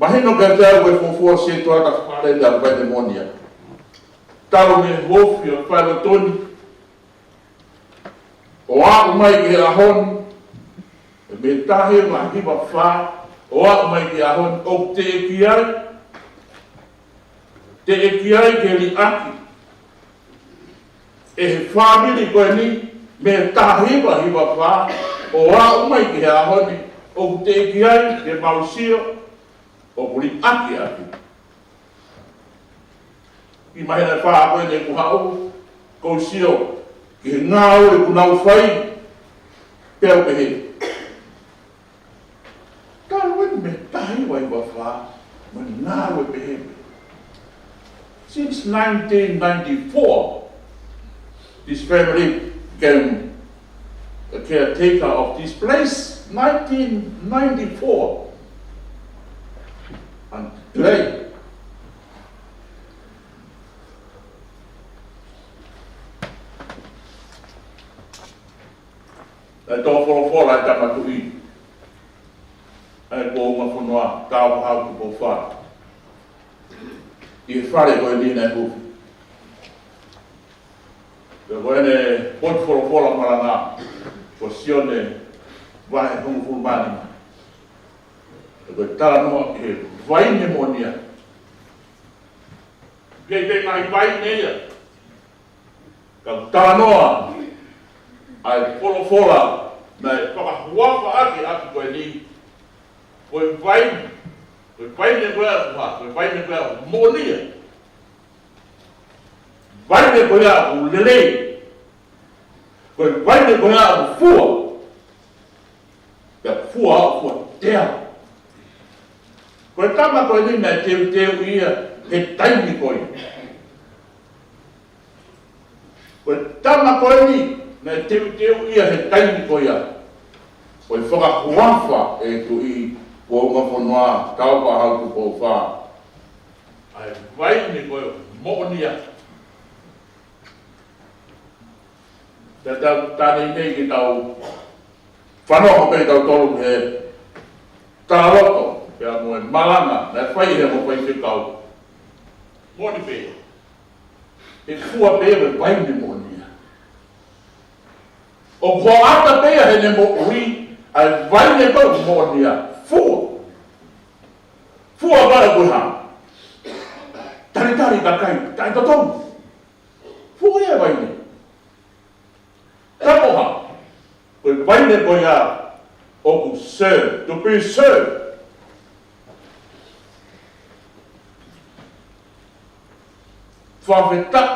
Mahino kiate au e fuofua setuata fale ʻa e painemonia. Talu mei he ofi ʻo e failotoni, ʻo aʻu mai ki he ʻaho ni, mei he taha hiva hiva fā, ʻo aʻu mai ki he ʻaho ni, ʻoku teʻeki ai, teʻeki ai ke liʻaki ʻe he fāmili ko eni, mei he taha hiva hiva fā, ʻo aʻu mai ki he ʻaho ni, ʻoku teʻeki ai ke mau sio ʻoku liʻaki ʻaki. ʻI mahina fā ko eni ʻeku haʻu, ʻoku ou sio ki he ngāue ʻoku nau fai, pea u pehē. Talu eni mei he taha hiva hiva fā, mo e ngāue pehē. Since nineteen ninety-four, this family became a caretaker of this place, nineteen ninety-four. And today, naʻe tō folofola ʻa e Tama Tuʻi, ʻa e Kuonga Fonua, Tāufaʻāhau Tupou Fā. ʻI he fale ko eni naʻe huhu. Pea ko ʻene potu folofola malanga, ko Sione vahe hongofulu mā nima. Pea ko e talanoa ki he vaine moʻonia. Pea ʻi he ngaahi vaine ia. Ka talanoa ʻa e folofola naʻe fakahuafa ʻaki ʻaki ko eni. Ko e vaine, ko e vaine ko ia ʻoku hā, ko e vaine ko ia ʻoku moʻonia. Vaine ko ia ʻoku lelei. Ko e vaine ko ia ʻoku fua. Pea fua ʻo fua tea. Ko e tama ko eni naʻe teuteuʻi ia he taimi ko ia. Ko e tama ko eni naʻe teuteuʻi ia he taimi ko ia. Ko e fakahuafa ʻe he Tuʻi Kuonga Fonua, Tāufaʻāhau Tupou Fā. ʻA e vaine ko ia moʻonia. Te tau tane nei ke tau fanongo pē tautolu he talaloto, pea mo e malanga naʻe fai he ongo faifekau. Moʻoni pē. ʻE fua pē ʻa e vaine moʻonia. ʻOku hoʻata pē ia heʻene moʻui, ʻa e vaine ko ia moʻonia. Fua. Fua pea ko e hā? Talitali kakai taʻetotongi. Fua ia ʻa e vaine. Ka ko e hā? Ko e vaine ko ia ʻoku serve, to be served. Fakafetaʻi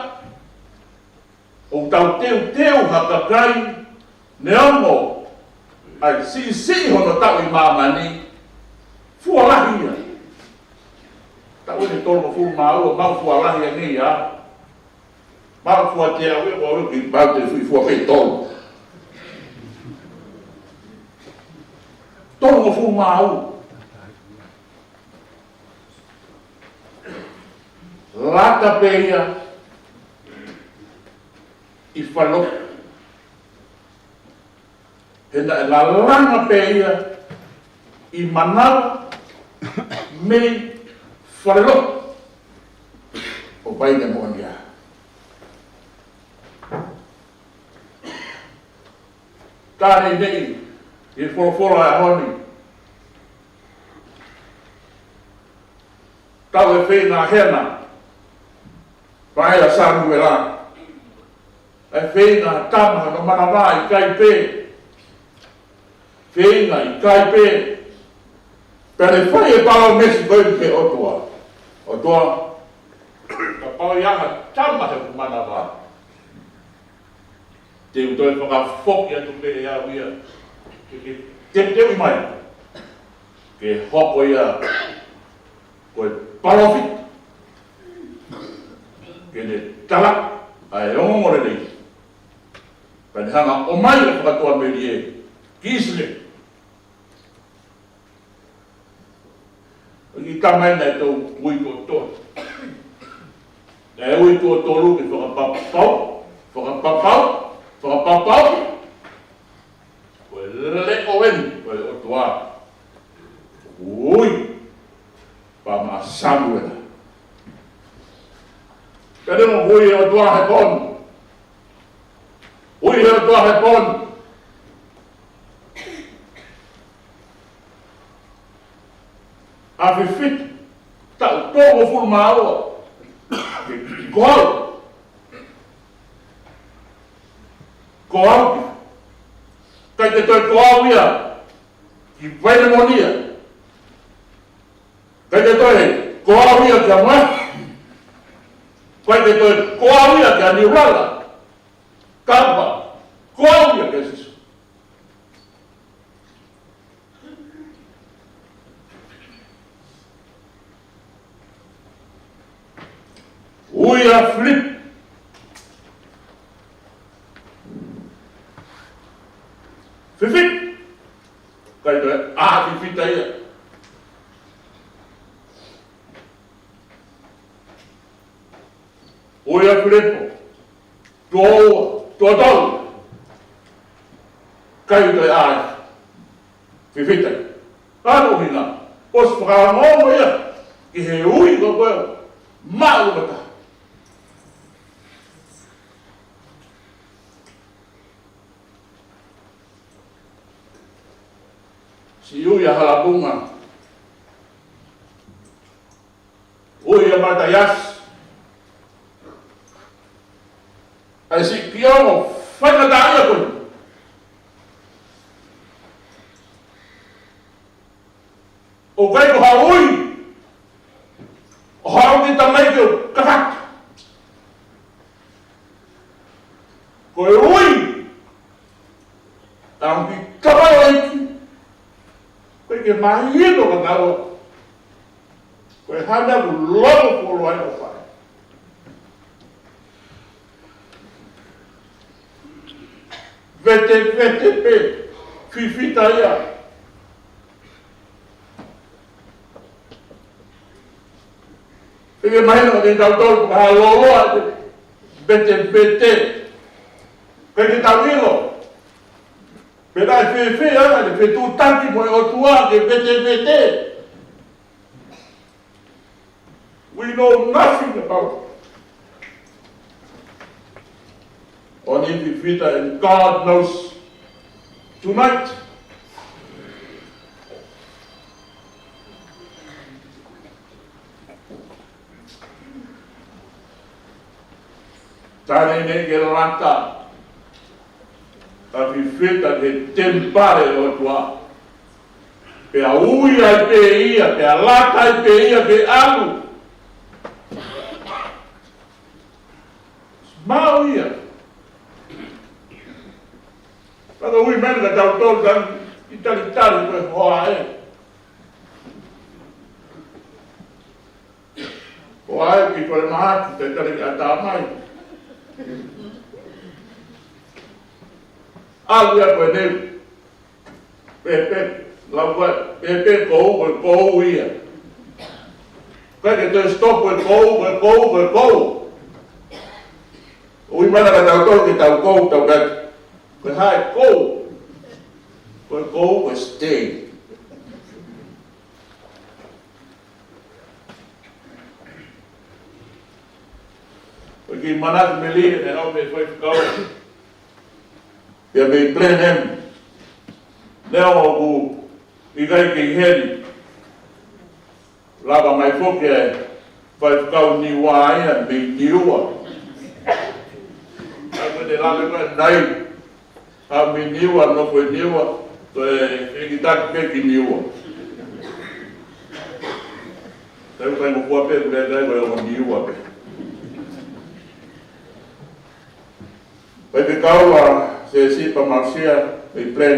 ʻoku tau teuteu ha kakai neongo ʻa e siʻisiʻi hono taʻu ʻi māmani, fua lahi ia. Taʻu eni tolungofulu mā ua, mau fua lahi ange ia. Mau fua teau ia, ʻoku ou ʻilo ke mau toe fua pē tolu. tolungofulu mā ua. Lata pē ia ʻi falelotu. He naʻe lalanga pē ia ʻi manava mei falelotu ʻo Painemōnia. Tali nei, ʻi he folofola ʻo e ʻaho ni. Tau e feinga hena, pae ʻa Samuela. E feinga tama no manava ʻikai pē. Feinga ʻikai pē. Pea ne fai e palōmesi ko ē ki he ʻOtua. ʻOtua, kapau ʻe ʻi ai ha tama he manava, te u toe fakafoki atu pē ʻe au ia. Ke, ke, ke teuteu mai. Ke hoko ia ko e palōfita. Ke ne tala ʻa e ongoongolelei. Pea ne hanga ʻo ʻomai e fakatuʻamelie ki ʻIsileli. ʻI he taimi naʻe tau ui tuʻo, naʻe ui tuʻo tolu ke fakapapau, fakapapau, fakapapau. Ko e leʻo eni, ko e ʻOtua. Ui, pea maʻa Samuela. Pea ne ui e ʻOtua he pō ni. Ui e ʻOtua he pō ni. ʻA Fifita, taʻu tolungofulu mā ua. Ko au. Ko au. ʻIkai ke toe ko au ia ki Painemōnia. ʻIkai ke toe ko au ia kia Moeaki. ʻIkai ke toe ko au ia kia Niulala. Kapa, ko au ia kia Sīsū. Ui ʻa Filipe. Fifita. ʻIkai toe ʻa Fifita ia. Ui ʻa Filipe. Tuʻo ua, tuʻo tolu. ʻIkai toe ʻa Fifita. Ano hina, ʻosi fakaongo ia ki he ui ko ē maʻu ʻa e taha. Siʻi ui ʻa Halapunga. Ui ʻa Mataiasi. ʻAi siʻi kiomo faingataʻaʻia ko ē. ʻOku ʻikai ko ha ui ʻo haʻu ki tamai ke u kakata. Ko e ui ʻa e ʻEiki, ko e ke mahino ka ngalo. Ko e hana ku loto polo ai o fai. Vete, vete pē, Fifita ia. ʻIkai ke mahino kiate kitautolu, ka loloa te vete, vete. ʻIkai ke tau ʻilo pe naʻe fēfē ʻa e fetuʻutaki mo e ʻOtua ke vete, vete. We know nothing about it. Only Fifita and God knows tonight. Tane nei ke lata ʻa Fifita ki he temipale ʻo e ʻOtua. Pea ui ai pē ia, pea lata ai pē ia ke ʻalu. Maʻu ia. Pea ka ui mai ka tau tau tau ʻi talitali ko e hoa ē. Hoa ē ki kole mahaki, talitali ki ʻatamai. ʻAlu ia ko e neu. Pē, pē. Lau ʻa e pēpē kou, ko e kou ia. ʻIkai ke toe stop, ko e kou, ko e kou, ko e kou. ʻOku ʻi ai e mana ka tau tau ke tau kou, tau kaki. Ko e hā e kou? Ko e kou, ko e stay. Ko e kiʻi manatu melie, ʻe ʻau mei faifekau. Pea mei Blenheim. Neongo ʻoku ʻikai ke ʻi heni. Lava mai foki e faifekau Niua ia mei Niua. ʻA ia ko e te lave ko e nai. ʻA mei Niua, nofo ʻi Niua. Ko e fekitaki pē ki Niua. Tau kai mo kua pē, kule kai ko e o Niua pē. Faifekau ʻa Sesipa Mausia, mei Blenheim.